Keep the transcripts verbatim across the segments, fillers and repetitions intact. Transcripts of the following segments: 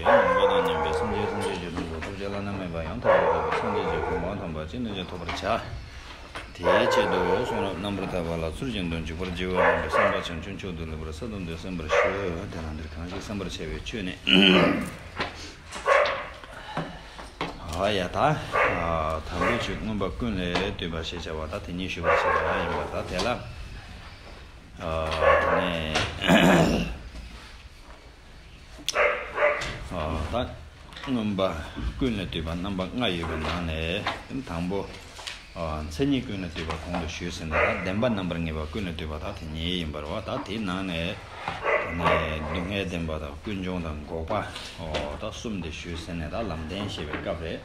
ཡང་ནམ་མཁའ་དང་མཉམ་པའི་སེམས་ཅན་ཐམས་ཅད་ཀྱི་དོན་དུ་ཐུགས་རྗེ་བླ་ན་མེད་པ་ཡང་དག་པར་རྫོགས་པའི་སངས་རྒྱས་ཀྱི་གོ་འཕང་དམ་པ་ཅི་ནས་ཀྱང་ཐོབ་པར་བྱ། དེའི་ཆེད་དུ་གསུང་རབ་རྣམ་པར་དག་པ་ལ་ཚུལ་བཞིན་དུ་འཇུག་པར་བགྱི་བ་ལ་འབད་བསམ་པ་བྱང་ཆུབ་མཆོག་ཏུ་ལེགས་པར་གསལ་སྟོན་ཏེ་གསན་པར་ཞུ། དེ་ལ་འདིར་གང་ཞིག་གསན་པར་བྱ་བའི་ཆོས་ནི། ཨ་ཡ་ད། ཨ་དང་པོའི་ཆོས་མངོན་པ་ཀུན་ལས་བཏུས་པ་ཞེས་བྱ་བ་ད་དེ་ཉིད་ཞུ་བར་བྱེད་པ་ཡིན་པ་ད་དེ་ལ། ཨ་དེ་ནས། ཨ་ད་མངོན་པ་ཀུན་ལས་བཏུས་པ་རྣམ་པ་ལྔ་ཡོད་པའི་ནང་ནས་དང་པོ། ཨ་མཚན་ཉིད་ཀུན་ལས་བཏུས་པ་གོང་དུ་ཞུས་ཟིན་ན་ད་བདེན་པ་རྣམ་པར་ངེས་པ་ཀུན་ལས་བཏུས་པ་ད་དེ་ཉིད་ཡིན་པར་བ། ད་དེའི་ནང་ནས་དེ་ནས་སྡུག་བསྔལ་བདེན་པ་དང་ཀུན་འབྱུང་དང་འགོག་པ། ཨོ་ད་གསུམ་དེ་ཞུས་ཟིན་ནས་ད་ལམ་བདེན་བཤད་པའི་སྐབས་རེད།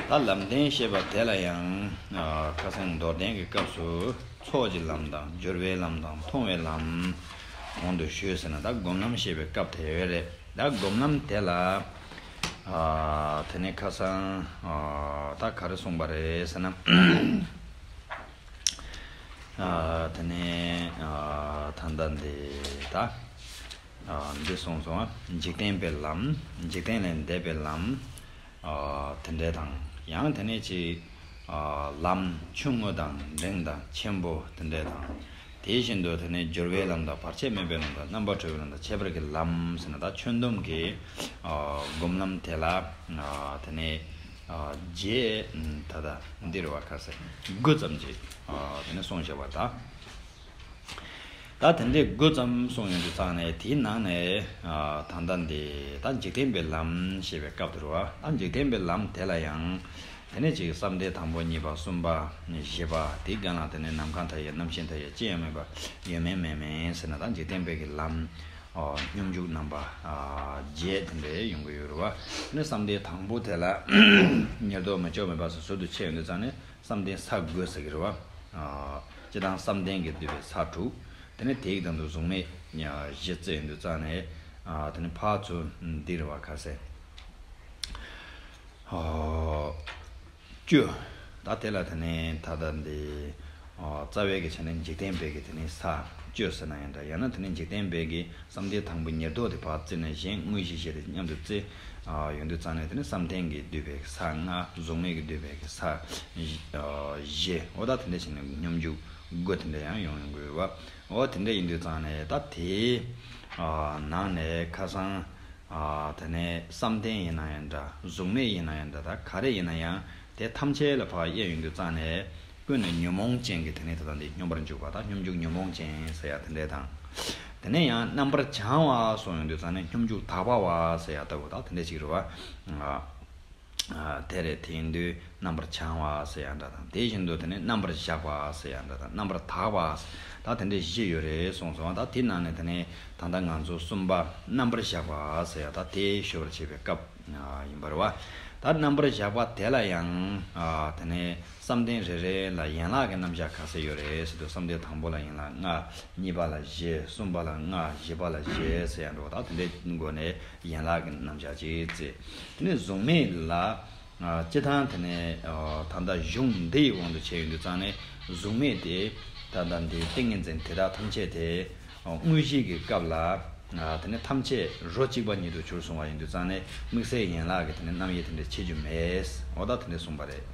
ད་ལམ་བདེན་བཤད་པ་དེ་ལ་ཡང་ཨ་ཁ་སང་མདོར་བསྟན་གྱི་སྐབས་སུ། ཚོགས་ཀྱི་ལམ་དང་སྦྱོར་བའི་ལམ་དང་མཐོང་བའི་ལམ། གོང་དུ་ཞུས་ཟིན་ན་ད་སྒོམ་ལམ་བཤད་པའི་སྐབས་དེ་རེད། ད་སྒོམ་ལམ་དེ་ལ། ཨ་དེ་ནས་ཁ་སང་ཨ་ད་ག་རེ་གསུངས་པ་རེད་ཟེར་ན། ཨ་དེ་ནས་ཨ་ད་ལྟ་འདི་ད། ཨ་འདི་གསུངས་སོང་། འཇིག་རྟེན་པའི་ལམ། འཇིག་རྟེན་ལས་འདས་པའི་ལམ། ཨ་དེ་འདྲ་དང་ཡང་དེ་ནས་ཅིག་ཨ་ལམ་ཆུང་ངུ་དང་འབྲིང་དང་ཆེན་པོ་དེ་འདྲ་དང་། དེ་བཞིན་དུ་དེ་ནས་སྦྱོར་བའི་ལམ་དང་བར་ཆད་མེད་པའི་ལམ་དང་རྣམ་པར་གྲོལ་བའི་ལམ་དང་ཁྱད་པར་གྱི་ལམ་ཟེར་ན་ད་ཁྱོན་བསྡོམས་ཀྱི་ཨ་སྒོམ་ལམ་དེ་ལ་ཨ་དེ་ནས་ཨ་རྗེས་ད་ལྟ་འདིར་བ་ཁ་སེ་དགུ་ཙམ་ཅིག་ཨ་དེ་ནས་གསུངས་བཞག་པ་དང་། ད་དེ་འདྲའི་དགུ་ཙམ་གསུངས་ཡོང་དུས་ཙང་ནས་དེའི་ནང་ནས་ཨ་ད་ལྟ་འདི་ད་འཇིག་རྟེན་པའི་ལམ་ཞེས་པའི་སྐབས་དེར་བ། ད་འཇིག་རྟེན་པའི་ལམ་དེ་ལ་ཡང་དེ་ནས་ཅིག་བསམ་གཏན་དང་པོ་གཉིས་པ་གསུམ་པ་བཞི་པ་དེའི་སྒང་ལ་དེ་ནས་ནམ་མཁའ་མཐའ་ཡས་རྣམ་ཤེས་མཐའ་ཡས་ཅི་ཡང་མེད་པ་ཡོད་མིན་མེད་མིན་ཟེར་ན་ད་འཇིག་རྟེན་པའི་གི་ལམ་ཨ་སྙོམས་འཇུག་རྣམ་པ་ཨ་བརྒྱད་དེ་འདྲའི་ཡོང་གི་ཡོད་རེད་བ། དེ་ནས་བསམ་གཏན་དང་པོ་དེ་ལ་ཉེར་བསྡོགས་མི་ལྕོགས་མེད་པ་སོ་སོ་དུ་ཕྱེ་ཡོང་དུས་ཙང་ནས། བསམ་གཏན་ས་དགུ་ཟེར་གྱི་རེད་བ། ཨ་སྤྱིར་བཏང་བསམ་གཏན་གྱིས་བསྡུས་པའི་ས་དྲུག་དེ་ནས་དེའི་སྟེང་དུ་གཟུགས་མེད་བཞི་བརྩི་ཡོང་དུས་ཙང་ནས། ཨ་དེ་ནས་ཕར་ཚུར་འདི་རེད་བ་ཁ་སེ། ཨ་བཅུ། ད་དེ་ལ་དེ་ནས་ད་ལྟ་འདི་ཨ་རྩ་བའི་གི་ཆ་ནས་འཇིག་རྟེན་པའི་གི་དེ་ནས་ས་བཅུ་ཟེར་ན་ཡང་འདྲ། ཡང་ན་དེ་ནས་འཇིག་རྟེན་པའི་གི་བསམ་གཏན་དང་པོ་ཉེར་བསྡོགས་དེ་ཕར་བརྩིས་ནས་གཞན་དངོས་གཞི་བཞི་དེ་མཉམ་དུ་བརྩི་ཡོང་དུས་ཙང་ནས་དེ་ནི་བསམ་གཏན་གྱིས་བསྡུས་པའི་ས་ལྔ། གཟུགས་མེད་ཀྱིས་བསྡུས་པའི་ས་བཞི། འོ་ད་དེ་འདྲ་བྱས་ནས་སྙོམས་འཇུག་དགུ་དེ་འདྲ་ཡང་ཡོང་ཡོང་གི་ཡོད་པ། འོ་དེ་འདྲ་ཡིན་དུས་ཙང་ནས་ད་དེའི་ནང་ནས་ཁ་སང་དེ་ནས་བསམ་གཏན་ཡིན་ན་ཡང་འདྲ། གཟུགས་མེད་ཡིན་ན་ཡང་འདྲ། ད་ག་རེ་ཡིན་ན་ཡང་དེ་ཐམས་ཅད་ལ་ཕར་དབྱེ་ཡོང་དུས་ཙང་ནས། ཀུན་ནས་ཉོན་མོངས་ཅན་གྱི་དེ་ནས་ད་ལྟ་འདི་སྙོམས་པར་འཇུག་པ་དང་སྙོམས་འཇུག་ཉོན་མོངས་ཅན་ཟེར་ཡ་དེ་འདྲས་དང་། དེ་ནས་ཡང་རྣམ་པར་བྱང་བ་གསུངས་ཡོང་དུས་ཙང་ནས་སྙོམས་འཇུག་དག་པ་བ་ཟེར་ཡ་ལྟ་བུ་དང་དེ་འདྲས་ཅིག་རེད་བ། ཨ་ཨ་དེ་རེད། དེ་ཡིན་དུས་རྣམ་པར་བྱང་བ་ཟེར་ཡ་འདྲ་དང་དེ་བཞིན་དུ་དེ་ནས་རྣམ་པར་གཞག་པ་ཟེར་ཡ་འདྲ་དང་རྣམ་པར་དག་པ་ཟེར་ད་དེ་འདྲས་བཞི་ཡོད་རེད་གསུངས་སོང་བ། ད་དེ་ནང་ནས་དེ་ནས་ད་ལྟ་ང་ཚོ་གསུམ་པ་རྣམ་པར་གཞག་པ་ཟེར་ཡ་ད་དེ་ཞུ་བར་བྱེད་པའི་སྐབས། ཨ་ཡིན་པར་བ། ད་རྣམ་པར་གཞག་པ་དེ་ལ་ཡང་ཨ་དེ་ནས་བསམ་གཏན་རེ་རེ་ལ་ཡན་ལག་གི་རྣམ་གཞག་ག་ཚད་ཡོད་རེད་ཟེར་དུས་བསམ་གཏན་དང་པོ་ལ་ཡན་ལག་ལྔ། གཉིས་པ་ལ་བཞི། གསུམ་པ་ལ་ལྔ། བཞི་པ་ལ་བཞི་ཟེར་ཡང་འགྲོ་བ། ད་དེ་འདྲའི་སྒོ་ནས་ཡན་ལག་གི་རྣམ་གཞག་ཅིག་བརྩི། དེ་ནས་གཟུགས་མེད་ལ་ཨ་སྤྱིར་བཏང་དེ་ནས་ཨ་ད་ལྟ་གཞུང་འདི་ཡི་དབང་དུ་བྱས་ཡོང་དུས་ཙང་ནས་གཟུགས་མེད་དེ་ད་ལྟ་འདིའི་ཏིང་ངེ་འཛིན་དེ་དག་ཐམས་ཅད་དེ། དངོས་གཞི་གི་སྐབས་ལ། དེ་ནས་ཐམས་ཅད་རོ་གཅིག་པ་ཉིད་དུ་གྱུར་གསུངས་པ་ཡིན་དུས་ཙང་ནས་དམིགས་བསལ་ཡན་ལག་གི་དེ་ནས་རྣམ་དབྱེ་དེ་འདྲ་ཕྱེ་རྒྱུ་མེད། འོ་ད་དེ་འདྲ་གསུངས་པ་རེད།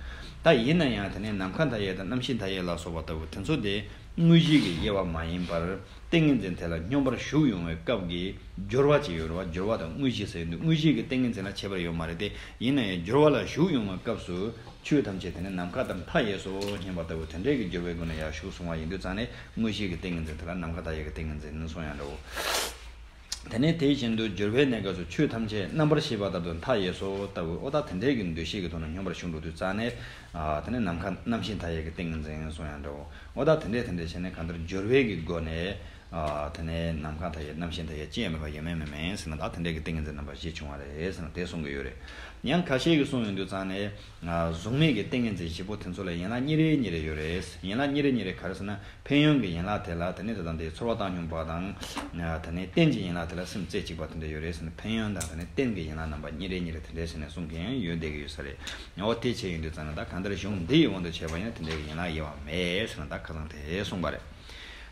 ད་ཡིན་ན་ཡང་དེ་ནས་ནམ་མཁའ་མཐའ་ཡས་དང་རྣམ་ཤེས་མཐའ་ཡས་ལ་སོགས་པ་ལྟ་བུ་དེ་ཚོ་དེ་དངོས་གཞི་གི་དབྱེ་བ་མ་ཡིན་པར་ཏིང་ངེ་འཛིན་དེ་ལ་སྙོམས་པར་ཞུགས་ཡོང་བའི་སྐབས་ཀྱི་སྦྱོར་བ་ཅིག་ཡོད་རེད་བ། སྦྱོར་བ་དང་དངོས་གཞི་ཟེར་ཡོང་དུས་དངོས་གཞི་གི་ཏིང་ངེ་འཛིན་ལ་ཁྱད་པར་ཡོད་མ་རེད་དེ། ཡིན་ན་ཡང་སྦྱོར་བ་ལ་ཞུགས་ཡོང་བའི་སྐབས་སུ། ཆོས་ཐམས་ཅད་དེ་ནི་ནམ་མཁའ་ལྟར་མཐའ་ཡས་སོ་སྙམ་པ་ལྟ་བུ་དེ་འདྲའི་གི་སྦྱོར་བའི་སྒོ་ནས་ཡར་ཞུགས་སོང་བ་ཡིན་དུས་ཙང་ནས་དངོས་གཞི་གི་ཏིང་ངེ་འཛིན་དེ་ལ་ནམ་མཁའ་མཐའ་ཡས་ཀྱི་ཏིང་ངེ་འཛིན་ནི་གསུངས་ཡང་འདྲའོ། དེ་ནས་དེ་བཞིན་དུ་སྦྱོར་བའི་གནས་སྐབས་སུ་ཆོས་ཐམས་ཅད་རྣམ་པར་ཤེས་པ་ལྟར་དུ་མཐའ་ཡས་སོ་ལྟ་བུ་ཨོ་ད་དེ་འདྲའི་གི་འདུ་ཤེས་ཀྱི་ཐོག་ནས་སྙོམས་པར་ཞུགས་འགྲོ་དུས་ཙང་ནས་ཨ་དེ་ནས་ནམ་མཁའ་རྣམ་ཤེས་མཐའ་ཡས་ཀྱི་ཏིང་ངེ་འཛིན་གསུངས་ཡང་འདྲའོ། ཨོ་ད་དེ་འདྲའི་དེ་འདྲའི་བྱས་ནས་གང་ལྟར་སྦྱོར་བའི་གི་སྒོ་ནས། ཨ་དེ་ནས་ནམ་མཁའ་མཐའ་ཡས་རྣམ་ཤེས་མཐའ་ཡས་ཅི་ཡང་མེད་པ་ཡོད་མིན་མེད་མིན་ཟེར་ན་ད་དེ་འདྲའི་གི་ཏིང་ངེ་འཛིན་རྣམ་པ་བཞི་བྱུང་བ་རེད་ཟེར་ན་དེ་གསུང་གི་ཡོད་རེད། ཡང་ཁ་ཤས་ཀྱིས་གསུངས་ཡོང་དུས་ཙང་ནས་ཨ་གཟུགས་མེད་ཀྱི་ཏིང་ངེ་འཛིན་བཞི་པོ་དེ་ཚོ་ལ་ཡན་ལག་གཉིས་རེ་གཉིས་རེ་ཡོད་རེད། ཡན་ལག་གཉིས་རེ་གཉིས་རེ་ག་རེ་ཟེར་ན་ཕན་ཡོན་གྱི་ཡན་ལག་དེ་ལ་དེ་ནས་ད་ལྟ་འདིའི་ཚོར་བ་བཏང་སྙོམས་པ་དང་ཨ་དེ་ནས་རྟེན་གྱི་ཡན་ལག་དེ་ལ་སེམས་རྩེ་གཅིག་པ་དེ་འདྲ་ཡོད་རེད་ཟེར་ན་ཕན་ཡོན་དང་དེ་ནས་རྟེན་གྱི་ཡན་ལག་རྣམ་པ་གཉིས་རེ་གཉིས་རེ་དེ་འདྲ་ཟེར་ནས་གསུང་མཁན་ཡང་ཡོད་བསྡད་ཀྱི་ཡོད་ས་རེད། འོ་དེ་བྱས་ཡོང་དུས་ཙང་ནས་ད་གང་ལྟར་གཞུང་འདི་ཡི་དབང་དུ་བྱས་པ་ཡིན་ན་དེ་འདྲའི་ཡན་ལག་དབྱེ་བ་མེད་ཟེར་ན་ད་ཁ་སང་དེ་གསུངས་པ་རེད།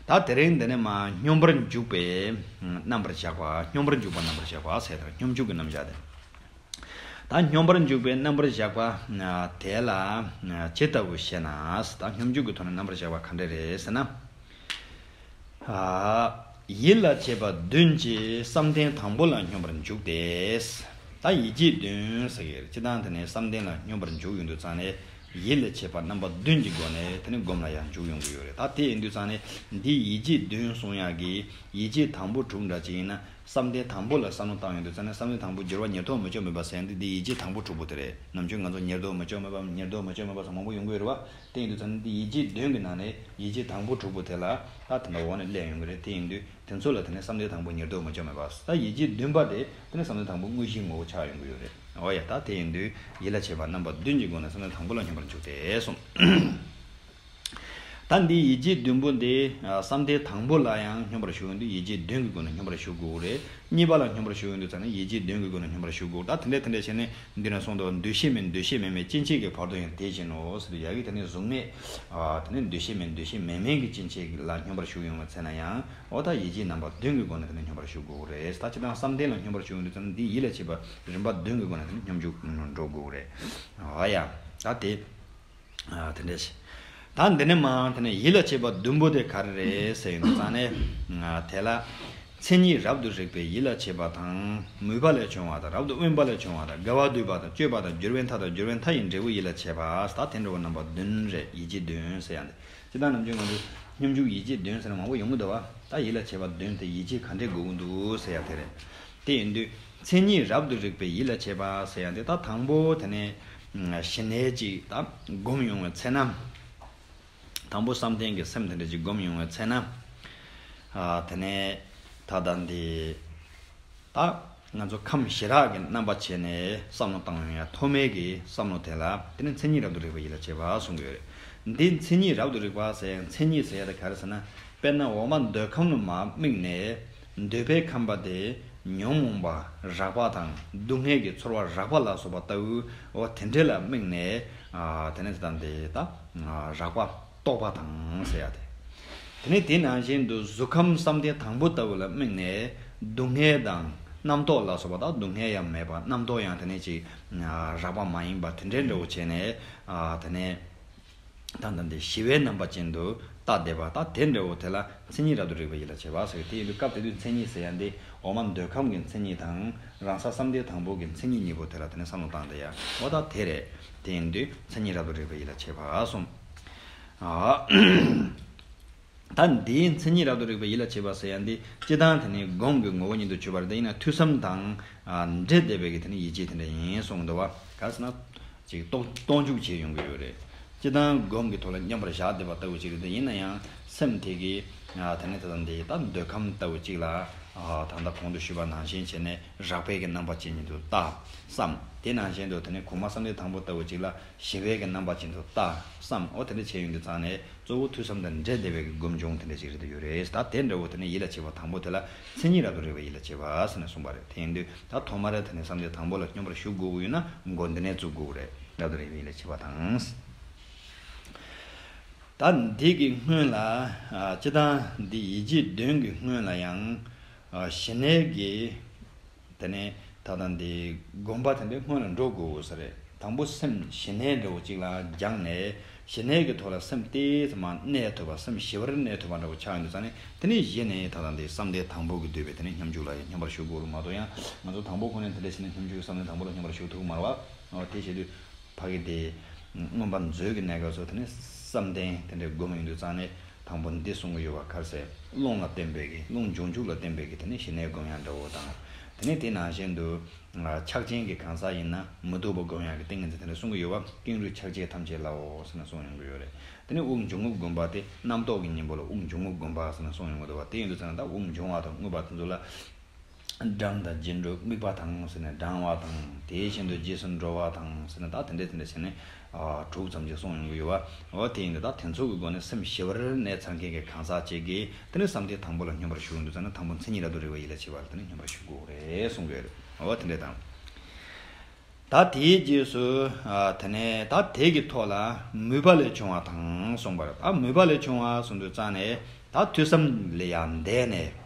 ད་དེ་རིང་འདི་ནས་མ་སྙོམས་པར་འཇུག་པའི་རྣམ་པར་བཞག་པ། སྙོམས་པར་འཇུག་པ་རྣམ་པར་བཞག་པ་ཟེར་དང་སྙོམས་འཇུག་གི་རྣམ་གཞག་དེ། ད་སྙོམས་པར་འཇུག་པའི་རྣམ་པར་བཞག་པ་དེ་ལ་ཇི་ལྟ་བུ་ཞེ་ན། ད་སྙོམས་འཇུག་གི་ཐོག་ནས་རྣམ་པར་བཞག་པ་ག་འདྲ་རེད་ཟེར་ན། ཡིད་ལ་བྱེད་པ་བདུན་གྱིས་བསམ་གཏན་དང་པོ་ལ་སྙོམས་པར་འཇུག་སྟེ། ད་ཡིད་བྱེད་བདུན་ཟེར་གྱི་རེད། སྤྱིར་བཏང་དེ་ནས་བསམ་གཏན་ལ་སྙོམས་པར་འཇུག་ཡོང་དུས་ཙང་ནས་ཡིད་ལ་བྱེད་པ་རྣམ་པ་བདུན་གྱི་སྒོ་ནས་དེ་ནས་སྒོམ་ལ་ཡང་འཇུག་ཡོང་གི་ཡོད་རེད། ད་དེ་ཡིན་དུས་ཙང་ནས་འདི་ཡིད་བྱེད་བདུན་གསུང་ཡག་གི་ཡིད་བྱེད་དང་པོ་དྲུག་འདྲ་ཅིག་ཡིན་ན། བསམ་གཏན་དང་པོ་ལ་བསམ་བློ་བཏང་ཡོང་དུས་ཙང་ནས་བསམ་གཏན་དང་པོ་སྦྱོར་བ་ཉེར་ཐོབ་མི་སྐྱོ་མེད་པ་ཟེར་ཡག་འདི་འདི་ཡིད་བྱེད་དང་པོ་དྲུག་པོ་དེ་རེད། ནམ་རྒྱུན་ང་ཚོ་ཉེར་ཐོབ་མི་སྐྱོ་མེད་པ་ཉེར་ཐོབ་མི་སྐྱོ་མེད་པ་ཟེར་མང་པོ་ཡོང་གི་ཡོད་རེད་བ། དེ་ཡིན་དུས་ཙང་ནས་འདི་ཡིད་བྱེད་བདུན་གྱི་ནང་ནས་ཡིད་བྱེད་དང་པོ་དྲུག་པོ་དེ་ལ་ད་དེ་འདྲ་འོག་ནས་སླེབས་ཡོང་གི་རེད། དེ་ཡིན་དུས་དེ་ཚོ་ལ་དེ་ནས་བསམ་གཏན་དང་པོ་ཉེར་ཐོབ་མི་སྐྱོ་མེད་པ། ད་ཡིད་བྱེད་བདུན་པ་དེ་དེ་ནས་བསམ་གཏན་དང་པོ་དངོས་གཞིའི་ངོ་བོ་ཆགས་ཡོང་གི་ཡོད་རེད། འོ་ཡ། ད་དེ་ཡིན་དུས་ཡིད་ལ་བྱེད་པ་རྣམ་པ་བདུན་གྱི་སྒོ་ནས་བསམ་གཏན་དང་པོ་ལ་སྙོམས་པར་འཇུག་སྟེ་གསུངས། ད་འདི་ཡིད་བྱེད་བདུན་པོ་འདི་བསམ་གཏན་དང་པོ་ལ་ཡང་སྙོམས་པར་ཞུགས་ཡོང་དུས་ཡིད་བྱེད་བདུན་གྱི་སྒོ་ནས་སྙོམས་པར་ཞུགས་དགོས་རེད། གཉིས་པ་ལ་སྙོམས་པར་ཞུགས་ཡོང་དུས་ཙང་ནས་ཡིད་བྱེད་བདུན་གྱི་སྒོ་ནས་སྙོམས་པར་ཞུགས་དགོས། ད་དེ་འདྲས་དེ་འདྲས་བྱས་ནས་འདི་ན་གསུངས་འདུག། འདུ་ཤེས་མེད་འདུ་ཤེས་མེད་མེད་སྐྱེ་མཆེད་ཀྱི་བར་དུ་ཡང་དེ་བཞིན་ནོ་ཟེར་དུས་ཡ་གི་དེ་ནས་གཟུགས་མེད། དེ་ནས་འདུ་ཤེས་མེད་འདུ་ཤེས་མེད་མེད་ཀྱི་སྐྱེ་མཆེད་ལ་སྙོམས་པར་ཞུགས་ཡོང་བའི་ཚེ་ན་ཡང་འོ་ད་ཡིད་བྱེད་རྣམ་པ་བདུན་གྱི་སྒོ་ནས་དེ་ནས་སྙོམས་པར་ཞུགས་དགོས་རེད། ད་སྤྱིར་བཏང་བསམ་གཏན་ལ་སྙོམས་པར་ཞུགས་ཡོང་དུས་ཙང་ནས་འདི་ཡིད་ལ་བྱེད་པ་རིམ་པ་བདུན་གྱི་སྒོ་ནས་དེ་ནས་སྙོམས་འཇུག་འགྲོ་དགོས་རེད། འོ་ཡ། ད་དེ། ཨ། དེ་འདྲ་ཞིག། ད་འདི་ནས་མར་དེ་ནས་ཡིད་ལ་བྱེད་པ་བདུན་པོ་དེ་ག་རེ་རེད་ཟེར་ཡོང་དུས་ཙང་ནས། ཨ། དེ་ལ་མཚན་ཉིད་རབ་ཏུ་རིག་པའི་ཡིད་ལ་བྱེད་པ་དང་། མོས་པ་ལས་བྱུང་བ་དང་། རབ་ཏུ་དབེན་པ་ལས་བྱུང་བ་དང་། དགའ་བ་སྡུད་པ་དང་། སྤྱོད་པ་དང་། འགྱུར་བའི་མཐའ་དང་། འགྱུར་བའི་མཐའ་ཡི་འབྲས་བུ་ཡིད་ལ་བྱེད་པ། ད་དེ་འདྲ་བོ་རྣམ་པ་བདུན་རེད། ཡིད་བྱེད་བདུན་ཟེར་ཡ་འདི། སྤྱིར་བཏང་ནམ་རྒྱུན་ང་ཚོ་སྙོམས་འཇུག་ཡིད་བྱེད་བདུན་ཟེར་ན་མང་པོ་ཡོང་གི་འདུག་བ། ད་ཡིད་ལ་བྱེད་པ་བདུན་དེ་ཡིད་བྱེད་ག་འདྲས་དགོས་ཀྱི་འདུག་ཟེར་ཡ་དེ་རེད། དེ་ཡིན་དུས་མཚན་ཉིད་རབ་ཏུ་རིག་པའི་ཡིད་ལ་བྱེད་པ་ཟེར་ཡ་དེ་ད་དང་པོ་དེ་ནས་ཞི་གནས་ཅིག་ད་སྒོམ་ཡོང་བའི་ཚེ་ན། དང་པོ་བསམ་གཏན་གྱི་སེམས་དེ་འདྲ་ཅིག་སྒོམ་ཡོང་བའི་ཚེ་ན། ཨ། དེ་ནས་ད་ལྟ་འདི་ད་ང་ཚོ་ཁམས་ཞི་རགས་ཀྱི་རྣམ་པ་བྱས་ནས་བསམ་བློ་བཏང་ཡོང་ཡ་ཐོག་མའི་གི་བསམ་བློ་དེ་ལ་དེ་ནས་མཚན་ཉིད་རབ་ཏུ་རིག་པའི་ཡིད་ལ་བྱེད་པ་གསུང་གི་ཡོད་རེད། འདི་མཚན་ཉིད་རབ་ཏུ་རིག་པ་ཟེར་མཚན་ཉིད་ཟེར་ཡ་དེ་ག་རེ་ཟེར་ན། དཔེར་ན་འོག་མ་འདོད་ཁམས་ལ་མར་དམིགས་ནས་འདོད་པའི་ཁམས་པ་དེ་ཉོན་མོངས་པ་རགས་པ་དང་སྡུག་བསྔལ་གྱི་ཚོར་བ་རགས་པ་ལ་སོགས་པ་ལྟ་བུ་འོ་དེ་འདྲ་ལ་དམིགས་ནས། ཨ། དེ་ནས་དེ་དང་དེ་ད་རགས་པ་རྟོག་པ་དང་ཟེར་ཡ་དེ། དེ་ནས་དེ་ནང་བཞིན་དུ་གཟུགས་ཁམས་བསམ་གཏན་དང་པོ་ལྟ་བུ་ལ་དམིགས་ནས་སྡུག་བསྔལ་དང་རྣམ་རྟོག་ལ་སོགས་པ་དང་། སྡུག་བསྔལ་ཡང་མེད་པ་རྣམ་རྟོག་ཡང་དེ་ནས་ཅིག་རགས་པ་མ་ཡིན་པ་དེ་འདྲའི་འདྲ་བོ་བྱས་ནས། ཨ། དེ་ནས། ད་ལྟ་འདི་ཞི་བའི་རྣམ་པ་ཅན་དུ་བལྟ་བསྡད་པ་ད་དེ་འདྲ་བོ་དེ་ལ་མཚན་ཉིད་རབ་ཏུ་རིག་པའི་ཡིད་ལ་བྱེད་པ་ཟེར། དེ་ཡིན་དུས་སྐབས་དེ་དུས་མཚན་ཉིད་ཟེར་ཡ་འདི་འོག་མ་འདོད་ཁམས་ཀྱི་མཚན་ཉིད་དང་རང་ས་བསམ་གཏན་དང་པོ་གི་མཚན་ཉིད་གཉིས་པོ་དེ་ལ་དེ་ནས་བསམ་བློ་བཏང་བསྡད་ཡ་འོ་ད་དེ་རེད། དེ་ཡིན་དུས་མཚན་ཉིད་རབ་ཏུ་རིག་པའི་ཡིད་ལ་བྱེད་པ་གསུངས། ཨ། ད་འདིའི་མཚན་ཉིད་རབ་ཏུ་རིག་པའི་ཡིད་ལ་བྱེད་པ་ཟེར་ཡ་འདི་སྤྱིར་བཏང་དེ་ནི་སྒོམ་གྱི་ངོ་བོ་ཉིད་དུ་གྱུར་པ་རེད། དེ་ཡིན་ན་ཐོས་བསམ་དང་འབྲེལ་བསྡད་པའི་གི་དེ་ནི་ཡིད་བྱེད་དེ་འདྲ་ཡིན་གསུངས་འདུག་བ། ག་རེ་ཟེར་ན། ཅིག་རྟོག་རྟོག་འཇུག་བྱེད་ཡོང་གི་ཡོད་རེད། སྤྱིར་བཏང་སྒོམ་གྱི་ཐོག་ལ་མཉམ་པར་བཞག་བསྡད་པ་ལྟ་བུ་ཅིག་རེད། དེ་ཡིན་ན་ཡང་སེམས་དེ་གིས་དེ་ནི་ད་ལྟ་འདི་ད་འདོད་ཁམས་ལྟ་བུ་ཅིག་ལ་ད་ལྟ་གོང་དུ་ཞུས་པ་ནང་བཞིན་བྱས་ནས་རགས་པའི་གི་རྣམ་པ་ཅན་ཉིད་དུ་བལྟ་བསམ། དེ་ནང་བཞིན་དུ་དེ་ནི་གོང་མ་བསམ་གཏན་དང་པོ་ལྟ་བུ་ཅིག་ལ་ཞི་བའི་གི་རྣམ་པ་ཅན་དུ་བལྟ་བསམ། འོ་དེ་འདྲ་བྱས་ཡོང་དུས་ཙང་ནས་གཙོ་བོ་ཐོས་བསམ་དང་འབྲེལ་བསྡད་པའི་གི་སྒོམ་བྱུང་དེ་འདྲ་ཞིག་རེད་འདུག་ཡོད་རེད། ད་དེ་འདྲ་བོ་དེ་ནི་ཡིད་ལ་བྱེད་པ་དང་པོ་དེ་ལ་མཚན་ཉིད་རབ་ཏུ་རིག་པའི་ཡིད་ལ་བྱེད་པ་ཟེར་ནས་གསུངས་པ་རེད། དེ་ཡིན་དུས་ད་ཐོག་མར་དེ་ནི་བསམ་གཏན་དང་པོ་ལ་སྙོམས་པར་ཞུགས་དགོས་ཀྱི་ཡོད་ན་འགོ་འདི་ནས་བཙུགས་དགོས་ཀྱི་རེད། རབ་ཏུ་རིག་པའི་ཡིད་ལ་བྱེད་པ་དང་། ད་འདི་གི་སྔོན་ལ་ཨ་སྤྱིར་བཏང་འདི་ཡིད་བྱེད་བདུན་གྱི་སྔོན་ལ་ཡང་ཨ་ཞི་གནས་ཀྱི་དེ་ནས་ད་ལྟ་འདི་སྒོམ་པ་དེ་འདྲའི་སྔོན་ལ་འགྲོ་དགོས་ས་རེད། དང་པོ་སེམས་ཞི་གནས་འདྲ་བོ་གཅིག་ལ་སྦྱངས་ནས་ཞི་གནས་ཀྱི་ཐོག་ལ་སེམས་ཏོག་ཙམ་མར་གནས་ཐུབ་པ། སེམས་ཞི་བར་གནས་ཐུབ་པ་འདྲ་བོ་ཆགས་ཡོང་དུས་ཙང་ནས་དེ་ནས་གཞི་ནས་ད་ལྟ་འདི་བསམ་གཏན་དང་པོ་གི་འདོད་པའི་དེ་ནས་སྙོམས་འཇུག་ལ་ཡང་སྙོམས་པར་ཞུགས་དགོས་རེད་མ་གཏོགས། ཡང་ང་ཚོ་དང་པོ་ཁོ་ནས་དེ་འདྲ་བྱས་ན་སྙོམས་འཇུག་བསམ་གཏན་དང་པོ་ལ་སྙོམས་པར་ཞུགས་ཐུབ་ཀྱི་མ་རེད་བ། འོ་དེ་བྱེད་དུས། ཕ་གི་དེ། མངོན་པ་མཛོད་ཀྱི་གནས་སྐབས་སུ་དེ་ནས་བསམ་གཏན་དེ་འདྲའི་སྒོམ་ཡོང་དུས་ཙང་ནས་དང་པོ་འདི་གསུང་གི་ཡོད་པ་ག་རེ་ཟེར། རླུང་ལ་བརྟེན་པའི་གི་རླུང་འབྱུང་འཇུག་ལ་བརྟེན་པའི་གི་དེ་ནས་ཞི་གནས་སྒོམ་ཡག་འདྲ་བོ་དང་། དེ་ནས་དེ་ནང་བཞིན་དུ། ཕྱག་ཆེན་གྱི་གང་ཟག་ཡིན་ན་མི་སྡུག་པ་སྒོམ་ཡག་གི་ཏིང་ངེ་འཛིན་དེ་འདྲ་གསུང་གི་ཡོད་པ། ཀེང་རུས་ཕྱག་རྒྱས་ཐམས་ཅད་ལའོ་ཟེར་ནས་གསུང་ཡོང་གི་ཡོད་རེད། དེ་ནས་དབུགས་འབྱུང་རྔུབ་སྒོམ་པ་དེ་རྣམ་རྟོག་གི་གཉེན་པོ་ལ་དབུགས་འབྱུང་རྔུབ་སྒོམ་པ་ཟེར་ནས་གསུང་ཡོང་གི་འདུག་བ། དེ་ཡིན་དུས་ཙང་ནས་ད་དབུགས་འབྱུང་བ་དང་རྔུབ་པ་དེ་ཚོ་ལ། བགྲང་དང་རྗེས་འགྲོ་དམིགས་པ་དང་ཟེར་ནས་བགྲང་བ་དང་། དེ་བཞིན་དུ་རྗེས་སུ་འགྲོ་བ་དང་ཟེར་ནས་ད་དེ་འདྲས་དེ་འདྲས་བྱས་ནས་ཨ་དྲུག་ཙམ་ཅིག་གསུངས་ཡོང་གི་ཡོད་པ། འོ་དེ་ཡིན་དུས་ད་དེ་ཚོ་གི་སྒོ་ནས་སེམས་ཞི་བར་གནས་ཚར་མཁན་གྱི་གང་ཟག་ཅིག་གིས་དེ་ནས་བསམ་གཏན་དང་པོ་ལ་སྙོམས་པར་ཞུགས་ཡོང་དུས་ཙང་ནས་དང་པོ་མཚན་ཉིད་རབ་ཏུ་རིག་པའི་ཡིད་ལ་བྱེད་པ་ལ་དེ་ནས་སྙོམས་པར་ཞུགས་དགོས་རེད་གསུངས་ཡོད་རེད། འོ་དེ་འདྲས་དང་། ད་དེའི་རྗེས་སུ་ཨ་དེ་ནས་ད་དེ་གི་ཐོག་ལ་མོས་པ་ལས་བྱུང་བ་དང་གསུངས་པ་རེད། ད་མོས་པ་ལས་བྱུང་བ་གསུངས་དུས་ཙང་ནས་ད་ཐོས་བསམ་ལ་ཡང་འདས་ནས།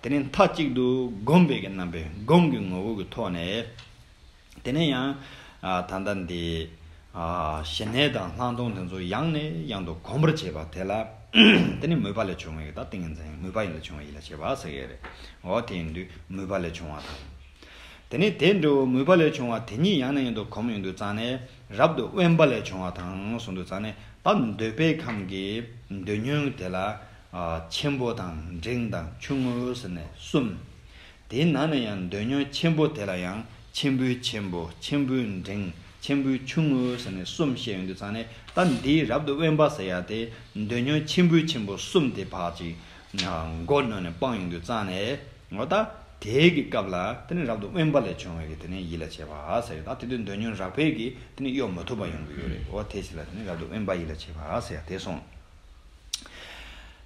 དེ་ནས་མཐའ་གཅིག་ཏུ་སྒོམ་པའི་གི་རྣམ་པའི་སྒོམ་གྱི་ངོ་བོ་གི་ཐོག་ནས། དེ་ནས་ཡང་ཨ་ད་ལྟ་འདི་ཨ་ཞི་གནས་དང་ལྷག་མཐོང་དེ་ཚོ་ཡང་ནས་ཡང་དུ་གོམས་པར་བྱེད་པ་དེ་ལ། དེ་ནས་མོས་པ་ལས་བྱུང་བའི་ད་ཏིང་ངེ་འཛིན། མོས་པ་ཡིད་ལ་བྱུང་བ་ཡིད་ལ་བྱེད་པ་ཟེར་གྱི་རེད། འོ་དེ་ཡིན་དུས་མོས་པ་ལས་བྱུང་བ་དང་། དེ་ནས་དེ་འདྲ་བོ་མོས་པ་ལས་བྱུང་བ་དེ་ཉིད་ཡང་ནས་ཡང་དུ་གོམས་ཡོང་དུས་ཙང་ནས་རབ་ཏུ་དབེན་པ་ལས་བྱུང་བ་དང་གསུངས་དུས་ཙང་ནས། ད་འདོད་པའི་ཁམས་ཀྱི་འདོད་ཉོན་དེ་ལ་ཨ་ཆེན་པོ་དང་འབྲིང་དང་ཆུང་ངུ་ཟེར་ནས་གསུམ། དེའི་ནང་ནས་ཡང་འདོད་ཉོན་ཆེན་པོ་དེ་ལ་ཡང་ཆེན་པོའི་ཆེན་པོ། ཆེན་པོའི་འབྲིང་། ཆེན་པོའི་ཆུང་ངུ་ཟེར་ནས་གསུམ་བཤད་ཡོང་དུས་ཙང་ནས། ད་འདིའི་རབ་ཏུ་དབེན་པ་ཟེར་ཡ་དེ་འདོད་ཉོན་ཆེན་པོའི་ཆེན་པོ་གསུམ་དེ་ཕར་ཅིག་མགོ་གནོན་ནས་སྤང་ཡོང་དུས་ཙང་ནས། འོ་ད་དེའི་གི་སྐབས་ལ་དེ་ནི་རབ་ཏུ་དབེན་པ་ལས་བྱུང་བའི་གི་དེ་ནི་ཡིད་ལ་བྱེད་པ་ཟེར། ད་དེ་དུས་འདོད་ཉོན་རགས་པའི་གི་དེ་ནི་གཡོ་མི་ཐུབ་པ་ཡོང་གི་ཡོད་རེད། འོ་དེ་ཞིག་ལ་དེ་ནི་རབ་ཏུ་དབེན་པ་ཡིད་ལ་བྱེད་པ་ཟེར་ཡ་དེ་སོང་།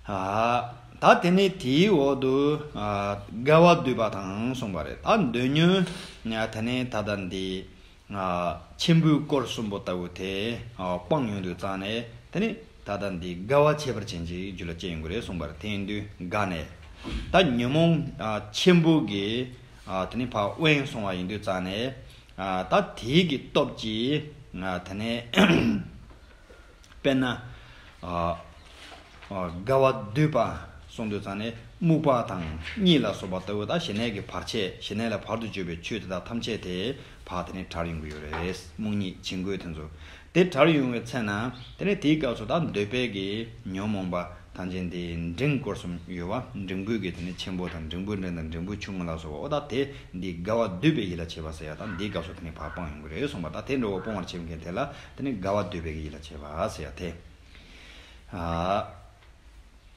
ཨ། ད་དེ་ནས་དེའི་འོག་ཏུ་ཨ་དགའ་བ་བསྡུས་པ་དང་གསུངས་པ་རེད། ད་འདོད་ཉོན་དེ་ནས་ད་ལྟ་འདི་ཨ་ཆེན་པོའི་སྐོར་གསུམ་པོ་ལྟ་བུ་དེ་ཨ་སྤངས་ཡོང་དུས་ཙང་ནས། དེ་ནས་ད་ལྟ་འདི་དགའ་བ་ཁྱད་པར་ཅན་ཅིག་རྒྱུད་ལ་སྐྱེ་ཡོང་གི་རེད་གསུངས་པ་རེད། དེ་ཡིན་དུས་དགའ་ནས། ད་ཉོན་མོངས་ཨ་ཆེན་པོ་གི་ཨ་དེ་ནས་ཕར་དབེན་སོང་བ་ཡིན་དུས་ཙང་ནས། ཨ་ད་དེའི་གི་སྟོབས་ཀྱིས་ཨ་དེ་ནས། དཔེར་ན། ཨ་ཨ་དགའ་བ་བསྡུས་པ་གསུངས་དུས་ཙང་ནས་རྨུགས་པ་དང་གཉིད་ལ་སོགས་པ་ལྟ་བུ། ད་ཞི་གནས་ཀྱི་བར་ཆད། ཞི་གནས་ལས་བར་དུ་གཅོད་པའི་ཆོས་དེ་དག་ཐམས་ཅད་དེ་ཕར་དེ་ནས་བྲལ་ཡོང་གི་ཡོད་རེད། རྨུགས་གཉིད་བྱིང་རྒོད་དེ་ཚོ་དེ་བྲལ་ཡོང་བའི་ཚེ་ན། དེ་ནས་དེའི་སྐབས་སུ་ད་འདོད་པའི་གི་ཉོན་མོངས་པ་ཐམས་ཅད་དེ་འབྲིང་སྐོར་གསུམ་ཡོད་པ། འབྲིང་པོའི་གི་དེ་ནས་ཆེན་པོ་དང་། འབྲིང་པོའི་འབྲིང་དང་། འབྲིང་པོའི་ཆུང་ངུ་ལ་སོགས་པ། འོ་ད་དེ་འདི་དགའ་བ་བསྡུས་པའི་ཡིད་ལ་བྱེད་པ་ཟེར་ཡ་ད་འདིའི་སྐབས་སུ་དེ་ནས་ཕར་སྤངས་ཡོང་གི་རེད་གསུངས་པ། ད་དེ་འདྲ་བོ་སྤོང་བར་བྱེད་མཁན་དེ་ལ་དེ་ནི་དགའ་བ་བསྡུས་པའི་ཡིད་ལ་བྱེད་པ་ཟེར་ཡ་དེ།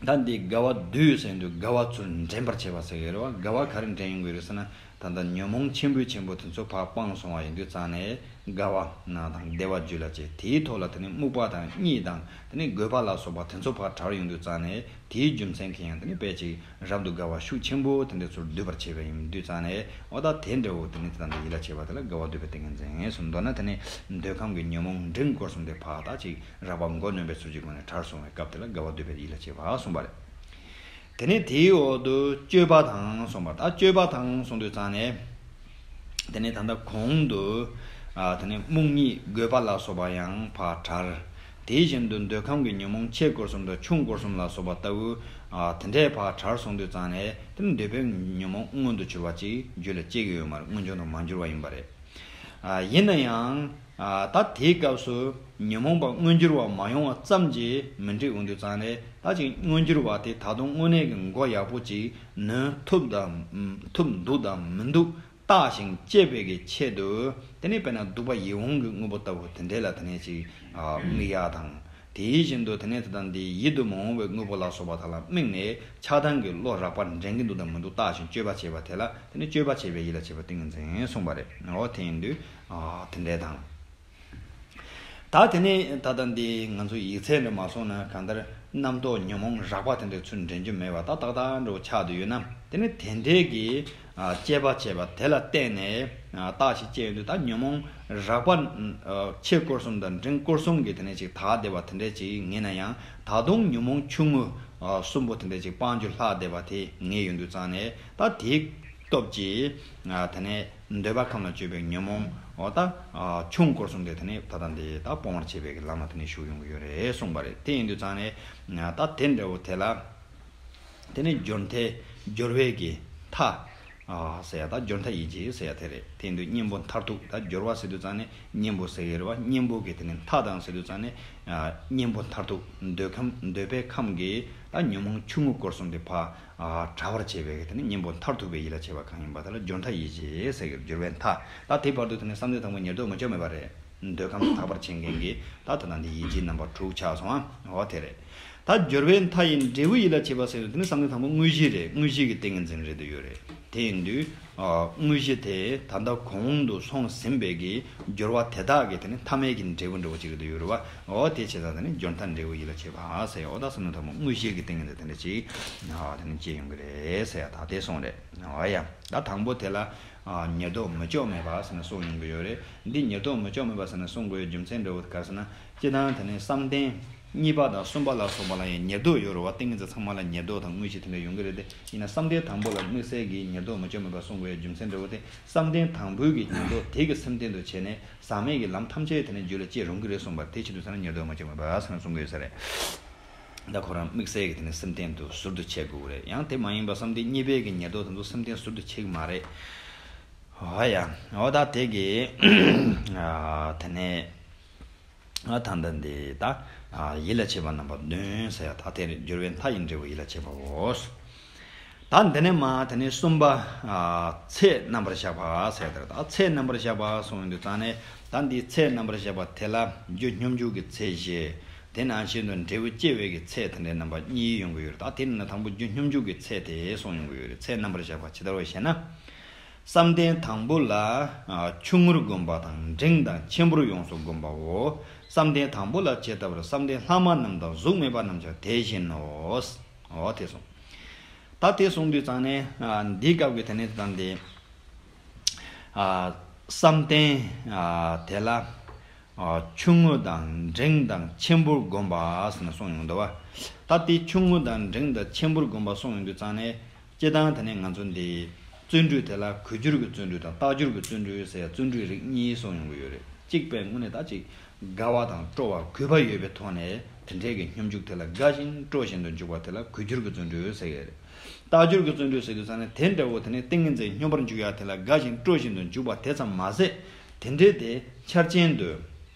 ཨ། ད་འདི་དགའ་བ་བསྡུས་ཟེར་དུས་དགའ་བ་ཚུར་འདྲེན་པར་བྱེད་པ་ཟེར་གྱི་རེད་བ། དགའ་བ་ག་རེ་འདྲེན་ཡོང་གི་རེད་ཟེར་ན། ད་ལྟ་ཉོན་མོངས་ཆེན་པོའི་ཆེན་པོ་དེ་ཚོ་ཕར་སྤངས་སོང་བ་ཡིན་དུས་ཙང་ནས་དགའ་བ་ན་དང་བདེ་བ་རྒྱུད་ལ་སྐྱེ། དེའི་ཐོག་ལ་དེ་ནི་རྨུགས་པ་དང་གཉིད་དང་། དེ་ནི་རྒོད་པ་ལ་སོགས་པ་དེ་ཚོ་ཕར་བྲལ་ཡོང་དུས་ཙང་ནས། དེའི་རྒྱུ་མཚན་གྱིས་ཡང་དེ་ནི་དཔེ་ཅིག་རབ་ཏུ་དགའ་བ་ཤུགས་ཆེན་པོ་དེ་འདྲ་ཚུར་བསྡུས་པར་བྱེད་པ་ཡིན་དུས་ཙང་ནས། འོ་ད་དེ་འདྲ་བོ་དེ་ནི་དེ་དང་དེ་ཡིད་ལ་བྱེད་པ་དེ་ལ་དགའ་བ་བསྡུས་པའི་ཏིང་ངེ་འཛིན་གསུངས། མདོར་ན་དེ་ནི་འདོད་ཁམས་ཀྱི་ཉོན་མོངས་འབྲིང་སྐོར་གསུམ་དེ་ཕར་ད་ཅིག་རགས་པ་མགོ་གནོན་པའི་ཚུལ་གྱི་སྒོ་ནས་བྲལ་སོང་བའི་སྐབས་དེ་ལ་དགའ་བ་བསྡུས་པའི་ཡིད་ལ་བྱེད་པ་གསུངས་པ་རེད། དེ་ནས་དེའི་འོག་ཏུ་སྤྱོད་པ་དང་གསུངས་པ། ད་སྤྱོད་པ་དང་གསུངས་དུས་ཙང་ནས། དེ་ནས་ད་ལྟ་གོང་དུ་ཨ་དེ་ནས་རྨུགས་གཉིད་རྒོད་པ་ལ་སོགས་པ་ཡང་ཕར་བྲལ། དེ་བཞིན་དུ་འདོད་ཁམས་ཀྱི་ཉོན་མོངས་ཆེ་སྐོར་གསུམ་དང་ཆུང་སྐོར་གསུམ་ལ་སོགས་པ་ལྟ་བུ་ཨ་དེ་འདྲས་ཕར་བྲལ་སོང་དུས་ཙང་ནས། དེ་ནི་འདོད་པའི་ཉོན་མོངས་མངོན་དུ་གྱུར་པ་ཅིག་རྒྱུད་ལ་སྐྱེ་གི་ཡོད་མ་རེད། མངོན་འགྱུར་དང་མ་འགྱུར་བ་ཡིན་པ་རེད། ཨ་ཡིན་ན་ཡང་ཨ་ད་དེའི་སྐབས་སུ་ཉོན་མོངས་པ་མངོན་འགྱུར་བ་མ་ཡོང་བ་ཙམ་གྱིས་མི་འགྲིག་འོང་དུས་ཙང་ནས། ད་ཅིག་མངོན་འགྱུར་བ་དེ་ད་དུང་དངོས་གནས་ཀྱི་མགོ་ཡག་པོ་ཅིག་ནོན་ཐུབ་དང་ཐུབ་འདུག་དང་མི་འདུག་བརྟག་ཅིང་དཔྱད་པའི་གི་ཆེད་དུ། དེ་ནས་དཔེར་ན་སྡུག་པ་ཡིད་འོང་གི་དངོས་པོ་ལྟ་བུ་དེ་འདྲས་ལ་དེ་ནས་ཅིག་ཨ་དམིགས་ཡ་དང་། དེ་བཞིན་དུ་དེ་ནས་དེ་དང་དེའི་ཡིད་དུ་མི་འོང་བའི་དངོས་པོ་ལ་སོགས་པ་དག་ལ་དམིགས་ནས་ཆགས་སྡང་གི་བློ་རགས་པ་འདྲེན་གྱི་འདུག་དང་མི་འདུག་བརྟག་ཅིང་དཔྱད་པ་བྱེད་པ་དེ་ལ་དེ་ནས་དཔྱོད་པ་བྱེད་པའི་ཡིད་ལ་བྱེད་པ་ཏིང་ངེ་འཛིན་གསུངས་པ་རེད། འོ་དེ་ཡིན་དུས་ཨ་དེ་འདྲས་དང་། ད་དེ་ནས་ད་ལྟ་འདི་ང་ཚོ་ཡིག་ཚད་འདྲ་མ་སོང་ན། གང་ལྟར་རྣམ་རྟོག་ཉོན་མོངས་རགས་པ་དེ་འདྲ་ཚུར་འདྲེན་རྒྱུ་མེད་པ་ད་ཏག་ཏག་འདྲ་བོ་ཆགས་བསྡད་ཡོད་ན། དེ་ནི་དེ་འདྲས་ཀྱི་ཨ་དཔྱད་པ་བྱས་པ་དེ་ལ་བརྟེན་ནས་ཨ་བརྟག་ཞིབ་བྱས་ཡོང་དུས། ད་ཉོན་མོངས་རགས་པ་ཨ་ཆེ་སྐོར་གསུམ་དང་འབྲིང་སྐོར་གསུམ་གྱི་དེ་ནས་ཅིག་དག་བསྡད་པ་དེ་འདྲས་ཅིག་ངེས་ན་ཡང་། ད་དུང་ཉོན་མོངས་ཆུང་ངུ་ཨ་གསུམ་པོ་དེ་འདྲས་ཅིག་སྤང་རྒྱུ་ལྷག་བསྡད་པ་དེ་ངེས་ཡོང་དུས་ཙང་ནས། ད་དེའི་སྟོབས་ཀྱིས་ཨ་དེ་ནས་འདོད་པ་ཁམས་ལ་སྤྱོད་པའི་ཉོན་མོངས། འོ་ད་ཨ་ཆུང་སྐོར་གསུམ་དེ་དེ་ནས་ད་ལྟ་འདི་ད་སྤོང་བར་བྱེད་པའི་གི་ལམ་ལ་དེ་ནས་ཞུགས་ཡོང་གི་ཡོད་རེད་གསུངས་པ་རེད། དེ་ཡིན་དུས་ཙང་ནས་ཨ་ད་དེ་འདྲ་བོ་དེ་ལ། དེ་ནས་སྦྱོར་མཐའི་སྦྱོར་བའི་གི་མཐའ་ཨ་ཟེར་ཡ། ད་སྦྱོར་མཐའ་ཡིད་བྱེད་ཟེར་ཡ་དེ་རེད། དེ་ཡིན་དུས་གཉེན་པོ་མཐར་ཐུག་ད་སྦྱོར་བ་ཟེར་དུས་ཙང་ནས་གཉེན་པོ་ཟེར་གི་རེད་བ། གཉེན་པོ་གི་དེ་ནས་མཐའ་དང་ཟེར་དུས་ཙང་ནས་ཨ་གཉེན་པོ་མཐར་ཐུག་འདོད་ཁམས་འདོད་པའི་ཁམས་ཀྱི་ད་ཉོན་མོངས་ཆུང་ངུ་སྐོར་གསུམ་དེ་ཕར་ཨ་བྲལ་བར་བྱེད་པའི་གི་དེ་ནི་གཉེན་པོ་མཐར་ཐུག་པའི་ཡིད་ལ་བྱེད་པ་གང་ཡིན་པ་དེ་ལ་སྦྱོར་མཐའ་ཡིད་བྱེད་ཟེར་གི་རེད། སྦྱོར་བའི་མཐའ། ད་དེ་བར་དུ་དེ་ནི་བསམ་གཏན་དང་པོ་ཉེར་བསྡོགས་མི་བྱེད་མེད་པ་རེད། འདོད་ཁམས་དག་པར་བྱེད་མཁན་གྱི་ད་དེ་དང་དེ་ཡིད་བྱེད་རྣམ་པ་དྲུག་ཆགས་སོང་ཨ། འོ་དེ་རེད། ད་སྦྱོར་བའི་མཐའ་ཡི་འབྲས་བུ་ཡིད་ལ་བྱེད་པ་ཟེར་དུས་དེ་ནི་བསམ་གཏན་དང་པོ་དངོས་གཞི་རེད། དངོས་གཞི་གི་ཏིང་ངེ་འཛིན་རེད་དུ་ཡོད་རེད། དེ་ཡིན་དུས་ཨ་དངོས་གཞི་དེ་ད་ལྟ་གོང་དུ་སོང་ཟིན་པའི་གི་སྦྱོར་བ་དེ་དག་གི་དེ་ནི་མཐའ་མའི་གི་འབྲས་བུ་འདྲ་བོ་ཅིག་རེད་དུ་ཡོད་རེད་བ། འོ་དེ་བྱས་ཙང་དེ་ནི་སྦྱོར་མཐའ་འབྲས་བུ་ཡིད་ལ་བྱེད་པ་ཟེར། འོ་ད་བསམ་གཏན་དང་པོ་དངོས་གཞི་གི་ཏིང་ངེ་འཛིན་དེ་འདྲ་ཅིག་ཨ་དེ་ནི་སྐྱེ་ཡོང་གི་རེད་ཟེར་ཡ། ད་དེ་སོང་རེད། འོ་ཡ། ད་དང་པོ་དེ་ལ་ ཨ། ཉེར་བསྡོགས་མི་ལྕོགས་མེད་པ་ཟེར་ནས་གསུངས་ཡོང་གི་ཡོད་རེད། འདི་ཉེར་བསྡོགས་མི་ལྕོགས་མེད་པ་ཟེར་ནས་གསུང་དགོས་རྒྱུ་མཚན་འདྲ་བོ་ག་རེ་ཟེར་ན། སྤྱིར་བཏང་དེ་ནི་བསམ་གཏན་གཉིས་པ་དང་གསུམ་པ་ལ་སོགས་པ་ལ་ཡང་ཉེར་བསྡོགས་ཡོད་རེད་བ། ཏིང་ངེ་འཛིན་ཚང་མ་ལ་ཉེར་བསྡོགས་དང་དངོས་གཞི་དེ་འདྲ་ཡོང་གི་རེད་དེ། ཡིན་ན་བསམ་གཏན་དང་པོ་ལ་དམིགས་བསལ་གྱི་ཉེར་བསྡོགས་མི་ལྕོགས་མེད་པ་གསུང་དགོས་རྒྱུ་མཚན་འདྲ་བོ་དེ། བསམ་གཏན་དང་པོའི་གི་ཉེར་བསྡོགས་དེ་གི་སེམས་རྟེན་དུ་བྱས་ནས་ཟག་མེད་ཀྱི་ལམ་ཐམས་ཅད་དེ་ནི་རྒྱུད་ལ་སྐྱེ་རུང་གི་རེད་གསུངས་པ་དེ་ཆེད་དུ་ཟེར་ན་ཉེར་བསྡོགས་མི་ལྕོགས་མེད་པ་ཟེར་ནས་གསུང་གི་ཡོད་ས་རེད། ད་ཁོ་རང་དམིགས་བསལ་གྱི་དེ་ནི་སེམས་རྟེན་དུ་ཟུར་དུ་ཕྱེ་དགོས་རེད། ཡང་དེ་མ་ཡིན་པ་བསམ་གཏན་གཉིས་པའི་གི་ཉེར་བསྡོགས་དེ་ཚོ་སེམས་རྟེན་ཟུར་དུ་ཕྱེ་གི་མ་རེད། ཨོ་ཡ། ཨོ་ད་དེ་གི་ཨ། དེ་ནས་ཨ། ད་ལྟ་འདི་ད་ཨ། ཡིད་ལ་བྱེད་པ་རྣམ་པ་བདུན་ཟེར་ཡ། ད་དེ་ནི་སྦྱོར་བའི་མཐའ་ཡི་འབྲས་བུ་ཡིད་ལ་བྱེད་པའོ། ད་འདི་ནས་མ་དེ་ནས་གསུམ་པ། ཨ། ཚད་རྣམ་པར་གཞག་པ་ཟེར་ཡ་དེ་རེད། ད་ཚད་རྣམ་པར་གཞག་པ་གསུངས་ཡོང་དུས་ཙང་ནས། ད་འདི་ཚད་རྣམ་པར་གཞག་པ་དེ་ལ་རྒྱུ་སྙོམས་འཇུག་གི་ཚད་བཞི། དེ་ནང་བཞིན་དུ་འབྲས་བུ་སྐྱེ་བའི་གི་ཚད་དེ་འདྲའི་རྣམ་པ་གཉིས་ཡོང་གི་ཡོད་རེད། ད་དེ་ནི་དང་པོ་རྒྱུ་སྙོམས་འཇུག་གི་ཚད་དེ་གསུངས་ཡོང་གི་ཡོད་རེད། ཚད་རྣམ་པར་གཞག་པ་ཇི་ལྟར་བ་ཞེ་ན། བསམ་གཏན་དང་པོ་ལ་ཨ། ཆུང་ངུར་བསྒོམ་པ་དང་འབྲིང་དང་ཆེན་པོར་ཡོངས་སུ་བསྒོམ་པའོ། བསམ་གཏན་དང་པོ་ལ་ཇི་ལྟ་བར་བསམ་གཏན་ལྷག་མ་རྣམས་དང་གཟུགས་མེད་པ་རྣམས་ཀྱང་དེ་བཞིན་ནོ། འོ་དེ་གསུངས། ད་དེ་གསུངས་དུས་ཙང་ནས་ཨ། འདིའི་སྐབས་ཀྱི་དེ་ནས་དང་དེ། ཨ། བསམ་གཏན་ཨ། དེ་ལ་ཨ། ཆུང་ངུ་དང་འབྲིང་དང་ཆེན་པོར་བསྒོམ་པ་ཟེར་ནས་གསུངས་ཡོང་འདུག་བ། ད་དེ་ཆུང་ངུ་དང་འབྲིང་དང་ཆེན་པོར་བསྒོམ་པ་གསུངས་ཡོང་དུས་ཙང་ནས། སྤྱིར་བཏང་དེ་ནས་ང་ཚོ་འདི་བརྩོན་འགྲུས་དེ་ལ་གུས་སྦྱོར་གྱི་བརྩོན་འགྲུས་དང་རྟག་སྦྱོར་གྱི་བརྩོན་འགྲུས་ཟེར་ཡ་བརྩོན་འགྲུས་རིགས་གཉིས་གསུངས་ཡོང་གི་ཡོད་རེད། གཅིག་པའི་དངོས་གནས་ད་ཅིག་དགའ་བ་དང་སྤྲོ་བ་གུས་པ་ཡོད་པའི་ཐོག་ནས་དེ་འདྲའི་གི་སྙོམས་འཇུག་དེ་ལ་དགའ་བཞིན་སྤྲོ་བཞིན་དུ་འཇུག་པ་དེ་ལ་གུས་སྦྱོར་གྱི་བརྩོན་འགྲུས་ཟེར་གི་རེད། རྟག་སྦྱོར་གྱི་བརྩོན་འགྲུས་ཟེར་དུས་ཙང་ནས་དེ་འདྲ་བོ་དེ་ནས་ཏིང་ངེ་འཛིན་སྙོམས་པར་འཇུག་ཡ་དེ་ལ་དགའ་བཞིན་སྤྲོ་བཞིན་དུ་འཇུག་པ་དེ་ཙམ་མ་ཟད། དེ་འདྲའི་དེ་འཆར་ཅན་དུ།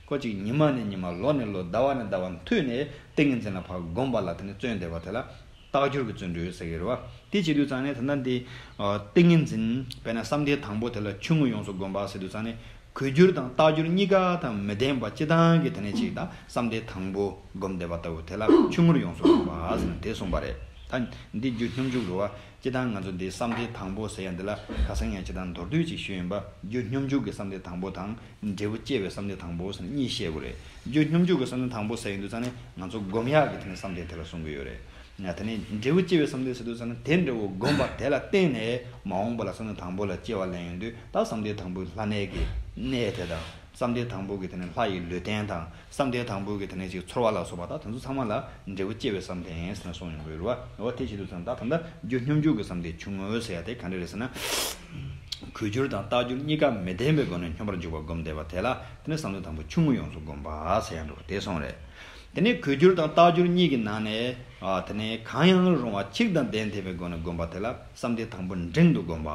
ཁོ་ཅིག་ཉི་མ་ནས་ཉི་མ་ལོ་ནས་ལོ་ཟླ་བ་ནས་ཟླ་བ་མཐུད་ནས་ཏིང་ངེ་འཛིན་ལ་ཕར་བསྒོམ་པ་ལ་དེ་ནས་བརྩོན་བསྡད་པ་དེ་ལ་རྟག་སྦྱོར་གྱི་བརྩོན་འགྲུས་ཟེར་གི་རེད་བ། དེ་བྱེད་དུས་ཙང་ནས་ད་ལྟ་འདི་ཏིང་ངེ་འཛིན་དཔེར་ན་བསམ་གཏན་དང་པོ་དེ་ལ་ཆུང་ངུ་ཡོངས་སུ་བསྒོམ་པ་ཟེར་དུས་ཙང་ནས། གུས་སྦྱོར་དང་རྟག་སྦྱོར་གཉིས་ཀ་དང་མི་ལྡན་པ་སྤྱིར་བཏང་གི་དེ་ནས་ཅིག་ད་བསམ་གཏན་དང་པོ་བསྒོམ་བསྡད་པ་ལྟ་བུ་དེ་ལ་ཆུང་ངུར་ཡོངས་སུ་བསྒོམ་པ་ཟེར་ནས་དེ་གསུངས་པ་རེད། ད་འདི་རྒྱུ་སྙོམས་འཇུག་རེད་བ། སྤྱིར་བཏང་ང་ཚོ་འདི་བསམ་གཏན་དང་པོ་ཟེར་ཡ་འདི་ལ་ཁ་སང་ཡང་སྤྱིར་བཏང་མདོར་བསྡུས་ཅིག་ཞུས་ཡིན་པ། རྒྱུ་སྙོམས་འཇུག་གི་བསམ་གཏན་དང་པོ་དང་འབྲས་བུ་སྐྱེ་བའི་བསམ་གཏན་དང་པོ་ཟེར་ནས་གཉིས་བཤད་དགོས་རེད། རྒྱུ་སྙོམས་འཇུག་གི་བསམ་གཏན་དང་པོ་ཟེར་ཡོང་དུས་ཙང་ནས་ང་ཚོ་སྒོམ་ཡག་གི་དེ་ནས་བསམ་གཏན་དེ་ལ་གསུང་གི་ཡོད་རེད། ཡང་དེ་ནས་འབྲས་བུ་སྐྱེ་བའི་བསམ་གཏན་ཟེར་དུས་ཙང་ནས་དེ་འདྲ་བོ་བསྒོམ་པ་དེ་ལ་བརྟེན་ནས་མ་འོངས་པ་ལ་བསམ་གཏན་དང་པོ་ལ་སྐྱེ་བ་ལེན་ཡོང་དུས་ད་བསམ་གཏན་དང་པོའི་ལྷ་གནས་ཀྱི་གནས་དེ་དང་། བསམ་གཏན་དང་པོ་གི་དེ་ནས་ལྷ་ཡི་ལུས་རྟེན་དང་། བསམ་གཏན་དང་པོ་གི་དེ་ནས་ཅིག་ཚོར་བ་ལ་སོགས་པ་དང་དེ་ཚོ་ཚང་མ་ལ་འབྲས་བུ་སྐྱེ་བའི་བསམ་གཏན་ཟེར་ནས་གསུངས་ཡོང་གི་ཡོད་རེད་བ། འོ་དེ་བྱེད་དུས་ཙང་ད་ད་ལྟ་རྒྱུ་སྙོམས་འཇུག་གི་བསམ་གཏན་ཆུང་ངུ་ཟེར་ཡ་དེ་ག་འདྲ་རེད་ཟེར་ན། གུས་སྦྱོར་དང་རྟག་སྦྱོར་གཉིས་ཀ་མི་ལྡན་པའི་སྒོ་ནས་སྙོམས་པར་འཇུག་པ་བསྒོམ་བསྡད་པ་དེ་ལ་དེ་ནས་བསམ་གཏན་དང་པོ་ཆུང་ངུ་ཡོངས་སུ་བསྒོམ་པ་ཟེར་ཡ་འདྲ་བོ་དེ་གསུངས་རེད། དེ་ནས་གུས་སྦྱོར་དང་རྟག་སྦྱོར་གཉིས་ཀྱི་ནང་ནས་ཨ། དེ་ནས་གང་ཡང་རུང་བ་གཅིག་དང་ལྡན་ཐེབས་པའི་སྒོ་ནས་བསྒོམ་པ་དེ་ལ་བསམ་གཏན་དང་པོ་འབྲིང་དུ་བསྒོམ་པ།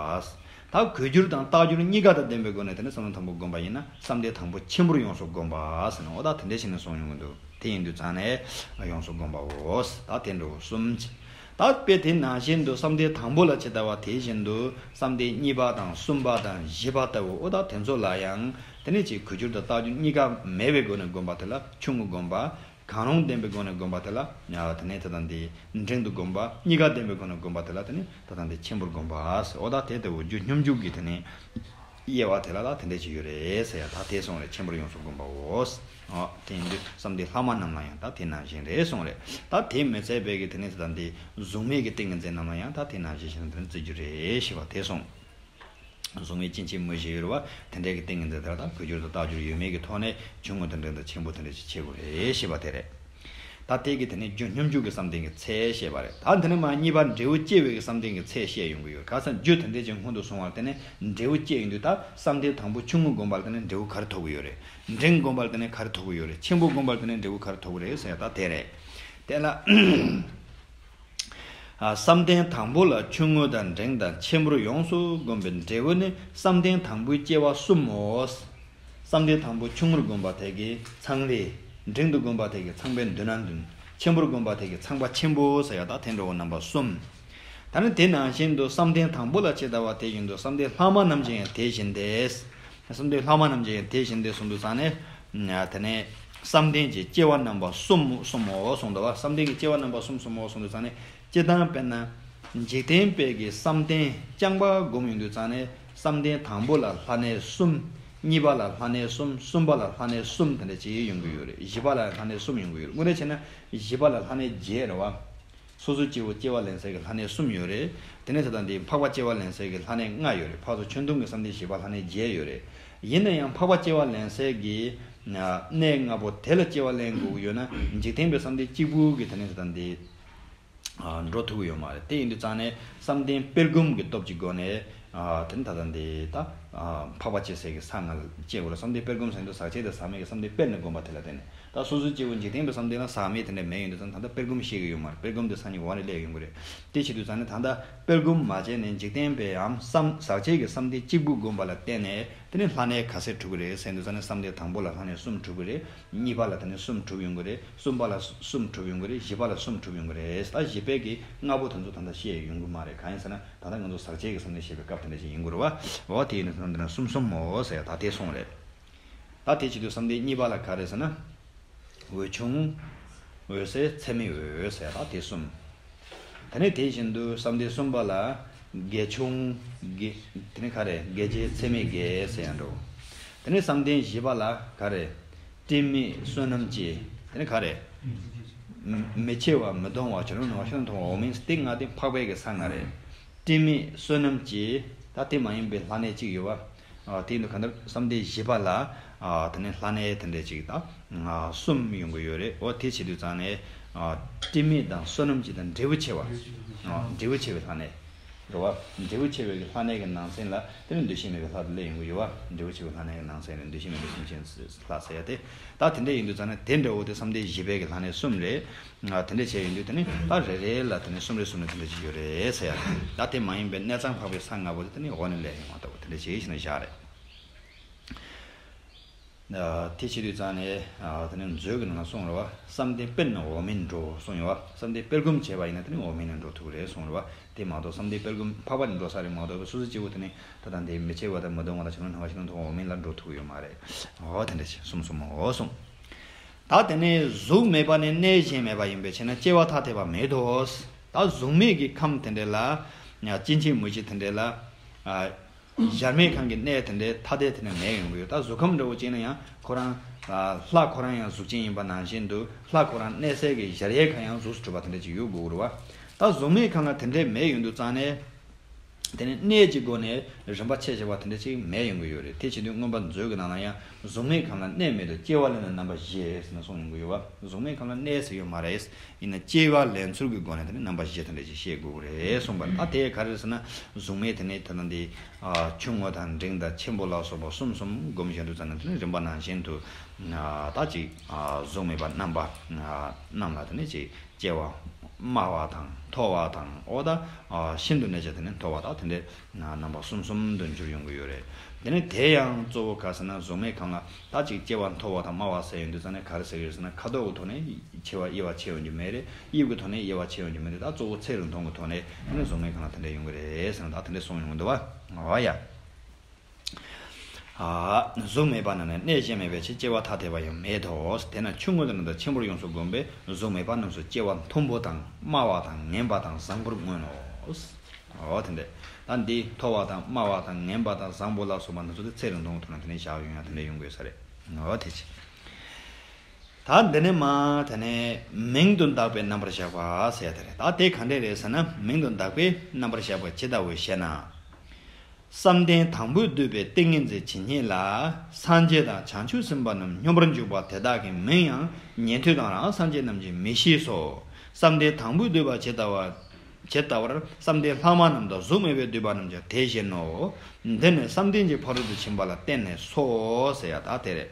ད་གུས་སྦྱོར་དང་རྟག་སྦྱོར་གཉིས་ཀ་དང་ལྡན་པའི་སྒོ་ནས་དེ་ནས་བསམ་གཏན་དང་པོ་བསྒོམ་པ་ཡིན་ན་བསམ་གཏན་དང་པོ་ཆེན་པོར་ཡོངས་སུ་བསྒོམ་པ་ཟེར་ན། འོ་ད་དེ་འདྲ་བྱས་ནས་གསུངས་ཡོང་གི་འདུག་དེ་ཡིན་དུས་ཙང་ནས་ཡོངས་སུ་བསྒོམ་པའོ། ད་དེ་འདྲ་བོ་གསུམ། ད་དཔེ་དེ་ནང་བཞིན་དུ་བསམ་གཏན་དང་པོ་ལ་ཇི་ལྟ་བ་དེ་བཞིན་དུ་བསམ་གཏན་གཉིས་པ་དང་གསུམ་པ་དང་བཞི་པ་ལྟ་བུ། འོ་ད་དེ་ཚོ་ལ་ཡང་དེ་ནས་ཅིག་གུས་སྦྱོར་དང་རྟག་སྦྱོར་གཉིས་ཀ་མེད་པའི་སྒོ་ནས་བསྒོམ་པ་དེ་ལ་ཆུང་ངུ་བསྒོམ་པ། གང་རུང་ལྡན་པའི་སྒོ་ནས་བསྒོམ་པ་དེ་ལ་ཡང་དེ་ནས་དེ་དང་དེ་འབྲིང་དུ་བསྒོམ་པ། གཉིས་ཀ་ལྡན་པའི་སྒོ་ནས་བསྒོམ་པ་དེ་ལ་དེ་ནས་དེ་དང་དེ་ཆེན་པོར་བསྒོམ་པ། འོ་ད་དེ་ལྟ་བུ་རྒྱུ་སྙོམས་འཇུག་གི་དེ་ནས་དབྱེ་བ་དེ་ལ་ད་དེ་འདྲ་ཅིག་ཡོད་རེད་ཟེར་ཡ་ད་དེ་གསུངས་རེད། ཆེན་པོར་ཡོངས་སུ་བསྒོམ་པའོ། འོ་དེ་ཡིན་དུས་བསམ་གཏན་ལྷག་མ་རྣམས་ལ་ཡང་ད་དེ་ནང་བཞིན་རེད་གསུངས་རེད། ད་དེ་མི་ཚད་པའི་གི་དེ་ནས་དེ་དང་དེ་གཟུགས་མེད་ཀྱི་ཏིང་ངེ་འཛིན་རྣམས་ལ་ཡང་ད་དེ་ནང་བཞིན་བྱས་ནས་དེ་ནས་བརྩི་རྒྱུ་རེད་ཞེས་པ་དེ་གསུངས། གཟུགས་མེད་སྐྱེ་མཆེད་མུ་བཞི་ཡོད་རེད་བ། དེ་འདྲའི་གི་ཏིང་ངེ་འཛིན་དེ་ལ་ད་གུས་སྦྱོར་དང་རྟག་སྦྱོར་ཡོད་མེད་ཀྱི་ཐོག་ནས་ཆུང་ངུ་དང་འབྲིང་དང་ཆེན་པོ་དེ་འདྲ་ཞིག་ཕྱེ་དགོས་རེད་ཞེས་པ་དེ་རེད། ད་དེ་གི་དེ་ནས་རྒྱུ་སྙོམས་འཇུག་གི་བསམ་གཏན་གྱི་ཚད་བཤད་པ་རེད། ད་འདི་ནས་མ་གཉིས་པ་འབྲས་བུ་སྐྱེ་བའི་གི་བསམ་གཏན་གྱི་ཚད་བཤད་ཡོང་གི་ཡོད། ག་ས་རྒྱུ་དེ་འདྲའི་ཅིག་སྔོན་དུ་སོང་བ་དེ་ནས་འབྲས་བུ་སྐྱེ་ཡོང་དུས་ད་བསམ་གཏན་དང་པོ་ཆུང་ངུ་བསྒོམ་པ་ལ་དེ་ནས་འབྲས་བུ་ག་རེ་ཐོབ་གི་ཡོད་རེད། འབྲིང་བསྒོམ་པ་ལ་དེ་ནས་ག་རེ་ཐོབ་གི་ཡོད་རེད། ཆེན་པོ་བསྒོམ་པ་ལ་དེ་ནས་འབྲས་བུ་ག་རེ་ཐོབ་གི་རེད་ཟེར་ཡ་ད་དེ་རེད། དེ་ལ། ཨ། བསམ་གཏན་དང་པོ་ལ་ཆུང་ངུ་དང་འབྲིང་དང་ཆེན་པོར་ཡོངས་སུ་བསྒོམ་པའི་འབྲས་བུ་ནི་བསམ་གཏན་དང་པོའི་སྐྱེ་བ་གསུམ་མོ། བསམ་གཏན་དང་པོ་ཆུང་ངུར་བསྒོམ་པ་དེ་གི་ཚངས་རིས། འབྲིང་དུ་བསྒོམ་པ་དེ་གི་ཚངས་པའི་མདུན་ན་མདུན། ཆེན་པོར་བསྒོམ་པ་དེ་གི་ཚངས་པ་ཆེན་པོ་ཟེར་ཡ་ད་དེ་འདྲ་བོ་རྣམ་པ་གསུམ། ད་ནི་དེ་ནང་བཞིན་དུ་བསམ་གཏན་དང་པོ་ལ་ཇི་ལྟ་བ་དེ་བཞིན་དུ་བསམ་གཏན་ལྷག་མ་རྣམས་ཀྱང་ཡང་དེ་བཞིན་ཏེ། བསམ་གཏན་ལྷག་མ་རྣམས་ཀྱང་ཡང་དེ་བཞིན་ཏེ་གསུངས་དུས་ཙང་ནས། དེ་ནས་བསམ་གཏན་གྱི་སྐྱེ་བ་རྣམ་པ་གསུམ་གསུམ་མོ་གསུངས་འདུག་བ། བསམ་གཏན་གྱི་སྐྱེ་བ་རྣམ་པ་གསུམ་གསུམ་མོ་གསུངས་དུས་ཙང་ནས། སྤྱིར་བཏང་དཔེར་ན། འཇིག་རྟེན་པའི་གི་བསམ་གཏན་རྐྱང་པ་བསྒོམ་ཡོང་དུས་ཙང་ནས་བསམ་གཏན་དང་པོ་ལ་ལྷ་གནས་གསུམ། གཉིས་པ་ལ་ལྷ་གནས་གསུམ། གསུམ་པ་ལ་ལྷ་གནས་གསུམ་དེ་འདྲ་ཅིག་ཡོང་གི་ཡོད་རེད། བཞི་པ་ལ་ལྷ་གནས་གསུམ་ཡོང་གི་ཡོད་རེད། དངོས་གནས་བྱས་ན་བཞི་པ་ལ་ལྷ་གནས་བརྒྱད་རེད་བ། སོ་སོའི་སྐྱེ་བོ་སྐྱེ་བ་ལེན་སའི་གི་ལྷ་གནས་གསུམ་ཡོད་རེད། དེ་ནས་ད་ལྟ་འདི་འཕགས་པ་སྐྱེ་བ་ལེན་སའི་གི་ལྷ་གནས་ལྔ་ཡོད་རེད། འཕགས་ཚོགས་ཆོས་དུང་གི་བསམ་གཏན་བཞི་པ་ལྷ་གནས་བརྒྱད་ཡོད་རེད། ཡིན་ན་ཡང་འཕགས་པ་སྐྱེ་བ་ལེན་སའི་གི་གནས་ལྔ་པོ་དེ་ལ་སྐྱེ་བ་ལེན་དགོས་ཀྱི་ཡོད་ན། འཇིག་རྟེན་པའི་བསམ་གཏན་གཅིག་པུ་གི་དེ་ནས་ད་ལྟ་འདི་འགྲོ་ཐུབ་ཀྱི་ཡོད་མ་རེད། དེ་ཡིན་དུས་ཙང་ནས་བསམ་གཏན་དཔལ་སྒོམ་གྱི་སྟོབས་ཀྱི་སྒོ་ནས། ཨ། དེ་ནི་ད་ལྟ་འདི་ད། ཨ། འཕགས་པ་སྐྱེ་སའི་གི་ས་ལྔ་ལ་སྐྱེ་དགོས་རེད། བསམ་གཏན་དཔལ་སྒོམ་ཟེར་དུས་ཟག་བཅས་དང་ཟག་མེད་ཀྱི་བསམ་གཏན་དཔེར་ན་བསྒོམ་པ་དེ་ལ་བརྟེན་ནས། ད་སོ་སོའི་སྐྱེ་བོ་འཇིག་རྟེན་པའི་བསམ་གཏན་ལ་ཟག་མེད་དེ་འདྲ་མེད་ཡོང་དུས་ཙང་ད་ལྟ་དཔལ་སྒོམ་ཤེས་ཀྱི་ཡོད་མ་རེད། དཔལ་སྒོམ་དེ་སང་ཉིན་འོག་ནས་སླེབས་ཡོང་གི་རེད། དེ་བྱེད་དུས་ཙང་ནས་ད་ལྟ་དཔལ་སྒོམ་མ་བྱས་ནས་འཇིག་རྟེན་པའི་འམ་བསམ་ཟག་བཅས་ཀྱི་བསམ་གཏན་གཅིག་པུ་བསྒོམ་པ་ལ་བརྟེན་ནས་དེ་ནི་ལྷ་གནས་ག་ཚད་གྲུབ་ཀྱི་རེད་ཟེར་དུས་ཙང་ནས་བསམ་གཏན་དང་པོ་ལ་ལྷ་གནས་གསུམ་གྲུབ་ཀྱི་རེད། གཉིས་པ་ལ་དེ་ནས་གསུམ་གྲུབ་ཡོང་གི་རེད། གསུམ་པ་ལ་གསུམ་གྲུབ་ཡོང་གི་རེད། བཞི་པ་ལ་གསུམ་གྲུབ་ཡོང་གི་རེད། ད་བཞི་པའི་གི་ལྔ་པོ་དེ་ཚོ་ད་ལྟ་བཤད་ཡོང་གི་མ་རེད། གང་ཡིན་ཟེར་ན་ད་ལྟ་ང་ཚོ་ཟག་བཅས་ཀྱི་བསམ་གཏན་བཤད་པའི་སྐབས་དེ་འདྲ་ཞིག་ཡིན་དགོས་རེད་བ། འོ་དེ་ཡིན་ན་ད་ལྟ་གསུམ་གསུམ་མོ་ཟེར་ཡ་ད་དེ་གསུངས་རེད། ད་དེ་བྱེད་དུས་བསམ་གཏན་གཉིས་པ་ལ་ག་རེ་ཟེར་ན། འོད་ཆུང་། འོད་གསལ་ཚད་མེད་འོད་ཟེར་ཡ་ད་དེ་གསུམ། དེ་ནས་དེ་བཞིན་དུ་བསམ་གཏན་གསུམ་པ་ལ་བརྒྱད་ཆུང་། བརྒྱད། དེ་ནས་ག་རེ་བརྒྱད་བྱས་ཚད་མེད་བརྒྱད་ཟེར་ཡ་འགྲོ། དེ་ནས་བསམ་གཏན་བཞི་པ་ལ་ག་རེ། དྲི་མེད་བསོད་ནམས་ཀྱི། དེ་ནི་ག་རེ། མི་ཆེ་བ་མི་ལྡང་བ་བྱ་རུང་ནོར་བ་ཤིན་ཏུ་མཐོ་བ་འོག་མིན་སྟེ་ལྔ་དེ་འཕགས་པའི་གི་ས་ལྔ་རེད། དྲི་མེད་བསོད་ནམས་ཀྱི། ད་དེ་མ་ཡིན་པའི་ལྷ་གནས་གཅིག་ཡོད་པ། ཨ། དེ་ཡིན་དུས་གང་ལྟར་བསམ་གཏན་བཞི་པ་ལ། ཨ། དེ་ནི་ལྷ་གནས་དེ་འདྲས་ཅིག་ད། ཨ། གསུམ་ཡོང་གི་ཡོད་རེད། འོ་དེ་བྱེད་དུས་ཙང་ནས། ཨ། དྲི་མེད་དང་བསོད་ནམས་ཀྱི་དང་འབྲས་བུ་ཆེ་བ། ཨ། འབྲས་བུ་ཆེ་བའི་ལྷ་གནས། རེད་བ། འབྲས་བུ་ཆེ་བའི་ལྷ་གནས་ཀྱི་ནང་ཚན་ལ་དེ་ནི་འདུ་ཤེས་མེད་པའི་ལྷ་དེ་སླེབས་ཡོང་གི་ཡོད་བ། འབྲས་བུ་ཆེ་བའི་ལྷ་གནས་ཀྱི་ནང་ཚན་ལ་འདུ་ཤེས་མེད་པའི་སེམས་ཅན་ལྷ་ཟེར་ཡ་དེ། ད་དེ་འདྲ་ཡིན་དུས་ཙང་ནས་དེ་འདྲ་བོ་དེ་བསམ་གཏན་བཞི་པའི་གི་ལྷ་གནས་གསུམ་རེད། ང་དེ་འདྲ་བྱས་ཡོང་དུས་དེ་ནི་ད་རེ་རེ་ལ་དེ་ནི་གསུམ་རེ་གསུམ་རེ་དེ་འདྲ་ཅིག་ཡོད་རེད་ཟེར་ཡ་དེ། ད་དེ་མ་ཡིན་པའི་གནས་གཙང་འཕགས་པའི་ས་ལྔ་པོ་དེ་དེ་ནི་འོག་ནས་སླེབས་ཡོང་བ་ལྟ་བུ་དེ་འདྲ་ཅིག་ཞིག་ན་བཞག་རེད། ཨ། དེ་བྱེད་དུས་ཙང་ནས། ཨ། དེ་ནས་མཛོད་ཀྱི་ནང་ལ་གསུངས་རེད་བ། བསམ་གཏན་དཔེར་ན་འོག་མིན་འགྲོ་གསུངས་ཡོད་བ། བསམ་གཏན་དཔེ་སྒོམ་བྱས་པ་ཡིན་ན་དེ་ནི་འོག་མིན་ལ་འགྲོ་ཐུབ་ཀྱི་རེད་གསུངས་རེད་བ། དེ་མ་གཏོགས་བསམ་གཏན་དཔེ་སྒོམ་འཕགས་པ་ནས་འགྲོ་ས་རེད་མ་གཏོགས་སོ་སོ་སྐྱེ་བོ་དེ་ནི་ད་ལྟ་འདི་མི་ཆེ་བ་དང་མི་ལྡང་བ་དང་བྱ་རུང་ནོར་བ་ཤིན་ཏུ་མཐོ་བ་འོག་མིན་ལ་འགྲོ་ཐུབ་ཀྱི་ཡོད་མ་རེད། འོ་དེ་འདྲ་ཞིག་གསུམ་གསུམ་འོ་གསུངས། ད་དེ་ནས་གཟུགས་མེད་པ་ནི་གནས་གཞན་མེད་པ་ཡིན་པའི་ཕྱིར་ན་སྐྱེ་བ་ཐ་དད་པ་མེད་དོ། ད་གཟུགས་མེད་ཀྱི་ཁམས་དེ་འདྲ་ལ། ཡང་སྐྱེ་མཆེད་མུ་བཞི་དེ་འདྲ་ལ། ཨ། གཞལ་མེད་ཁང་གི་གནས་དེ་འདྲའི་ཐ་དད་དེ་ནས་མེད་ཡོང་གི་ཡོད། ད་གཟུགས་ཁམས་འདྲ་བོ་ཅིག་ན་ཡང་ཁོ་རང་། ཨ། ལྷ་ཁོ་རང་ཡང་གཟུགས་ཅན་ཡིན་པ་ནང་བཞིན་དུ་ལྷ་ཁོ་རང་གནས་སའི་གི་གཞལ་ཡས་ཁང་ཡང་གཟུགས་སུ་གྲུབ་པ་དེ་འདྲ་ཅིག་ཡོད་དགོས་རེད་བ། ད་གཟུགས་མེད་ཁམས་ལ་དེ་འདྲའི་མེད་ཡོང་དུས་ཙང་ནས། དེ་ནས་གནས་ཀྱི་སྒོ་ནས་རིམ་པ་ཕྱེ་བྱ་བ་དེ་འདྲ་ཅིག་མེད་ཡོང་གི་ཡོད་རེད། དེ་བྱེད་དུས་མངོན་པ་མཛོད་ཀྱི་ནང་ལ་ཡང་གཟུགས་མེད་ཁམས་ལ་གནས་མེད་དོ། སྐྱེ་བ་ལེན་ན་རྣམ་པ་བཞི་ཟེར་ན་གསུངས་ཡོང་གི་ཡོད་བ། གཟུགས་མེད་ཁམས་ལ་གནས་ཟེར་ཡོད་མ་རེད། ཡིན་ན་སྐྱེ་བ་ལེན་ཚུལ་གྱི་སྒོ་ནས་དེ་ནི་རྣམ་པ་བཞི་དེ་འདྲ་ཅིག་བཤད་དགོས་ཀྱི་རེད་གསུངས་པ་རེད། ད་དེ་ག་རེ་རེད་ཟེར་ན་གཟུགས་མེད་དེ་ནི་ད་ལྟ་འདི། ཨ། ཆུང་ངུ་དང་འབྲིང་དང་ཆེན་པོ་ལ་སོགས་པ་གསུམ་གསུམ་སྒོམ་བཞིན་དུ་ཙམ་ནས་དེ་ནི་རིམ་པ་ནང་བཞིན་དུ། ཨ། ད་ཅིག་ཨ། གཟུགས་མེད་པ་རྣམ་པ། ཨ། རྣམས་ལ་དེ་ནི་ཅིག་སྐྱེ་བ་དམའ་བ་དང་མཐོ་བ་དང་འོ་ད། ཨ། ཤིན་ཏུ་གནས་ཆ་དེ་ནི་མཐོ་བ་དང་དེ་འདྲའི་རྣམ་པ་གསུམ་གསུམ་དུ་འགྱུར་ཡོང་གི་ཡོད་རེད། དེ་ནི་དེ་ཡང་གཙོ་བོ་ག་ཟེར་ན་གཟུགས་མེད་ཁམས་ལ་ད་ཅིག་སྐྱེ་བ་མཐོ་བ་དང་དམའ་བ་ཟེར་ཡོང་དུས་ཙང་ནས་ག་རེ་ཟེར་གི་རེད་ཟེར་ན་ཁ་དོག་གི་ཐོག་ནས་ཆེ་བ་དབྱེ་བ་ཕྱེ་ཡོང་རྒྱུ་མེད་རེད། དབྱིབས་ཀྱི་ཐོག་ནས་དབྱེ་བ་ཕྱེ་ཡོང་རྒྱུ་མེད་རེད། ད་གཙོ་བོ་ཚད་རིང་ཐུང་གི་ཐོག་ནས་དེ་ནི་གཟུགས་མེད་ཁམས་ལ་དེ་འདྲ་ཡོང་གི་རེད་ཟེར་ན་ད་དེ་འདྲ་གསུངས་ཡོང་གི་འདུག་བ། འོ་ཡ། ཨ། གཟུགས་མེད་པ་ན་ནི་གནས་གཞན་མེད་པའི་ཕྱིར་སྐྱེ་བ་ཐ་དད་པ་ཡང་མེད་དོ། དེས་ན་ཆུང་ངུ་དང་ནི་དང་ཆེན་པོར་ཡོངས་སུ་བསྒོམས་པས་གཟུགས་མེད་པ་རྣམས་སུ་སྐྱེ་བ་མཐོན་པོ་དང་དམའ་བ་དང་ངན་པ་དང་བཟང་པོར་མངོན་ནོ། འོ་དེ་འདྲ། ད་འདི་མཐོ་བ་དང་དམའ་བ་དང་ངན་པ་དང་བཟང་པོ་ལ་སོགས་པ་འདི་ཚོ་དེ་ཚད་རིང་ཐུང་གི་ཐོག་ནས་དེ་འདྲ་བཞག་ཡོང་ཡ་དེ་འདྲ་ཡོང་དགོས་ས་རེད། འོ་དེ་བྱས། ད་འདི་ནས་མ་དེ་ནས་མིང་དུ་གདགས་པའི་རྣམ་པར་གཞག་པ་ཟེར་ཡ་དེ་རེད། ད་དེ་ག་འདྲས་རེད་ཟེར་ན་མིང་དུ་གདགས་པའི་རྣམ་པར་གཞག་པ་ཇི་ལྟ་བུ་ཞེ་ན། བསམ་གཏན་དང་པོས་བསྡུས་པའི་ཏིང་ངེ་འཛིན་ཇི་སྙེད་ལ། སངས་རྒྱས་དང་བྱང་ཆུབ་སེམས་དཔའ་རྣམས་སྙོམས་པར་འཇུག་པ་དེ་དག་གི་མིང་ཡང་ཉན་ཐོས་དང་རང་སངས་རྒྱས་རྣམས་ཀྱིས་མི་ཤེས་སོ། བསམ་གཏན་དང་པོས་བསྡུས་པ་ཇི་ལྟ་བ། ཇི་ལྟ་བར་བསམ་གཏན་ལྷག་མ་རྣམས་དང་གཟུགས་མེད་པས་བསྡུས་པ་རྣམས་ཀྱང་དེ་བཞིན་ནོ། འདི་ནི་བསམ་གཏན་གྱི་ཕ་རོལ་ཏུ་ཕྱིན་པ་ལ་བརྟེན་ནས་སོ་ཟེར་ཡ་ད་དེ་རེད།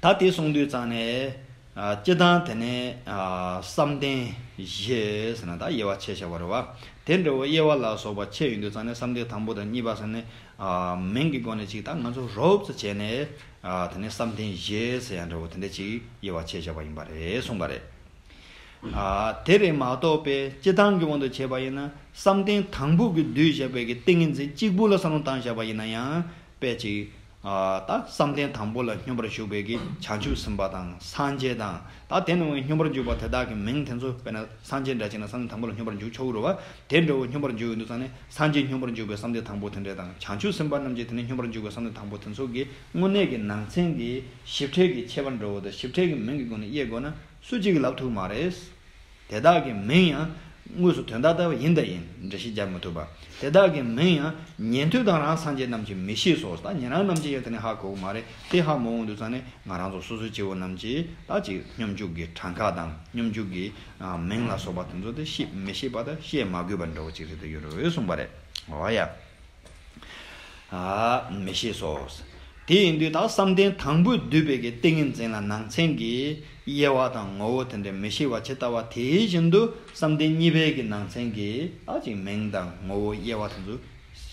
ད་དེ་གསུངས་དུས་ཙང་ནས། ཨ། སྤྱིར་བཏང་དེ་ནས། ཨ། བསམ་གཏན་བཞི་ཟེར་ན་ད་དབྱེ་བ་ཕྱེ་བྱ་བ་རེད་བ། དེ་འདྲ་བོ་དབྱེ་བ་ལ་སོགས་པ་ཕྱེ་ཡོང་དུས་ཙང་ནས་བསམ་གཏན་དང་པོ་དང་གཉིས་པ་ཟེར་ནས། ཨ། མིང་གི་སྒོ་ནས་ཅིག་ད་ང་ཚོ་རོབ་ཙམ་བྱས་ནས། ཨ། དེ་ནས་བསམ་གཏན་བཞི་ཟེར་ཡ་འདྲ་བོ་དེ་འདྲ་ཅིག་དབྱེ་བ་ཕྱེ་བྱ་བ་ཡིན་པ་རེད་གསུངས་པ་རེད། ཨ། དེ་རེད་མ་གཏོགས་པའི་སྤྱིར་བཏང་གི་དབང་དུ་བྱས་པ་ཡིན་ན་བསམ་གཏན་དང་པོ་གི་བསྡུས་བཞག་པའི་གི་ཏིང་ངེ་འཛིན་གཅིག་པུ་ལ་བསམ་བློ་བཏང་བཞག་པ་ཡིན་ན་ཡང་དཔེ་ཅིག་ཨ། ད་བསམ་གཏན་དང་པོ་ལ་སྙོམས་པར་ཞུགས་པའི་གི་བྱང་ཆུབ་སེམས་དཔའ་དང་སངས་རྒྱས་དང་ད་དེ་ནང་བའི་སྙོམས་པར་འཇུག་པ་དེ་དག་གི་མིང་དེ་ཚོ་དཔེར་ན་སངས་རྒྱས་འདྲ་ཅིག་ན་བསམ་གཏན་དང་པོ་ལ་སྙོམས་པར་འཇུག་ཆོག་གི་རེད་བ། དེ་འདྲ་བོ་སྙོམས་པར་འཇུག་ཡོང་དུས་ཙང་ནས་སངས་རྒྱས་སྙོམས་པར་འཇུག་པའི་བསམ་གཏན་དང་པོ་དེ་འདྲ་དང་བྱང་ཆུབ་སེམས་དཔའ་རྣམས་ཀྱི་དེ་ནས་སྙོམས་པར་འཇུག་པའི་བསམ་གཏན་དང་པོ་དེ་ཚོ་གི་དངོས་གནས་ཀྱི་ནང་ཚན་གྱི་ཞིབ་ཕྲའི་གི་ཁྱད་པར་འདྲ་བོ་དང་ཞིབ་ཕྲའི་གི་མིང་གི་སྒོ་ནས་དབྱེ་དགོས་ན་སུ་གཅིག་གིས་ལབ་ཐུབ་མ་རེད། དེ་དག་གི་མིང་ཡང་དངོས་སུ་དོན་དག་ལྟ་བུ་ཡིན་དང་ཡིན་འགྲེལ་བཤད་རྒྱག་མི་ཐུབ་པ། དེ་དག་གི་མིང་ཡང་ཉན་ཐོས་དང་རང་སངས་རྒྱས་རྣམས་ཀྱིས་མི་ཤེས་སོ། ད་ཉན་རང་རྣམས་ཀྱིས་ཡང་དེ་ནི་ཧ་གོ་གི་མ་རེད། དེ་ཧ་མ་གོ་དུས་ཙང་ནས་ང་རང་ཚོ་སོ་སོའི་སྐྱེ་བོ་རྣམས་ཀྱིས་ད་ཅིག་སྙོམས་འཇུག་གི་གྲངས་ཀ་དང་སྙོམས་འཇུག་གི་ཨ་མིང་ལ་སོགས་པ་དེ་ཚོ་དེ་ཤེས་མི་ཤེས་པ་དང་བཤད་མ་དགོས་པ་འདྲ་བོ་ཅིག་རེད་དེ་ཡོད་རེད་གསུངས་པ་རེད། འོ་ཡ། ཨ། མི་ཤེས་སོ། དེ་ཡིན་དུས་ད་བསམ་གཏན་དང་པོས་བསྡུས་པའི་གི་ཏིང་ངེ་འཛིན་ལ་ནང་ཚན་གྱི་དབྱེ་བ་དང་ངོ་བོ་དེ་འདྲ་མི་ཤེས་པ་ཇི་ལྟ་བ་དེ་བཞིན་དུ་བསམ་གཏན་གཉིས་པའི་གི་ནང་ཚན་གྱི་ད་ཅིག་མིང་དང་ངོ་བོ་དབྱེ་བ་དེ་ཚོ་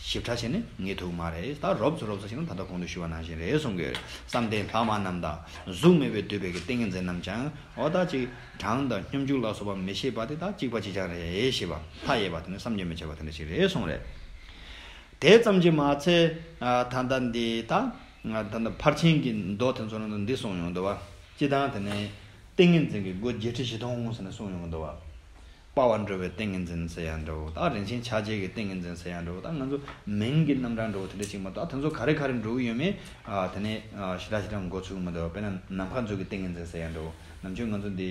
ཞིབ་ཕྲ་བྱས་ནས་ངེས་ཐུབ་མ་རེད། ད་རོབ་ཙམ་རོབ་ཙམ་བྱས་ན་ད་ལྟ་གོང་དུ་ཞུས་པ་ནང་བཞིན་རེད་གསུང་གི་ཡོད་རེད། བསམ་གཏན་ལྷག་མ་རྣམས་དང་གཟུགས་མེད་པས་བསྡུས་པའི་གི་ཏིང་ངེ་འཛིན་རྣམས་ཀྱང་འོ་ད་ཅིག་གྲངས་དང་སྙོམས་འཇུག་ལ་སོགས་པ་མི་ཤེས་པ་དེ་ད་གཅིག་པ་གཅིག་རྐྱང་རེད་ཞེས་པ་མཐའ་ཡས་པ་དེ་ནི་བསམ་གྱིས་མི་ཁྱབ་པ་དེ་འདྲ་ཞིག་རེད་གསུངས་རེད། དེ་ཙམ་གྱིས་མ་ཚད། ཨ། ད་ལྟ་འདི་ད་ད་ལྟ་ཕར་ཕྱིན་གྱི་མདོ་དེ་ཚོ་ནང་དུ་འདི་གསུངས་ཡོང་འདུག་བ། སྤྱི་དང་དེ་ནས་ཏིང་ངེ་འཛིན་གྱི་སྒོ་བརྒྱད་ཁྲི་བཞི་སྟོང་ཟེར་ནས་གསུངས་ཡོང་འདུག་བ། དཔའ་བར་འགྲོ་བའི་ཏིང་ངེ་འཛིན་ཟེར་ཡང་འདྲ་བོ། ད་རིན་ཆེན་ཕྱག་རྒྱའི་གི་ཏིང་ངེ་འཛིན་ཟེར་ཡང་འདྲ་བོ། ད་ང་ཚོ་མིང་གི་རྣམ་གྲངས་འདྲ་བོ་དེ་འདྲ་ཅིག་མ་གཏོགས་ད་དེ་ཚོ་ག་རེ་ག་རེ་འགྲོ་གི་ཡོད་མེད། ཨ། དེ་ནས་ཨ་ཞེ་དྲག་ཞེ་དྲག་མགོ་ཚོས་མི་འདུག་བ། དཔེར་ན་ནམ་མཁའ་མཛོད་ཀྱི་ཏིང་ངེ་འཛིན་ཟེར་ཡང་འདྲ་བོ། ནམ་རྒྱུན་ང་ཚོ་འདི་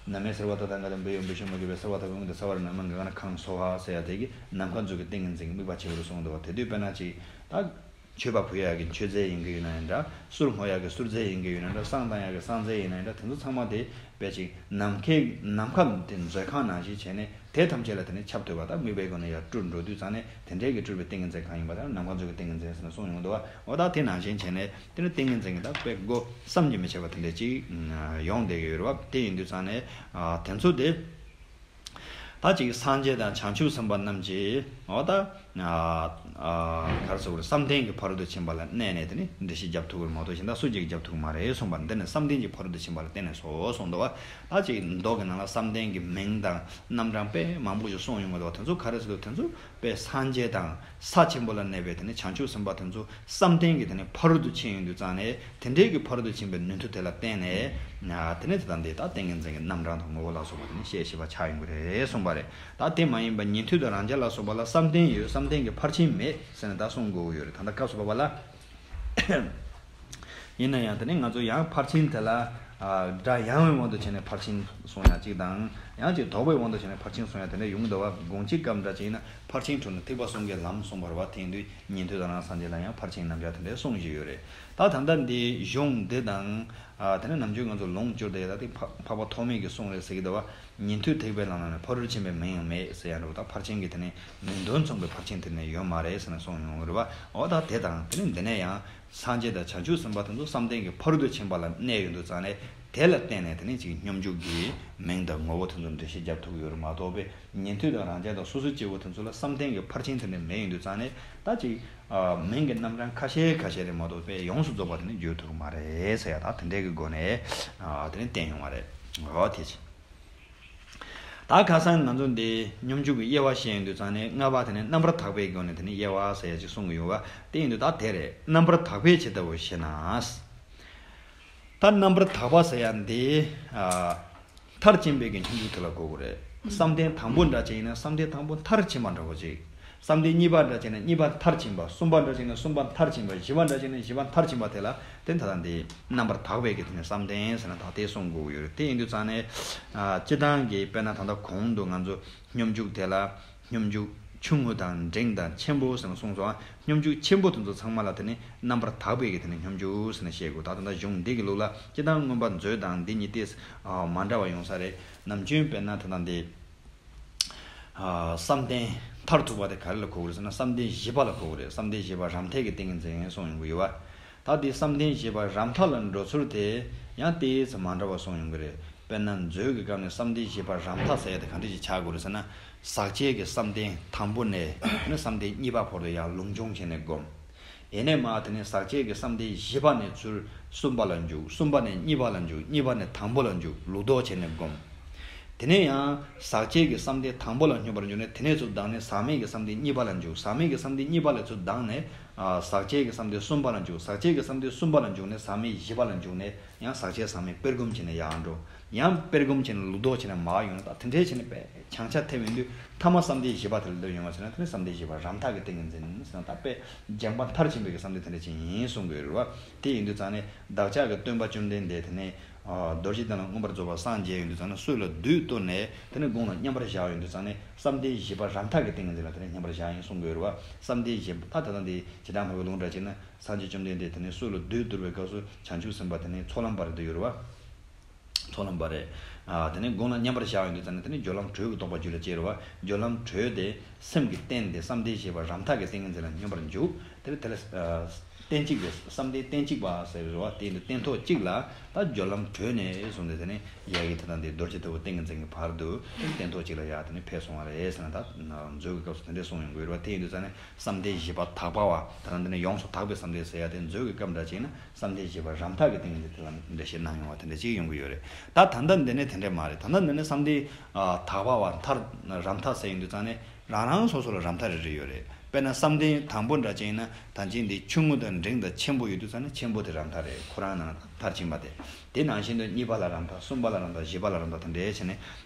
ནམ་མཁའི་སེར་བ་དོ་དང་ག་དང་འབུ་ཡོང་འབུ་ཤོང་མ་གྱུར་པའི་སེར་བ་དོ་ཀུན་གྱི་ས་བར་ན་མ་འགག་ན་ཁང་སོ་ཧ་ཟེར་ཡ་དེ་གི་ནམ་མཁའ་མཛོད་ཀྱི་ཏིང་ངེ་འཛིན་གྱི་དམིགས་པ་བྱེད་པ་རུ་གསུངས་འདུག་བ། དེ་དུས་དཔེར་ན་ཅིག་ད་མཆོད་པ་ཕུལ་ཡག་གི་མཆོད་རྫས་ཡིན་གྱི་ཡོད་ན་ཡང་འདྲ། གསུར་བསྔོ་ཡག་གི་གསུར་རྫས་ཡིན་གྱི་ཡོད་ན་འདྲ། བསང་བཏང་ཡག་གི་བསང་རྫས་ཡིན་ན་ཡང་འདྲ། དེ་ཚོ་ཚང་མ་དེ་དཔེ་ཅིག་ནམ་མཁའི་ནམ་མཁའ་དེ་མཛོད་ཁང་ནང་བཞིན་བྱས་ནས་དེ་ཐམས་ཅད་ལ་དེ་ནས་ཁྱབ་ཐུབ་པ་དང་དམིགས་པའི་སྒོ་ནས་ཡར་སྤྲུལ་འགྲོ་དུས་ཙང་ནས་དེ་འདྲའི་གི་སྤྲུལ་པའི་ཏིང་ངེ་འཛིན་གང་ཡིན་པ་དེ་ནམ་མཁའ་མཛོད་ཀྱི་ཏིང་ངེ་འཛིན་ཟེར་ནས་གསུངས་ཡོང་འདུག་བ། འོ་ད་དེ་ནང་བཞིན་བྱས་ནས་དེ་ནི་ཏིང་ངེ་འཛིན་གྱི་ད་དཔེ་སྒོ་བསམ་གྱིས་མི་ཁྱབ་པ་དེ་འདྲ་ཅིག་ཡོང་བསྡད་ཀྱི་ཡོད་རེད་བ། དེ་ཡིན་དུས་ཙང་ནས་ཨ་དེ་ཚོ་དེ་ད་ཅིག་སངས་རྒྱས་དང་བྱང་ཆུབ་སེམས་དཔའ་རྣམས་ཀྱིས་འོ་ད་ཨ་ཨ་ག་རེ་ཟེར་དགོས་རེད། བསམ་གཏན་གྱི་ཕ་རོལ་ཏུ་ཕྱིན་པ་ལ་གནས་ནས་དེ་ནི་འགྲེལ་བཤད་རྒྱབ་ཐུབ་ཀྱི་རེད་མ་གཏོགས་གཞན་དག་སུ་གཅིག་གིས་རྒྱབ་ཐུབ་ཀྱི་མ་རེད་གསུངས་པ། འདི་ནི་བསམ་གཏན་གྱི་ཕ་རོལ་ཏུ་ཕྱིན་པ་ལ་བརྟེན་ནས་སོ་གསུངས་འདུག་བ། ད་ཅིག་མདོ་གི་ནང་ལ་བསམ་གཏན་གྱི་མིང་དང་རྣམ་གྲངས་དཔེ་མང་པོ་ཞིག་གསུངས་ཡོང་གི་འདུག་བ། དེ་ཚོ་ག་རེ་ཟེར་དུས་དེ་ཚོ་དཔེ་སངས་རྒྱས་དང་ས་ཆེན་པོ་ལ་གནས་པའི་དེ་ནི་བྱང་ཆུབ་སེམས་དཔའ་དེ་ཚོ་བསམ་གཏན་གྱི་དེ་ནི་ཕ་རོལ་ཏུ་ཕྱིན་ཡོང་དུས་ཙང་ནས་དེ་འདྲའི་གི་ཕ་རོལ་ཏུ་ཕྱིན་པའི་ནུས་མཐུ་དེ་ལ་བརྟེན་ནས་དེ་ནི་དེ་དང་དེ་དག་ཏིང་ངེ་འཛིན་གྱི་རྣམ་གྲངས་དང་ངོ་བོ་ལ་སོགས་པ་དེ་ནི་བཤད་ཤེས་པ་ཆགས་ཡོང་གི་རེད་གསུངས་པ་རེད། ད་དེ་མ་ཡིན་པ་ཉན་ཐོས་དང་རང་རྒྱལ་ལ་སོགས་པ་ལ་བསམ་གཏན་ཡོད། བསམ་གཏན་གྱི་ཕར་ཕྱིན་མེད་ཟེར་ནས་ད་གསུང་དགོས་ཀྱི་ཡོད་རེད། ད་ལྟ་སྐབས་སུ་བབ་པ་ལ། ཡིན་ན་ཡང་དེ་ནི་ང་ཚོ་ཡང་ཕར་ཕྱིན་དེ་ལ་ཨ་སྒྲ་ཡང་བའི་དབང་དུ་བྱས་ནས་ཕར་ཕྱིན་གསུང་ཡ་གཅིག་དང་། ཡང་གཅིག་ལྡོག་པའི་དབང་དུ་བྱས་ནས་ཕར་ཕྱིན་གསུང་ཡ་དེ་འདྲ་ཡོང་གི་འདུག་བ། དགོངས་གཅིག་སྐབས་འདྲ་ཅིག་ཡིན་ན་ཕར་ཕྱིན་དྲུག་ནི་ཐེག་པ་གསུམ་གའི་ལམ་གསུངས་པ་རེད་བ། དེ་ཡིན་དུས་ཉན་ཐོས་དང་རང་སངས་རྒྱས་ལ་ཡང་ཕར་ཕྱིན་རྣམ་གཞག་དེ་འདྲའི་གསུངས་བཞིན་ཡོད་རེད། ད་ད་ལྟ་འདི་གཞུང་འདི་དང་ཨ་དེ་ནི་ནམ་རྒྱུན་ང་ཚོ་ལུང་བསྐྱུར་བསྡད་ཡ་ད་དེ་འཕགས་པ་ཐོགས་མེད་ཀྱིས་གསུངས་རེད་ཟེར་གྱི་འདུག་བ། ཉན་ཐོས་ཐེག་པའི་ལམ་ལ་ནི་ཕ་རོལ་ཕྱིན་པའི་མིང་ཡང་མེད་ཟེར་ཡ་འདྲ་བོ། ད་ཕར་ཕྱིན་གྱི་དེ་ནི་མིང་དོན་མཚུངས་པའི་ཕར་ཕྱིན་དེ་ནི་ཡོད་མ་རེད་ཟེར་ནས་གསུངས་ཡོང་གི་རེད་བ། འོ་ད་དེ་དང་དེ་ནི་འདི་ནས་ཡང་སངས་རྒྱས་དང་བྱང་ཆུབ་སེམས་དཔའ་དེ་ཚོ་བསམ་གཏན་གྱི་ཕ་རོལ་ཏུ་ཕྱིན་པ་ལ་གནས་ཡོང་དུས་ཙང་ནས་དེ་ལ་བརྟེན་ནས་དེ་ནི་ཅིག་སྙོམས་འཇུག་གི་མིང་དང་ངོ་བོ་དེ་ཚོ་འགྲེལ་བཤད་རྒྱབ་ཐུབ་ཀྱི་ཡོད་རེད་མ་གཏོགས་པས། ཉན་ཐོས་དང་རང་རྒྱལ་དང་སོ་སོའི་སྐྱེ་བོ་དེ་ཚོ་ལ་བསམ་གཏན་གྱི་ཕར་ཕྱིན་དེ་འདྲ་མེད་ཡོང་དུས་ཙང་ནས་ད་ཅིག་ཨ་མིང་གི་རྣམ་གྲངས་ཁ་ཤས་ཁ་ཤས་རེད་མ་གཏོགས་པས་ཡོངས་སུ་རྫོགས་པ་དེ་ནི་བརྗོད་ཐུབ་ཀྱི་མ་རེད་ཟེར་ཡ་ད་དེ་འདྲའི་གི་སྒོ་ནས་ཨ་དེ་ནི་བསྟན་ཡོང་བ་རེད། འོ་དེ་ཅི། ད་ཁ་སང་ང་ཚོ་འདི་སྙོམས་འཇུག་གི་དབྱེ་བ་བཤད་ཡོང་དུས་ཙང་ནས་ལྔ་པ་དེ་ནི་རྣམ་པར་དག་པའི་སྒོ་ནས་དེ་ནི་དབྱེ་བ་ཟེར་ཡ་ཅིག་གསུང་གི་ཡོད་པ། དེ་ཡིན་དུས་ད་དེ་རེད། རྣམ་པར་དག་པས་ཇི་ལྟ་བུ་ཞེ་ན། ད་རྣམ་པར་དག་པ་ཟེར་ཡ་འདི་ཨ། མཐར་ཕྱིན་པའི་གི་སྙོམས་འཇུག་དེ་ལ་གོ་དགོས་རེད། བསམ་གཏན་དང་པོ་འདྲ་ཅིག་ཡིན་ན་བསམ་གཏན་དང་པོ་མཐར་ཕྱིན་པ་འདྲ་བོ་ཅིག། བསམ་གཏན་གཉིས་པ་འདྲ་ཅིག་ཡིན་ན་གཉིས་པ་མཐར་ཕྱིན་པ། གསུམ་པ་འདྲ་ཅིག་ཡིན་ན་གསུམ་པ་མཐར་ཕྱིན་པ། བཞི་པ་འདྲ་ཅིག་ཡིན་ན་བཞི་པ་མཐར་ཕྱིན་པ་དེ་ལ་དེ་ད་ལྟ་འདི་རྣམ་པར་དག་པའི་གི་དེ་ནི་བསམ་གཏན་ཟེར་ན་ད་དེ་གསུང་དགོས་ཀྱི་ཡོད་རེད། དེ་ཡིན་དུས་ཙང་ནས་ཨ་སྤྱི་བཏང་གི་དཔེར་ན་ད་ལྟ་གོང་དུ་ང་ཚོ་སྙོམས་འཇུག་དེ་ལ་སྙོམས་འཇུག་ཆུང་ངུ་དང་འབྲིང་དང་ཆེན་པོ་ཟེར་ནས་གསུངས་སོང་། སྙོམས་འཇུག་ཆེན་པོ་དེ་ཚོ་ཚང་མ་ལ་དེ་ནི་རྣམ་པར་དག་པའི་གི་དེ་ནི་སྙོམས་འཇུག་ཟེར་ནས་བཤད་དགོས། ད་ད་ལྟ་གཞུང་འདི་གི་ལུགས་ལ་སྤྱི་བཏང་མངོན་པ་མཛོད་དང་འདི་གཉིས་ཏེ་མ་འདྲ་བ་ཡོང་ས་རེད། ནམ་རྒྱུན་དཔེར་ན་ད་ལྟ་འདི་ཨ་བསམ་གཏན་མཐར་ཐུག་པ་དེ་ག་རེ་ལ་གོ་གི་རེད་ཟེར་ན་བསམ་གཏན་བཞི་པ་ལ་གོ་གི་རེད། བསམ་གཏན་བཞི་པ་རམ་འཐས་ཀྱི་ཏིང་ངེ་འཛིན་གསུངས་ཡོང་གི་ཡོད་པ། ད་དེ་བསམ་གཏན་བཞི་པ་རམ་འཐས་ལ་འགྲོ་ཚུལ་དེ་ཡང་ཏོག་ཙམ་མ་འདྲ་བ་གསུངས་ཡོང་གི་རེད། དཔེར་ན་མཛོད་ཀྱི་སྐབས་ནས་བསམ་གཏན་བཞི་པ་རམ་འཐས་ཟེར་ཡ་དེ་ག་འདྲ་ཞིག་ཆགས་དགོས་རེད་ཟེར་ན། ཟག་བཅས་ཀྱི་བསམ་གཏན་དང་པོ་ནས་ནི་བསམ་གཏན་གཉིས་པ་བར་དུ་ཡང་ལུགས་འབྱུང་བྱས་ནས་བསྒོམ། ཡེ་ནས་མར་དེ་ནས་ཟག་བཅས་ཀྱི་བསམ་གཏན་བཞི་པ་ནས་ཚུར་གསུམ་པ་ལ་འཇུག། གསུམ་པ་ནས་གཉིས་པ་ལ་འཇུག། གཉིས་པ་ནས་དང་པོ་ལ་འཇུག། ལུགས་ལྡོག་བྱས་ནས་བསྒོམ། དེ་ནས་ཡང་ཟག་བཅས་ཀྱི་བསམ་གཏན་དང་པོ་ལ་སྙོམས་པར་འཇུག་ནས་དེ་ནས་ཚུར་ལྡང་ནས་ཟག་མེད་ཀྱི་བསམ་གཏན་གཉིས་པ་ལ་འཇུག། ཟག་མེད་ཀྱི་བསམ་གཏན་གཉིས་པ་ལས་ཚུར་ལྡང་ནས་ ཟག་བཅས་ཀྱི་བསམ་གཏན་གསུམ་པ་ལ་འཇུག་ཟག་བཅས་ཀྱི་བསམ་གཏན་གསུམ་པ་ལ་འཇུག་ནས་ཟག་མེད་བཞི་པ་ལ་འཇུག་ནས་ཡང་ཟག་བཅས་ཟག་མེད་སྤེལ་སྒོམ་བྱས་ནས་ཡར་འགྲོ། ཡང་སྤེལ་སྒོམ་བྱས་ནས་ལུགས་ལྡོག་བྱས་ནས་མར་ཡོང་ནས་ད་དེ་འདྲས་བྱས་ནས་པས་བྱང་ཆ་ཐེབས་ཡོང་དུས་ཐ་མ་བསམ་གཏན་བཞི་པ་དེ་ལ་སླེབས་ཡོང་བ་ཟེར་ན་དེ་ནི་བསམ་གཏན་བཞི་པ་རང་མཐའ་གི་ཏིང་ངེ་འཛིན་ཟེར་ན་ད་པས་སྦྱངས་པ་མཐར་ཕྱིན་པའི་གི་བསམ་གཏན་དེ་འདྲས་ཅིག་ཡིན་གསུང་གི་ཡོད་རེད་བ། དེ་ཡིན་དུས་ཙང་ནས་བདག་ཅག་གི་སྟོན་པ་བཅོམ་ལྡན་འདས་དེ་ནས་རྡོ་རྗེ་གདན་ལ་མངོན་པར་རྫོགས་པར་སངས་རྒྱས་ཡོང་དུས་ཙང་ནས་སྲོད་ལ་བདུད་གཏོར་ནས་དེ་ནས་དགུང་ལ་མཉམ་པར་བཞག་ཡོང་དུས་ཙང་ནས་བསམ་གཏན་བཞི་པ་རང་མཐའ་གི་ཏིང་ངེ་འཛིན་ལ་དེ་ནས་མཉམ་པར་བཞག་ཡིན་གསུང་གི་ཡོད་རེད་བ། བསམ་གཏན་བཞི་པ་ད་ད་ལྟ་འདི་བྱེ་བྲག་སྨྲ་བའི་ལུང་འདྲ་བྱས་ན། སངས་རྒྱས་བཅོམ་ལྡན་འདས་དེ་ནས་སྲོད་ལ་བདུད་གཏོར་བའི་སྐབས་སུ་བྱང་ཆུབ་སེམས་དཔའ་དེ་ནས་ཚོགས་ལམ་པ་རེད་འདུག་ཡོད་རེད་བ། ཚོགས་ལམ་པ་རེད། ཨ་དེ་ནས་དགུང་ལ་མཉམ་པར་བཞག་ཡོང་དུས་ཙང་ནས་དེ་ནས་སྦྱོར་ལམ་དྲོད་ཀྱི་རྟོགས་པ་རྒྱུད་ལ་སྐྱེ་རེད་བ། སྦྱོར་ལམ་དྲོད་དེ་སེམས་ཀྱི་རྟེན་དེ་བསམ་གཏན་བཞི་པ་རང་མཐའ་གི་ཏིང་ངེ་འཛིན་ལ་སྙོམས་པར་འཇུག་དེ་ནས་དེ་ལ་ཨ་རྟེན་གཅིག་པའི་བསམ་གཏན་རྟེན་གཅིག་པ་ཟེར་རེད་བ། དེ་ཡིན་དུས་སྟན་ཐོག་གཅིག་ལ་ད་སྦྱོར་ལམ་དྲོད་ནས་བཟུང་སྟེ་དེ་ནས་ཡ་གི་ད་ལྟ་འདི་རྡོ་རྗེ་ལྟ་བུ་ཏིང་ངེ་འཛིན་གྱི་བར་དུ་སྟན་ཐོག་གཅིག་ལ་ཡ་དེ་ནས་ཕེབས་སོང་བ་རེད་ཟེར་ན། ད་མཛོད་ཀྱི་སྐབས་སུ་དེ་འདྲས་གསུངས་ཡོང་གི་ཡོད་རེད་བ། དེ་ཡིན་དུས་ཙང་ནས་བསམ་གཏན་བཞི་པ་དག་པ་བ་ད་ལྟ་འདི་ནས་ཡོངས་སུ་དག་པའི་བསམ་གཏན་ཟེར་ཡ་དེ་མཛོད་ཀྱི་སྐབས་འདྲ་ཅིག་ན། བསམ་གཏན་བཞི་པ་རང་མཐའ་གི་ཏིང་ངེ་འཛིན་དེ་ལ་འགྲེལ་བཤད་གནང་ཡོང་བ་དེ་འདྲ་ཅིག་ཡོང་གི་ཡོད་རེད། ད་ད་ལྟ་འདི་ནས་དེ་འདྲས་མ་རེད། ད་ལྟ་འདི་ནས་བསམ་གཏན་ཨ་དག་པ་བ་མཐར་རང་མཐའ་ཟེར་ཡོང་དུས་ཙང་ནས་རང་རང་སོ་སོ་ལ་རང་མཐའ་རེ་རེ་ཡོད་རེད། དཔེར་ན་བསམ་གཏན་དང་པོ་འདྲ་ཅིག་ཡིན་ན་ད་ཅིག་འདི་ཆུང་ངུ་དང་འབྲིང་དང་ཆེན་པོ་ཡོད་དུས་ཙང་ནས་ཆེན་པོ་དེ་རང་མཐའ་རེད། ཁོ་རང་ནང་མཐར་ཕྱིན་པ་དེ། དེ་ནང་བཞིན་དུ་གཉིས་པ་ལ་རང་མཐའ། གསུམ་པ་ལ་རང་མཐའ། བཞི་པ་ལ་རང་མཐའ། དེ་འདྲས་བྱས་ནས་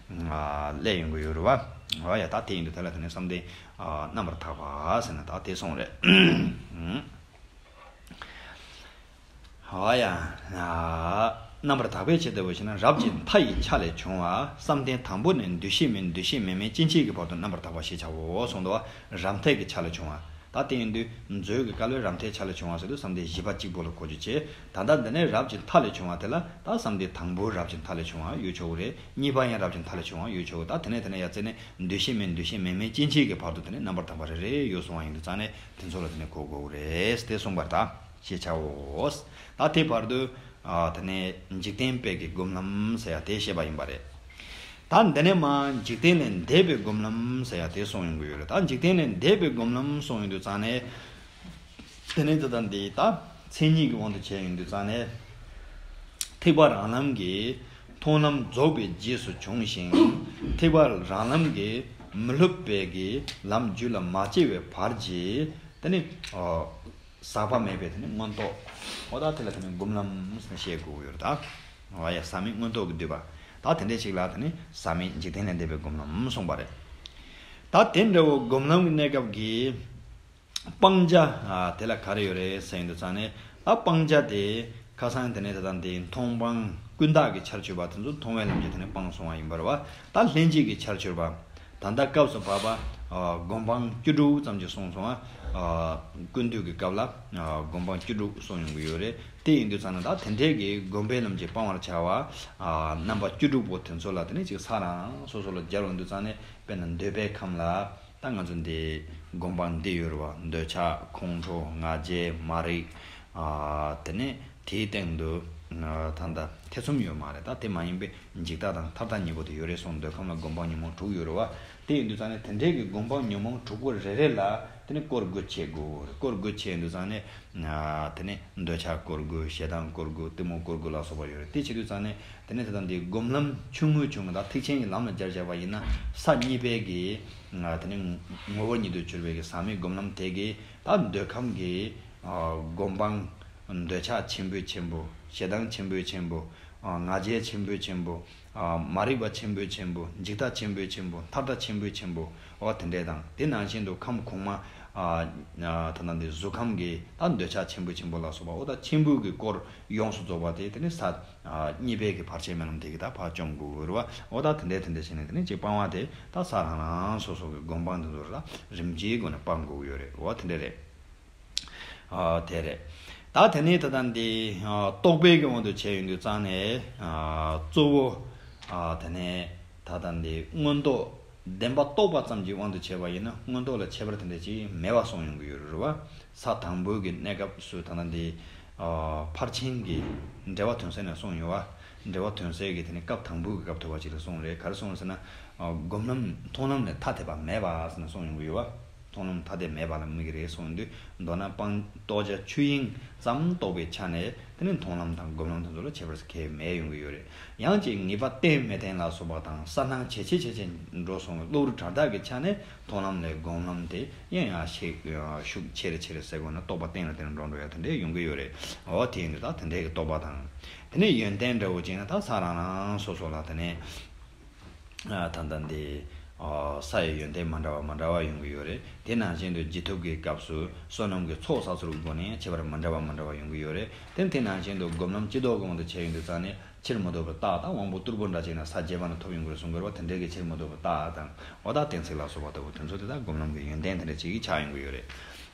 ཨ་སླེབས་ཡོང་གི་ཡོད་རེད་བ། འོ་ཡ། ད་དེ་ཡིན་དུས་དེ་ལ་དེ་ནས་བསམ་གཏན་ཨ་རྣམ་པར་དག་པ་ཟེར་ན་ད་དེ་སོང་རེད། ཨུམ། ཨ་ཡ། རྣམ་པར་དག་པའི་ཕྱིར་ལྟ་བུ་ཞེ་ན། རབ་ཀྱི་མཐའ་ཡི་ཆ་ལས་བྱུང་བ། བསམ་གཏན་དང་པོ་ནས་འདུ་ཤེས་མེད། འདུ་ཤེས་མེད་མིན་སྐྱེ་མཆེད་ཀྱི་བར་དུ་རྣམ་པར་དག་པ་ཞེས་བྱའོ་གསུངས་འདུག་བ། རབ་མཐའི་གི་ཆ་ལས་བྱུང་བ། ད་དེ་ཡིན་དུས་མཛོད་ཀྱི་སྐབས་ལ་རབ་མཐའི་ཆ་ལས་བྱུང་བ་ཟེར་དུས་བསམ་གཏན་བཞི་པ་གཅིག་པོ་ལ་གོ་རྒྱུ་བྱས། ད་ལྟ་འདི་ནས་རབ་ཀྱི་མཐའ་ལས་བྱུང་བ་དེ་ལ་ད་བསམ་གཏན་དང་པོ་རབ་ཀྱི་མཐའ་ལས་བྱུང་བ་ཡོད་ཆོག་གི་རེད། གཉིས་པ་ཡང་རབ་ཀྱི་མཐའ་ལས་བྱུང་བ་ཡོད་ཆོག་གི། ད་དེ་ནས་དེ་ནས་ཡ་རྩེ་ནས་འདུ་ཤེས་མེད། འདུ་ཤེས་མེད་མིན་སྐྱེ་མཆེད་ཀྱི་བར་དུ་དེ་ནས་རྣམ་པར་དག་པ་རེ་རེ་ཡོད་སོང་བ་ཡིན་དུས་ཙང་ནས་དེ་ཚོ་ལ་དེ་ནས་གོ་དགོས་རེད་དེ་གསུངས་པར་ད་ཞེས་བྱའོ། ད་དེ་བར་དུ་ཨ་དེ་ནས་འཇིག་རྟེན་པའི་གི་སྒོམ་ལམ་ཟེར་ཡ་དེ་བཤད་པ་ཡིན་པ་རེད། ད་འདི་ནས་མ་འཇིག་རྟེན་ལས་འདས་པའི་སྒོམ་ལམ་ཟེར་ཡ་དེ་གསུངས་ཡོང་གི་ཡོད་རེད། ད་འཇིག་རྟེན་ལས་འདས་པའི་སྒོམ་ལམ་གསུངས་ཡོང་དུས་ཙང་ནས། དེ་ནས་ད་ལྟ་འདི་ད་མཚན་ཉིད་ཀྱི་དབང་དུ་བྱས་ཡོང་དུས་ཙང་ནས། ཐེག་པ་རང་ལམ་གྱི་མཐོང་ལམ་རྫོགས་པའི་རྗེས་སུ་བྱུང་ཞིང་། ཐེག་པ་རང་ལམ་གྱི་མི་སློབ་པའི་གི་ལམ་རྒྱུད་ལ་མ་སྐྱེས་པའི་བར་གྱི་དེ་ནི་ཨོ་ཟག་པ་མེད་པའི་དེ་ནི་མངོན་རྟོགས། འོ་ད་དེ་ལ་དེ་ནི་སྒོམ་ལམ་ཟེར་ནས་བཤད་དགོས་ཀྱི་ཡོད་རེད་ད། འོ་ཡ། ཟག་མེད་མངོན་རྟོགས་ཀྱིས་བསྡུས་པ། ད་དེ་འདྲའི་ཞིག་ལ་དེ་ནི་ཟག་མེད་འཇིག་རྟེན་ལས་འདས་པའི་སྒོམ་ལམ་གསུངས་པ་རེད། ད་དེ་འདྲ་བོ་སྒོམ་ལམ་གྱི་གནས་སྐབས་ཀྱི་སྤང་བྱ་ཨ་དེ་ལ་ག་རེ་ཡོད་རེད་ཟེར་ཡོང་དུས་ཙང་ནས། ད་སྤང་བྱ་དེ་ཁ་སང་དེ་ནས་ད་ལྟ་འདི་མཐོང་སྤང་ཀུན་བཏགས་ཀྱི་ཆར་ཆུད་པ་དེ་ཚོ་མཐོང་བའི་ལམ་གྱི་དེ་ནས་སྤངས་སོང་བ་ཡིན་པ་རེད་བ། ད་ལྷན་སྐྱེས་ཀྱི་ཆར་ཆུད་པ། ད་ལྟ་སྐབས་སུ་བབ་པ་ཨ་སྒོམ་སྤང་བཅུ་དྲུག་ཙམ་ཅིག་གསུངས་སོང་ཨ། ཨ་ཀུན་བཏུས་ཀྱི་སྐབས་ལ་ཨ་སྒོམ་སྤང་བཅུ་དྲུག་གསུངས་ཡོང་གི་ཡོད་རེད། དེ་ཡིན་དུས་ཙང་ནས་ད་དེ་འདྲའི་གི་སྒོམ་པའི་ལམ་གྱི་སྤང་བར་བྱ་བ་ཨ་རྣམ་པ་བཅུ་དྲུག་པོ་དེ་ཚོ་ལ་དེ་ནས་ཅིག་ས་རང་སོ་སོ་ལ་སྦྱར་ཡོང་དུས་ཙང་ནས། དཔེར་ན་འདོད་པའི་ཁམས་ལ་ད་ང་ཚོ་འདི་སྒོམ་སྤང་འདི་ཡོད་རེད་བ། འདོད་ཆགས་ཁོང་ཁྲོ་ང་རྒྱལ་མ་རིག་ཨ་དེ་ནས་དེའི་སྟེང་དུ་ཨ་ད་ལྟ་ཐེ་ཚོམ་ཡོད་མ་རེད། ད་དེ་མ་ཡིན་པའི་འཇིག་ལྟ་དང་ཐར་ལྟ་གཉིས་པོ་དེ་ཡོད་རེད་གསུངས། འདོད་ཁམས་ལ་སྒོམ་སྤང་ཉོན་མོངས་དྲུག་ཡོད་རེད་བ། དེ་ཡིན་དུས་ཙང་ནས་དེ་འདྲའི་གི་སྒོམ་སྤང་ཉོན་མོངས་དྲུག་པོ་རེ་རེ་ལ་དེ་ནས་སྐོར་དགུ་བྱེད་དགོས་རེད། སྐོར་དགུ་བྱེད་ཡོང་དུས་ཙང་ནས་ཨ་དེ་ནས་འདོད་ཆགས་སྐོར་དགུ། ཞེ་སྡང་སྐོར་དགུ། གཏི་མུག་སྐོར་དགུ་ལ་སོགས་པ་ཡོད་རེད། དེ་བྱེད་དུས་ཙང་ནས། དེ་ནས་ད་ལྟ་འདི་སྒོམ་ལམ་ཆུང་ངུའི་ཆུང་ངུ་དང་ཐེག་ཆེན་གྱི་ལམ་ལ་སྦྱར་བཞག་པ་ཡིན་ན། ས་གཉིས་པའི་གི་ཨ་དེ་ནས་ངོ་བོ་ཉིད་དུ་གྱུར་པའི་གི་ཟག་མེད་སྒོམ་ལམ་དེ་གི་ད་འདོད་ཁམས་ཀྱི་ཨ་སྒོམ་སྤང་། འདོད་ཆགས་ཆེན་པོའི་ཆེན་པོ། ཞེ་སྡང་ཆེན་པོའི་ཆེན་པོ། ཨ་ང་རྒྱལ་ཆེན་པོའི་ཆེན་པོ། ཨ་མ་རིག་པ་ཆེན་པོའི་ཆེན་པོ། འཇིག་ལྟ་ཆེན་པོའི་ཆེན་པོ། ཐར་ལྟ་ཆེན་པོའི་ཆེན་པོ། འོ་དེ་འདྲས་དང་། དེ་ནང་བཞིན་དུ་ཁམས་གོང་མ་ཨ་ཨ་ད་ལྟ་འདི་གཟུགས་ཁམས་ཀྱི་ད་འདོད་ཆགས་ཆེན་པོའི་ཆེན་པོ་ལ་སོགས་པ། འོ་ད་ཆེན་པོའི་གི་སྐོར་ཡོངས་སུ་རྫོགས་པ་དེ་དེ་ནི་ས་ཨ་གཉིས་པའི་གི་བར་ཆད་སྨོན་ལམ་དེ་གི་ད་ཕར་བཅོམ་དགོས་རེད་བ། འོ་ད་དེ་འདྲས་དེ་འདྲས་བྱས་ནས་དེ་ནི་ཅིག་སྤང་བ་དེ་ད་ས་རང་རང་སོ་སོ་གི་སྒོམ་སྤང་དེ་ཚོ་ལ་རིམ་གྱིས་སྒོ་ནས་སྤང་དགོས་ཀྱི་ཡོད་རེད། འོ་དེ་འདྲས་རེད། ཨ་དེ་རེད། ད་དེ་ནས་ད་ལྟ་འདི་ཨ་རྟོག་པའི་གི་དབང་དུ་བྱས་ཡོང་དུས་ཙང་ནས་ཨ་གཙོ་བོ་ཨ་དེ་ནས་ད་ལྟ་འདི་མངོན་རྟོགས། བདེན་པ་རྟོགས་པ་ཙམ་གྱི་དབང་དུ་བྱས་པ་ཡིན་ན་མངོན་རྟོགས་ལ་ཁྱད་པར་དེ་འདྲ་ཅིག་མེད་པ་གསུངས་ཡོང་གི་ཡོད་རེད་བ། ས་དང་པོའི་གི་གནས་སྐབས་སུ་ད་ལྟ་འདི་ཨ་ཕར་ཕྱིན་གྱི་འགྲེལ་པ་དོན་གསལ་ནས་གསུངས་ཡོད་བ། འགྲེལ་པ་དོན་གསལ་གྱི་དེ་ནི་སྐབས་དང་པོའི་གི་སྐབས་ཐོབ་པ་ཅིག་ལ་གསུངས་རེད། ག་རེ་གསུངས་རེད་ཟེར་ན། ཨ་སྒོམ་ལམ་མཐོང་ལམ་ལས་ཐ་དད་པ་མེད་པ་ཟེར་ནས་གསུངས་ཡོང་གི་ཡོད་བ། མཐོང་ལམ་ཐ་དད་མེད་པ་ལ་དམིགས་ཀྱི་རེད་གསུངས་དུས། མདོར་ན་སྤང་རྟོགས་བྱ་ཆོས་དབྱིངས་ཙམ་རྟོགས་པའི་ཆ་ནས་དེ་ནི་མཐོང་ལམ་དང་སྒོམ་ལམ་དེ་ཚོ་ལ་ཁྱད་པར་གང་ཡང་མེད་ཡོང་གི་ཡོད་རེད། ཡང་ཅིག་ངེས་པ་གཏན་མི་གཏན་ལ་སོགས་པ་དང་གསལ་སྣང་ཇེ་ཆེ་ཇེ་ཆེ་འགྲོ་སོང་བའི་གློ་བུར་བྲལ་དག་གི་ཆ་ནས་མཐོང་ལམ་ལས་སྒོམ་ལམ་དེ་ཡང་ཡང་ཤུགས་ཤུགས་ཆེ་རུ་ཆེ་རུ་ཟེར་དགོས་ན་རྟོགས་པ་གཏན་ལ་གཏན་འགྲོ་འགྲོ་ཡ་དེ་འདྲ་ཡོང་གི་ཡོད་རེད། འོ་དེ་ཡིན་དུས་ད་དེ་འདྲའི་གི་རྟོགས་པ་དང་། དེ་ནས་ཡོན་ཏན་འདྲ་བོ་ཅིག་ན་ད་ས་རང་རང་སོ་སོ་ལ་དེ་ནས། ཨ། ད་ལྟ་འདི། ཨ། ས་ཡི་ཡོན་ཏན་མ་འདྲ་བ་མ་འདྲ་བ་ཡོང་གི་ཡོད་རེད། དེ་ནང་བཞིན་དུ་བྱེད་ཐབས་ཀྱི་སྐབས་སུ་བསོད་ནམས་ཀྱི་ཚོགས་བསགས་ཚུལ་གྱི་སྒོ་ནས་ཁྱད་པར་མ་འདྲ་བ་མ་འདྲ་བ་ཡོང་གི་ཡོད་རེད། དེ་དེ་ནང་བཞིན་དུ་སྒོམ་ལམ་སྤྱི་ལྡོག་གི་དབང་དུ་བྱས་ཡོང་དུས་ཙང་ནས་ཕྱིར་མི་ལྡོག་པའི་རྟགས་དང་དབང་པོ་རྟུལ་པོ་འདྲ་ཅིག་ན་ས་བརྒྱད་པ་ན་ཐོབ་ཡོང་གི་རེད་གསུང་གི་རེད་བ། དེ་འདྲའི་གི་ཕྱིར་མི་ལྡོག་པའི་རྟགས་དང་འོ་ད་གཏན་ཚིགས་ལ་སོགས་པ་ལྟ་བུ་དེ་ཚོ་དེ་དག་སྒོམ་ལམ་གྱི་ཡོན་ཏན་དེ་འདྲ་ཅིག་ཆགས་ཡོང་གི་ཡོད་རེད།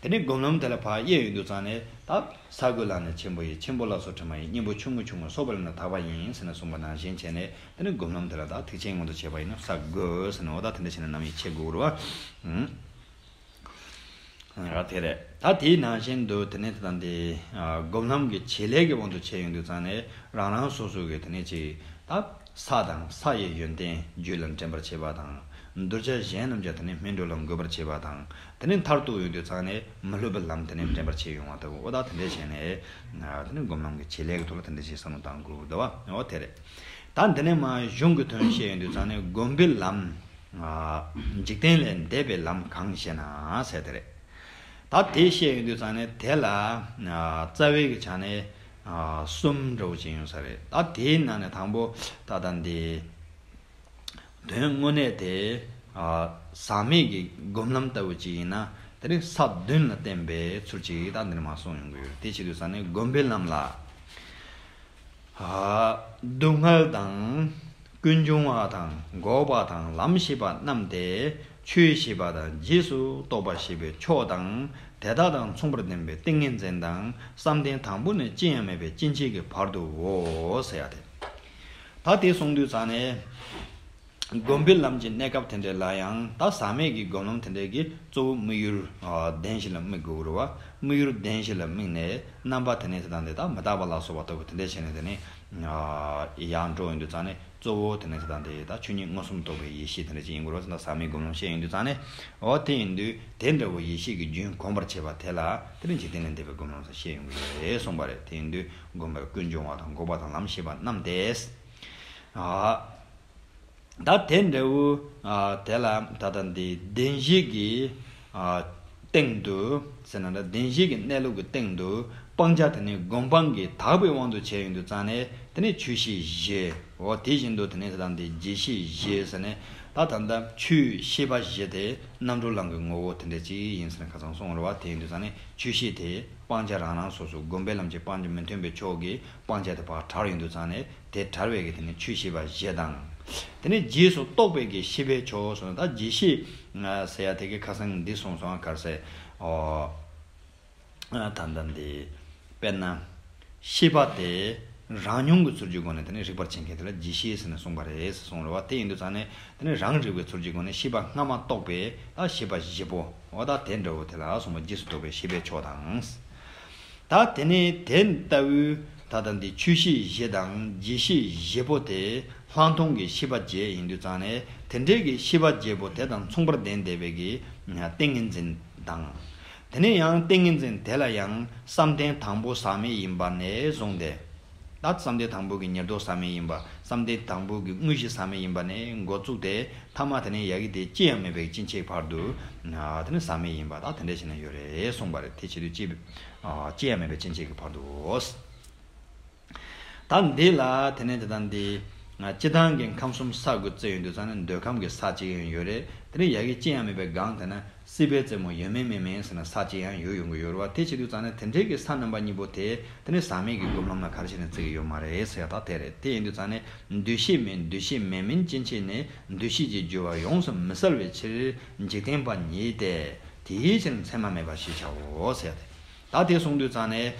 དེ་ནས་སྒོམ་ལམ་དེ་ལ་ཕར་དབྱེ་ཡོང་དུས་ཙང་ནས་ད་ས་དགུ་ལ་ནི་ཆེན་པོ་ཡི། ཆེན་པོ་ལ་སོགས་དྲི་མ་ཡི། གཉེན་པོ་ཆུང་ངུ་ཆུང་ངུ། སོགས་པ་ལ་ནི་དག་པ་ཡིན་ཟེར་ནས་གསུངས་པ་ནང་བཞིན་བྱས་ནས། དེ་ནི་སྒོམ་ལམ་དེ་ལ་ད་ཐེག་ཆེན་མངོན་དུ་བྱེད་པ་ཡིན་ན་ས་དགུ་ཟེར་ནས་འོ་ད་དེ་འདྲ་བྱས་ནས་རྣམ་དབྱེ་ཕྱེ་དགོས་རེད་བ། ཨང་། ཨ། དེ་རེད། ད་དེའི་ནང་བཞིན་དུ་དེ་ནས་ད་འདི། ཨ། སྒོམ་ལམ་གྱི་བྱེད་ལས་ཀྱི་དབང་དུ་བྱས་ཡོང་དུས་ཙང་ནས་རང་རང་སོ་སོ་གི་དེ་ནས་ཅིག་ད་ས་དང་ས་ཡི་ཡོན་ཏན་རྒྱུད་ལ་འདྲེན་པར་བྱེད་པ་དང་། གདུལ་བྱ་གཞན་རྣམས་ཀྱང་དེ་ནས་སྨིན་གྲོལ་ལ་འགོད་པར་བྱེད་པ་དང་། དེ་ནས་མཐར་ཐུག་ཡོང་དུས་ཙང་ནས་མི་སླུ་བའི་ལམ་དེ་ནས་འདྲེན་པར་བྱེད་ཡོང་བ་ལྟ་བུ་འོ་ད་དེ་འདྲ་བྱས་ནས། ཨ། དེ་ནས་སྒོམ་ལམ་གྱི་བྱེད་ལས་ཀྱི་ཐོག་ལ་དེ་འདྲ་ཞིག་བསམ་བློ་བཏང་དགོས་འདུག་བ། འོ་དེ་རེད། ད་འདི་ནས་མར་གཞུང་གི་དོན་བཤད་ཡོང་དུས་ཙང་ནས་སྒོམ་པའི་ལམ། ཨ། འཇིག་རྟེན་ལས་འདས་པའི་ལམ་གང་ཞེ་ན་ཟེར་དེ་རེད། ད་དེ་བཤད་ཡོང་དུས་ཙང་ནས་དེ་ལ། ཨ། རྩ་བའི་གི་ཆ་ནས། ཨ། གསུམ་འདྲ་བོ་ཅིག་ཡོང་ས་རེད། ད་དེའི་ནང་ནས་དང་པོ་ད་ལྟ་འདི། དོན་དངོས་གནས་དེ། ཨ། ཟག་མེད་ཀྱི་སྒོམ་ལམ་ལྟ་བུ་ཅིག་ཡིན་ན་དེ་ནི་ས་བདུན་ལ་བརྟེན་པའི་ཚུལ་ཅིག་ད་འདི་ནས་མར་གསུངས་ཡོང་གི་ཡོད་རེད། དེ་བྱེད་དུས་ཙང་ནས་སྒོམ་པའི་ལམ་ལ། ཨ། སྡུག་བསྔལ་དང་། ཀུན་འབྱུང་བ་དང་། འགོག་པ་དང་། ལམ་ཤེས་པ་རྣམས་ཏེ། ཆོས་ཤེས་པ་དང་། རྗེས་སུ་རྟོགས་པ་ཤེས་པའི་ཕྱོགས་དང་། དེ་དག་དང་མཚུངས་པར་ལྡན་པའི་ཏིང་ངེ་འཛིན་དང་། བསམ་གཏན་དང་པོ་ནས་ཅི་ཡང་མེད་པའི་སྐྱེ་མཆེད་ཀྱི་བར་དུའོ་ཟེར་ཡ་དེ། ད་དེ་གསུངས་དུས་ཙང་ནས། སྒོམ་པའི་ལམ་གྱི་གནས་སྐབས་དེ་འདྲ་ལ་ཡང་ད་ཟག་མེད་ཀྱི་སྒོམ་ལམ་དེ་འདྲ་གི་གཙོ་བོ་དམིགས་ཡུལ། ཨ། ལྡན་ཞིག་ལ་དམིགས་དགོས་རེད་བ། དམིགས་ཡུལ་ལྡན་ཞིག་ལ་དམིགས་ནས་རྣམ་པ་དེ་ནས་དེ་དང་དེ་དག་མི་རྟག་པ་ལ་སོགས་པ་ལྟ་བུ་དེ་འདྲ་བྱས་ནས་དེ་ནས། ཨ། ཡར་འགྲོ་ཡོང་དུས་ཙང་ནས་གཙོ་བོ་དེ་ནས་དེ་དང་དེ་ད་ཆོས་ཉིད་མངོན་སུམ་རྟོགས་པའི་ཡེ་ཤེས་དེ་འདྲ་ཅིག་ཡིན་དགོས་རེད་བ། ད་ཟག་མེད་སྒོམ་ལམ་བཤད་ཡོང་དུས་ཙང་ནས། འོ་དེ་ཡིན་དུས་དེ་འདྲ་བོ་ཡེ་ཤེས་ཀྱི་རྒྱུན་གོམས་པར་བྱེད་པ་དེ་ལ་དེ་ནས་འཇིག་རྟེན་ལས་འདས་པའི་སྒོམ་ལམ་ཟེར་བཤད་ཡོང་གི་རེད་གསུངས་པ་རེད། དེ་ཡིན་དུས་སྒོམ་པའི་ཀུན་འབྱུང་བ་དང་། འགོག་པ་དང་། ལམ་ཤེས་པ་རྣམས་ཏེ། ཨ། ད་དེ་འདྲ་བོ། ཨ། དེ་ལ་ད་ལྟ་འདི་བདེན་བཞི་གི། ཨ། སྟེང་དུ་ཟེར་ན་འདྲ། བདེན་བཞི་གི་གནས་ལུགས་ཀྱི་སྟེང་དུ་སྤང་བྱ་དེ་ནི་སྒོམ་སྤང་གི་དག་པའི་དབང་དུ་བྱས་ཡོང་དུས་ཙང་ནས་དེ་ནི་ཆོས་ཤེས་བཞི། འོ་དེ་བཞིན་དུ་དེ་ནི་ད་ལྟ་འདི་རྗེས་ཤེས་བཞི་ཟེར་ནས། ད་ད་ལྟ་ཆོས་ཤེས་པ་བཞི་དེ་རྣམ་གྲོལ་ལམ་གྱི་ངོ་བོ་དེ་འདྲ་ཅིག་ཡིན་ཟེར་ནས་ཁ་སང་གསུངས་རེད་བ། དེ་ཡིན་དུས་ཙང་ནས་ཆོས་ཤེས་དེ་སྤང་བྱ་རང་རང་སོ་སོ། སྒོམ་པའི་ལམ་གྱི་སྤང་བྱ་མི་མཐུན་པའི་ཕྱོགས་ཀྱི་སྤང་བྱ་དེ་ཕར་བྲལ་ཡོང་དུས་ཙང་ནས། དེ་བྲལ་བའི་གི་དེ་ནི་ཆོས་ཤེས་པ་བཞི་དང་། དེ་ནི་རྗེས་སུ་རྟོགས་པའི་གི་ཤེས་པའི་ཕྱོགས་སོགས། ད་རྗེས་ཤེས་ཟེར་ཡ་དེ་གི་ཁ་སང་འདི་གསུངས་སོང་། ག་རེ་ཟེར། ཨོ། ད་ལྟ་འདི། དཔེར་ན། ཤེས་པ་དེ་རང་མྱོང་གི་ཚུལ་གྱི་སྒོ་ནས་དེ་ནི་རིག་པར་བྱེད་མཁན་དེ་ལ་རྗེས་ཤེས་ཟེར་ནས་གསུངས་པ་རེད་ཟེར་གསུངས་རེད་བ། དེ་ཡིན་དུས་ཙང་ནས་དེ་ནི་རང་རིག་པའི་ཚུལ་གྱི་སྒོ་ནས་ཤེས་པ་སྔ་མ་རྟོགས་པའི་ད་ཤེས་པ་བཞི་པོ། འོ་ད་དེ་འདྲ་བོ་དེ་ལ་གསུངས་པ། རྗེས་སུ་རྟོགས་པའི་ཤེས་པའི་ཕྱོགས་དང་། ད་དེ་ནས་དེ་ལྟ་བུའི་ད་ལྟ་འདི་ཆོས་ཤེས་བཞི་དང་རྗེས་ཤེས་བཞི་པོ་དེ་སླང་ཐོང་གི་ཤེས་པ་བརྒྱད་ཡིན་དུས་ཙང་ནས། དེ་འདྲའི་གི་ཤེས་པ་བརྒྱད་པོ་དེ་དང་མཚུངས་པར་ལྡན་བསྡད་པའི་གི་ཏིང་ངེ་འཛིན་དང་། དེ་ནས་ཡང་ཏིང་ངེ་འཛིན་དེ་ལ་ཡང་བསམ་གཏན་དང་པོ་ཟག་མེད་ཡིན་པ་ནས་བཟུང་སྟེ། ད་བསམ་གཏན་དང་པོ་གི་ཉེར་བསྡོགས་ཟག་མེད་ཡིན་པ། བསམ་གཏན་དང་པོ་གི་དངོས་གཞི་ཟག་མེད་ཡིན་པ་ནས་འགོ་བཙུགས་ཏེ། ཐ་མ་དེ་ནས་ཡ་གི་དེ་ཅི་ཡང་མེད་པའི་སྐྱེ་མཆེད་བར་དུ། དེ་ནི་ཟག་མེད་ཡིན་པ་དང་དེ་འདྲ་བྱས་ནས་ཡོད་རེད་གསུངས་པ་རེད། དེ་བྱེད་དུས་ཅི། ཅི་ཡང་མེད་པའི་སྐྱེ་མཆེད་ཀྱི་བར་དུའོ། ད་འདི་ལ་དེ་ནས་དེ་དང་འདི། སྤྱི་བཏང་གི་ཁམས་གསུམ་ས་དགུ་བརྩི་ཡོང་དུས་ཙང་ནས་འདོད་ཁམས་ཀྱི་ས་གཅིག་ཡང་ཡོད་རེད། དེ་ནས་ཡ་གི་ཅི་ཡང་མེད་པའི་སྒང་དེ་ན། སྲིད་པའི་རྩེ་མོ་ཡོད་མིན་མེད་མིན་ཟེར་ན་ས་གཅིག་ཡང་ཡོད་ཡོང་གི་ཡོད་རེད་བ། དེ་བྱེད་དུས་ཙང་ནས་དེ་འདྲའི་གི་ས་རྣམ་པ་གཉིས་པོ་དེ་དེ་ནི་ཟག་མེད་ཀྱི་སྒོམ་ལམ་ལ་ག་རེ་བྱས་ནས་བརྩི་གི་ཡོད་མ་རེད་ཟེར་ཡ་ད་དེ་རེད། དེ་ཡིན་དུས་ཙང་ནས་འདུ་ཤེས་མེད། འདུ་ཤེས་མེད་མིན་སྐྱེ་མཆེད་ནི། འདུ་ཤེས་ཀྱི་རྒྱུ་བ་ཡོངས་སུ་མི་གསལ་བའི་ཕྱིར། འཇིག་རྟེན་པ་ཉིད་དེ། དེའི་ཕྱིར་མཚན་མ་མེད་པ་ཞེས་བྱའོ་ཟེར་ཡ་དེ། ད་དེ་གསུངས་དུས་ཙང་ནས།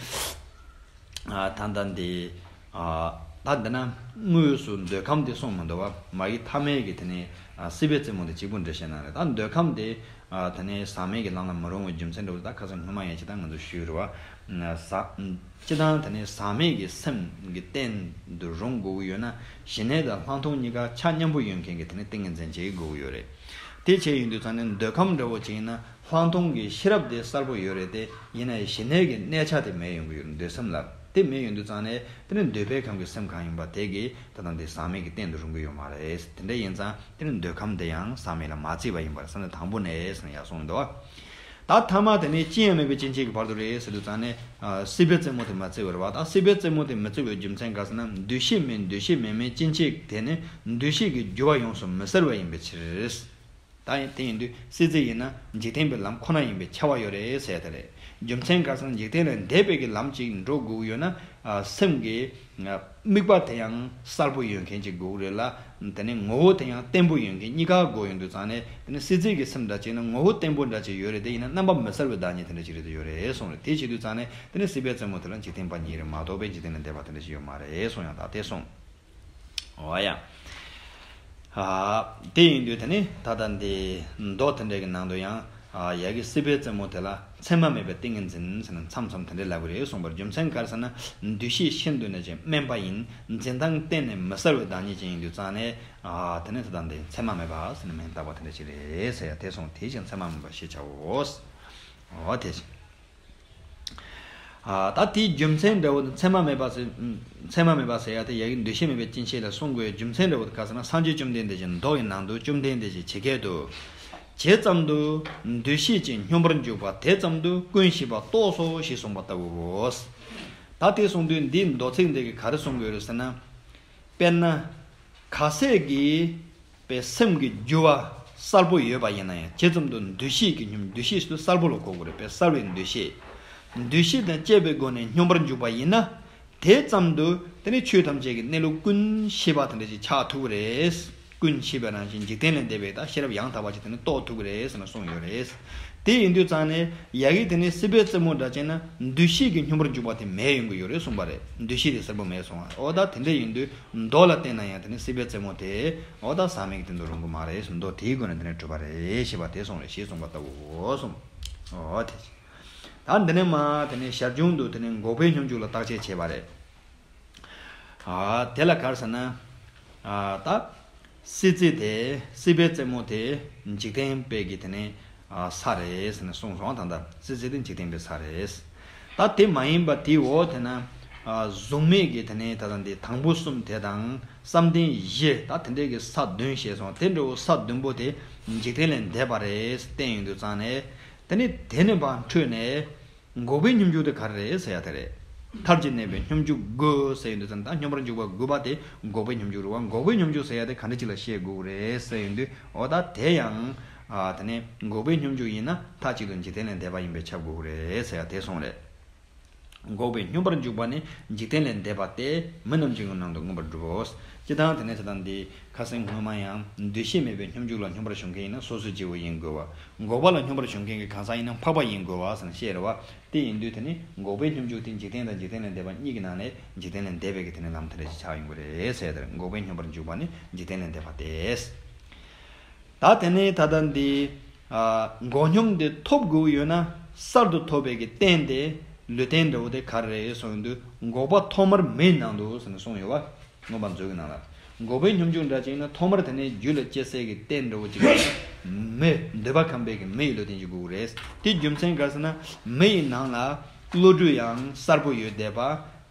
ཨ། ད་ལྟ་འདི། ཨ། ད་འདི་ན་དངོས་སུ་འདོད་ཁམས་དེ་གསུངས་མི་འདུག་བ། མ་གི་ཐ་མའི་གི་དེ་ནས། ཨ། སྲིད་པའི་རྩེ་མོ་དེ་གཅིག་པུ་འགྲེལ་བཤད་གནང་རེད། ད་འདོད་ཁམས་དེ། ཨ། དེ་ནས་ཟག་མེད་ཀྱི་ལམ་ལ་མི་རུང་བའི་རྒྱུ་མཚན་འདྲ་བོ་ད་ཁ་སང་སྔོན་མ་ཡང་ཅི་ལྟར་ང་ཚོ་ཞུས་རེད་བ། ཟག་སྤྱི་བཏང་དེ་ནས་ཟག་མེད་ཀྱི་སེམས་ཀྱི་རྟེན་དུ་རུང་དགོས་ཀྱི་ཡོད་ན། ཞི་གནས་དང་སླང་ཐོང་གཉིས་ཀ་ཆ་མཉམ་པོ་ཡོད་མཁན་གྱི་དེ་ནས་ཏིང་ངེ་འཛིན་ཅིག་དགོས་ཀྱི་ཡོད་རེད། དེ་བྱས་ཡོང་དུས་ཙང་ནས་འདོད་ཁམས་འདྲ་བོ་ཅིག་ཡིན་ན་ལྷག་མཐོང་གི་ཤེས་རབ་དེ་གསལ་པོ་ཡོད་རེད་དེ། ཡིན་ན་ཡང་ཞི་གནས་ཀྱི་གནས་ཆ་དེ་མེད་ཡོང་གི་ཡོད་རེད། འདོད་སེམས་ལ་དེ་མེད་ཡོང་དུས་ཙང་ནས་དེ་ནི་འདོད་པའི་ཁམས་ཀྱི་སེམས་གང་ཡིན་པ་དེ་གིས་ད་ལྟ་འདི་ཟག་མེད་ཀྱི་རྟེན་དུ་རུང་གི་ཡོད་མ་རེད། དེ་འདྲ་ཡིན་ཙང་དེ་ནི་འདོད་ཁམས་དེ་ཡང་ཟག་མེད་ལ་མ་བརྩིས་པ་ཡིན་པར་བསམ་ནས་དང་པོ་ནས་ཟེར་ནས་ཡར་གསུངས་འདུག། ད་ཐ་མ་དེ་ནི་ཅི་ཡང་མེད་པའི་སྐྱེ་མཆེད་ཀྱི་བར་དུ་རེད་ཟེར་དུས་ཙང་ནས། ཨ། སྲིད་པའི་རྩེ་མོ་དེ་མ་བརྩི་བར་བ་དང་། སྲིད་པའི་རྩེ་མོ་དེ་མི་བརྩི་བའི་རྒྱུ་མཚན་ག་ཟེར་ན། འདུ་ཤེས་མེད། འདུ་ཤེས་མེད་མིན་སྐྱེ་མཆེད་དེ་ནི་འདུ་ཤེས་ཀྱི་རྒྱུ་བ་ཡོངས་སུ་མི་གསལ་བ་ཡིན་པའི་ཕྱིར། ད་དེ་ཡིན་དུས་སྲིད་རྩེ་ཡིན་ན་འཇིག་རྟེན་པའི་ལམ་ཁོ་ན་ཡིན་པའི་ཁྱབ་པ་ཡོད་རེད་ཟེར་ཡ་དེ་རེད། རྒྱུ་མཚན་ག་ཟེར་ན། འཇིག་རྟེན་ལས་འདས་པའི་གི་ལམ་ཅིག་འགྲོ་དགོས་ཀྱི་ཡོད་ན། ཨ། སེམས་ཀྱི་དམིགས་པ་དེ་ཡང་གསལ་པོ་ཡོད་མཁན་ཅིག་དགོས་ཀྱི་རེད་ལ། དེ་ནས་ངོ་བོ་དེ་ཡང་བརྟན་པོ་ཡོད་མཁན་གཉིས་ཀ་དགོས་ཡོང་དུས་ཙང་ནས། དེ་ནས་སྲིད་རྩེ་གི་སེམས་འདྲ་ཅིག་ན་ངོ་བོ་བརྟན་པོ་འདྲ་ཅིག་ཡོད་རེད་དེ། ཡིན་ན་རྣམ་པ་མི་གསལ་བའི་བདག་ཉིད་དེ་འདྲ་ཅིག་རེད་དེ་ཡོད་རེད་གསུངས་རེད། དེ་བྱེད་དུས་ཙང་ནས་དེ་ནས་སྲིད་པའི་རྩེ་མོ་དེ་ལ་འཇིག་རྟེན་པ་ཉིད་རེད་མ་གཏོགས་པའི་འཇིག་རྟེན་ལས་འདས་པ་དེ་འདྲ་ཅིག་ཡོད་མ་རེད་གསུངས་ཡང་ད་དེ་གསུངས། འོ་ཡ། ཨ། དེ་ཡིན་དུས་དེ་ནི་ད་ལྟ་འདི་མདོ་དེ་འདྲའི་གི་ནང་དུ་ཡང་། ཨ། ཡ་གི་སྲིད་པའི་རྩེ་མོ་དེ་ལ་མཚན་མ་མེད་པའི་ཏིང་ངེ་འཛིན་ཟེར་ནས་མཚམས་མཚམས་དེ་འདྲའི་ལབ་ཀྱི་རེད་གསུངས་པར། རྒྱུ་མཚན་ག་རེ་ཟེར་ན། འདུ་ཤེས་ཤིན་ཏུ་ནས་ཀྱང་དམན་པ་ཡིན། འཛིན་སྟངས་གཏན་ནས་མི་གསལ་བའི་བདག་ཉིད་ཅན་ཡིན་དུས་ཙང་ནས། ཨ། དེ་ནི་ད་ལྟ་འདི་མཚན་མ་མེད་པ་ཟེར་ནས་མིང་བཏགས་པ་དེ་འདྲ་ཞིག་རེད་ཟེར་ཡ་དེ་སོང་། དེ་བཞིན་མཚན་མ་མེད་པ་ཞེས་བྱའོ། འོ་དེ་བཞིན། ཨ། ད་དེའི་རྒྱུ་མཚན་འདྲ་བོ་དེ་མཚན་མ་མེད་པ་ཟེར། མཚན་མ་མེད་པ་ཟེར་ཡ་དེ་ཡ་གི་འདུ་ཤེས་མེད་པའི་སྐྱེ་མཆེད་ལ་གསུང་དགོས་རྒྱུ་མཚན་འདྲ་བོ་དེ་ག་ཟེར་ན། སངས་རྒྱས་བཅོམ་ལྡན་འདས་ཀྱིས་མདོ་ཡི་ནང་དུ་བཅོམ་ལྡན་འདས་ཀྱིས་ཇི་སྐད་དུ། ཇི་ཙམ་དུ་འདུ་ཤེས་ཀྱིས་སྙོམས་པར་འཇུག་པ། དེ་ཙམ་དུ་ཀུན་ཤེས་པ་རྟོགས་སོ་ཞེས་གསུངས་པ་ལྟ་བུའོ། ད་དེ་གསུངས་དུས་འདིའི་མདོ་ཚིག་འདི་གིས་ག་རེ་གསུང་དགོས་རེད་ཟེར་ན། དཔེར་ན། ག་ཚད་ཀྱི་པའི་སེམས་ཀྱི་རྒྱུ་བ་གསལ་པོ་ཡོད་པ་ཡིན་ན་ཡང་། ཇི་ཙམ་དུ་འདུ་ཤེས་ཀྱི་སྙོམས། འདུ་ཤེས་སུ་གསལ་པོ་ལ་གོ་དགོས་རེད། པའི་གསལ་བའི་འདུ་ཤེས། འདུ་ཤེས་དང་བཅས་པའི་སྒོ་ནས་སྙོམས་པར་འཇུག་པ་ཡིན་ན། དེ་ཙམ་དུ་དེ་ནི་ཆོས་ཐམས་ཅད་ཀྱི་གནས་ལུགས་ཀུན་ཤེས་པ་དེ་འདྲ་ཞིག་ཆགས་ཐུབ་ཀྱི་རེད། ཀུན་ཤེས་པ་རང་བཞིན་འཇིག་རྟེན་ལས་འདས་པའི་ད་ཤེས་རབ་ཡང་དག་པ་ཅིག་དེ་ནི་རྟོགས་ཐུབ་ཀྱི་རེད་ཟེར་ནས་གསུངས་ཡོད་རེད། དེ་ཡིན་དུས་ཙང་ནས་ཡ་གི་དེ་ནི་སྲིད་པའི་རྩེ་མོ་འདྲ་བྱས་ན་འདུ་ཤེས་ཀྱིས་སྙོམས་པར་འཇུག་པ་དེ་མེད་ཡོང་གི་ཡོད་རེད་གསུངས་པ་རེད། འདུ་ཤེས་དེ་གསལ་པོ་མེད་སོང་བ། འོ་ད་དེ་འདྲ་ཡིན་དུས་མདོ་ལ་བརྟེན་ན་ཡང་དེ་ནི་སྲིད་པའི་རྩེ་མོ་དེ་འོ་ད་ཟག་མེད་ཀྱི་སྟེང་དུ་རུང་གི་མ་རེད་གསུངས། མདོ་དེའི་སྒོ་ནས་དེ་ནི་གྲུབ་པ་རེད་ཞེས་པ་དེ་གསུངས་རེད། ཞེས་གསུངས་པ་ལྟ་བུའོ་གསུངས། འོ་དེ། ད་འདི་ནས་མ་དེ་ནས་ཞར་བྱུང་དུ་དེ་ནས་འགོག་པའི་སྙོམས་འཇུག་ལ་བརྟག་དཔྱད་བྱས་པ་རེད། ཨ། དེ་ལ་ག་རེ་ཟེར་ན། ཨ། ད་སྲིད་རྩེ་དེ། སྲིད་པའི་རྩེ་མོ་དེ་འཇིག་རྟེན་པའི་གི་དེ་ནས། ཨ། ས་རེད་ཟེར་ནས་གསུངས་སོང་། ད་ལྟ་སྲིད་རྩེ་དེ་འཇིག་རྟེན་པའི་ས་རེད། ད་དེ་མ་ཡིན་པ་དེའི་འོག་དེ་ན། ཨ། གཟུགས་མེད་ཀྱི་དེ་ནས་ད་ལྟ་འདི་དང་པོ་གསུམ་དེ་དང་བསམ་གཏན་བཞི། ད་དེ་འདྲའི་གི་ས་བདུན་བཤད་སོང་། དེ་འདྲ་བོ་ས་བདུན་པོ་དེ་འཇིག་རྟེན་ལས་འདས་པ་རེད་བསྟན་ཡོང་དུས་ཙང་ནས། དེ་ནས་དེ་ནས་ཕར་འཕྲོས་ནས། འགོག་པའི་སྙོམས་འཇུག་དེ་ག་རེ་རེད་ཟེར་ཡ་དེ་རེད། མཐར་གྱིས་གནས་པའི་སྙོམས་འཇུག་དགུ་ཟེར་ཡོང་དུས་ཙང་ད་སྙོམས་པར་འཇུག་པ་དགུ་པ་དེ་འགོག་པའི་སྙོམས་འཇུག་རེད་བ། འགོག་པའི་སྙོམས་འཇུག་ཟེར་ཡ་དེ་ག་འདྲ་ཅིག་ལ་བཤད་དགོས་རེད་ཟེར་ཡོང་དུས། འོ་ད་དེ་ཡང་། ཨ། དེ་ནས་འགོག་པའི་སྙོམས་འཇུག་ཡིན་ན་མཐའ་གཅིག་ཏུ་འཇིག་རྟེན་ལས་འདས་པ་ཡིན་པས་ཁྱབ་དགོས་རེད་ཟེར་ཡ་དེ་གསུངས་རེད། འགོག་པའི་སྙོམས་པར་འཇུག་པ་ནི་འཇིག་རྟེན་ལས་འདས་པ་སྟེ། མི་རྣམས་ཀྱི་ངོ་རྣམས་དུ་མངོན་པར་འགྲུབ་བོ། སྤྱིར་བཏང་དེ་ནས་ད་ལྟ་འདི་ཁ་སང་སྔོན་མ་ཡང་འདུ་ཤེས་མེད་པའི་སྙོམས་འཇུག་ལ་སྙོམས་པར་ཞུགས་མཁན་ཡིན་ན་སོ་སོའི་སྐྱེ་བོ་ཡིན་དགོས་བ། འགོག་པ་ལ་སྙོམས་པར་ཞུགས་མཁན་གྱི་གང་ཟག་ཡིན་ན་འཕགས་པ་ཡིན་དགོས་བ་ཟེར་ནས་བཤད་རེད་བ། དེ་ཡིན་དུས་དེ་ནི་འགོག་པའི་སྙོམས་འཇུག་དེ་འཇིག་རྟེན་དང་འཇིག་རྟེན་ལས་འདས་པ་གཉིས་ཀྱི་ནང་ནས་འཇིག་རྟེན་ལས་འདས་པའི་གི་དེ་ནི་ལམ་དེ་འདྲ་ཞིག་ཆགས་ཡོང་གི་རེད་ཟེར། དེར་འགོག་པའི་སྙོམས་པར་འཇུག་པ་ནི་འཇིག་རྟེན་ལས་འདས་པ་སྟེ། ད་དེ་ནས་ད་ལྟ་འདི། ཨ། འགོག་སྙོམས་དེ་ཐོབ་དགོས་ཡོད་ན་གསར་དུ་ཐོབ་པའི་གི་རྟེན་དེ། ལུས་རྟེན་འདྲ་བོ་དེ་ག་རེ་རེད་གསུངས་ཡོང་དུས། འགོག་པ་ཐོག་མར་མེའི་ནང་དུ་ཟེར་ནས་གསུངས་ཡོད་བ། མངོན་པ་མཛོད་ཀྱི་ནང་ལ། འགོག་པའི་སྙོམས་འཇུག་འདྲ་ཅིག་ཡིན་ན་ཐོག་མར་དེ་ནས་རྒྱུད་ལ་སྐྱེ་སའི་གི་རྟེན་འདྲ་བོ་ཅིག་གི་མེ། འདོད་པ་ཁམས་པའི་གི་མེ་ཡི་ལུས་རྟེན་ཅིག་དགོས་ཀྱི་རེད། དེ་རྒྱུ་མཚན་ག་རེ་ཟེར་ན། མེ་ཡི་ནང་ལ་བློ་གྲོས་ཡང་གསལ་པོ་ཡོད་བསྡད་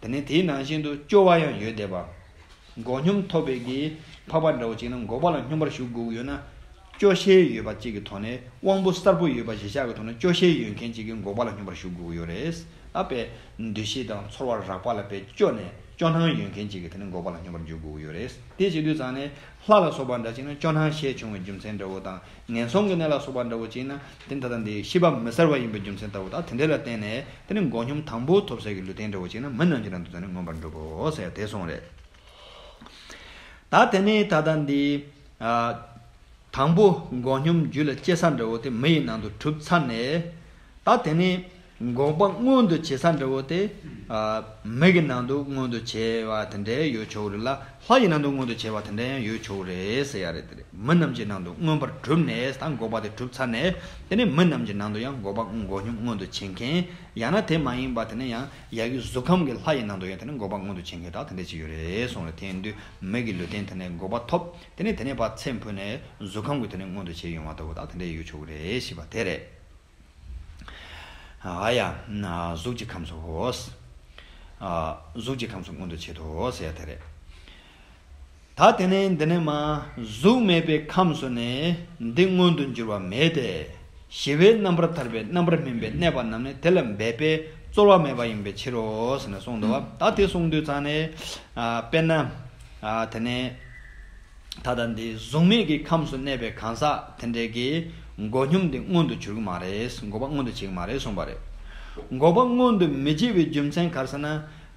པ། དེ་ནས་དེའི་ནང་བཞིན་དུ་སྐྱོ་བ་ཡང་ཡོད་བསྡད་པ། འགོག་སྙོམས་ཐོབ་པའི་གི་འཕགས་པ་འདྲ་བོ་ཅིག་ན་འགོག་པ་ལ་སྙོམས་པར་ཞུགས་དགོས་ཀྱི་ཡོད་ན། སྐྱོ་ཤས་ཡོད་པ་གཅིག་གི་ཐོག་ནས། དབང་པོ་གསལ་པོ་ཡོད་པ་གཞི་བཞག་གི་ཐོག་ནས་སྐྱོ་ཤས་ཡོད་མཁན་གཅིག་གིས་འགོག་པ་ལ་སྙོམས་པར་ཞུགས་དགོས་ཀྱི་ཡོད་རེད། ཨ། དཔེ་འདུ་ཤེས་དང་ཚོར་བ་རགས་པ་ལ་དཔེ་སྐྱོ་ནས་སྐྱོ་སྣང་ཡོད་མཁན་གཅིག་གིས་དེ་ནི་འགོག་པ་ལ་སྙོམས་པར་འཇུག་དགོས་ཀྱི་ཡོད་རེད། དེ་བྱེད་དུས་ཙང་ནས་ལྷ་ལ་སོགས་པ་འདྲ་ཅིག་ན་སྐྱོ་སྣང་ཤས་ཆུང་བའི་རྒྱུ་མཚན་འདྲ་བོ་དང་། ངན་སོང་གི་གནས་ལ་སོགས་པ་འདྲ་བོ་ཅིག་ན་དེ་ད་ལྟ་འདི་ཤེས་པ་མི་གསལ་བ་ཡིན་པའི་རྒྱུ་མཚན་ལྟ་བུ་དང་། དེ་འདྲ་ལ་བརྟེན་ནས་དེ་ནི་འགོག་སྙོམས་དང་པོ་ཐོབ་སའི་གི་ལུས་རྟེན་འདྲ་བོ་ཅིག་ན་མི་རྣམས་ཀྱི་རང་དུ་ད་ནི་མངོན་པར་འགྲུབ་བོ་ཟེར་དེ་གསུངས་རེད། ད་དེ་ནས་ད་ལྟ་འདི། ཨ། དང་པོ་འགོག་སྙོམས་རྒྱུད་ལ་སྐྱེ་ས་འདྲ་བོ་དེ་མེ་ཡི་ནང་དུ་གྲུབ་ཚར་ནས། ད་དེ་ནས་ འགོག་པ་མངོན་དུ་བྱེད་ས་འདྲ་བོ་དེ། ཨ། མི་གི་ནང་དུ་མངོན་དུ་བྱེད་པ་དེ་འདྲ་ཡོད་ཆོག་རེད་ལ། ལྷ་ཡི་ནང་དུ་མངོན་དུ་བྱེད་པ་དེ་འདྲ་ཡང་ཡོད་ཆོག་རེད་ཟེར་ཡ་རེད། དེ་རེད། མི་རྣམས་ཀྱི་ནང་དུ་མངོན་པར་གྲུབ་ནས། ད་འགོག་པ་དེ་གྲུབ་ཚར་ནས། དེ་ནས་མི་རྣམས་ཀྱི་ནང་དུ་ཡང་འགོག་པ་འགོག་སྙོམས་མངོན་དུ་བྱེད་མཁན། ཡང་ན་དེ་མ་ཡིན་པ་དེ་ནས་ཡང་ཡ་གི་གཟུགས་ཁམས་ཀྱི་ལྷ་ཡི་ནང་དུ་ཡང་དེ་ནས་འགོག་པ་མངོན་དུ་བྱེད་མཁན་ད་དེ་འདྲ་ཅིག་ཡོད་རེད་གསུངས་རེད། དེ་ཡིན་དུས་མི་གི་ལུས་རྟེན་དེ་ནས་འགོག་པ་ཐོབ། དེ་ནས་དེ་ནས་ཕར་ཚེ་འཕོས་ནས་གཟུགས་ཁམས་ཀྱི་དེ་ནས་མངོན་དུ་བྱེད་ཡོང་བ་ལྟ་བུ་ད་དེ་འདྲ་ཡོད་ཆོག་གི་རེད་ཞེས་པ་དེ་རེད། ཨ་ཡ། གཟུགས་ཀྱི་ཁམས་སུ་ཧོ། ཨ། གཟུགས་ཀྱི་ཁམས་སུ་མངོན་དུ་བྱེད་དོ་ཟེར་ཡ་དེ་རེད། ད་དེ་ནས་འདི་ནས་མ། གཟུགས་མེད་པའི་ཁམས་སུ་ནི་འདི་མངོན་དུ་འགྱུར་བ་མེད་དེ། ཞི་བའི་རྣམ་པར་ཐར་པའི་རྣམ་པར་སྨིན་པས་གནས་པ་རྣམས་ནི་དེ་ལ་འབད་པས་རྩོལ་བ་མེད་པ་ཡིན་པའི་ཕྱིར་རོ་ཟེར་ནས་གསུངས་འདུག་བ། ད་དེ་གསུངས་དུས་ཙང་ནས། ཨ། དཔེར་ན། ཨ། དེ་ནས། ད་ལྟ་འདི་གཟུགས་མེད་ཀྱི་ཁམས་སུ་གནས་པའི་གང་ཟག་དེ་འདྲས་ཀྱིས་འགོག་སྙོམས་འདི་མངོན་དུ་གྱུར་གྱི་མ་རེད། འགོག་པ་མངོན་དུ་བྱེད་ཀྱི་མ་རེད་གསུངས་པ་རེད། འགོག་པ་མངོན་དུ་མི་བྱེད་པའི་རྒྱུ་མཚན་ག་རེ་ཟེར་ན།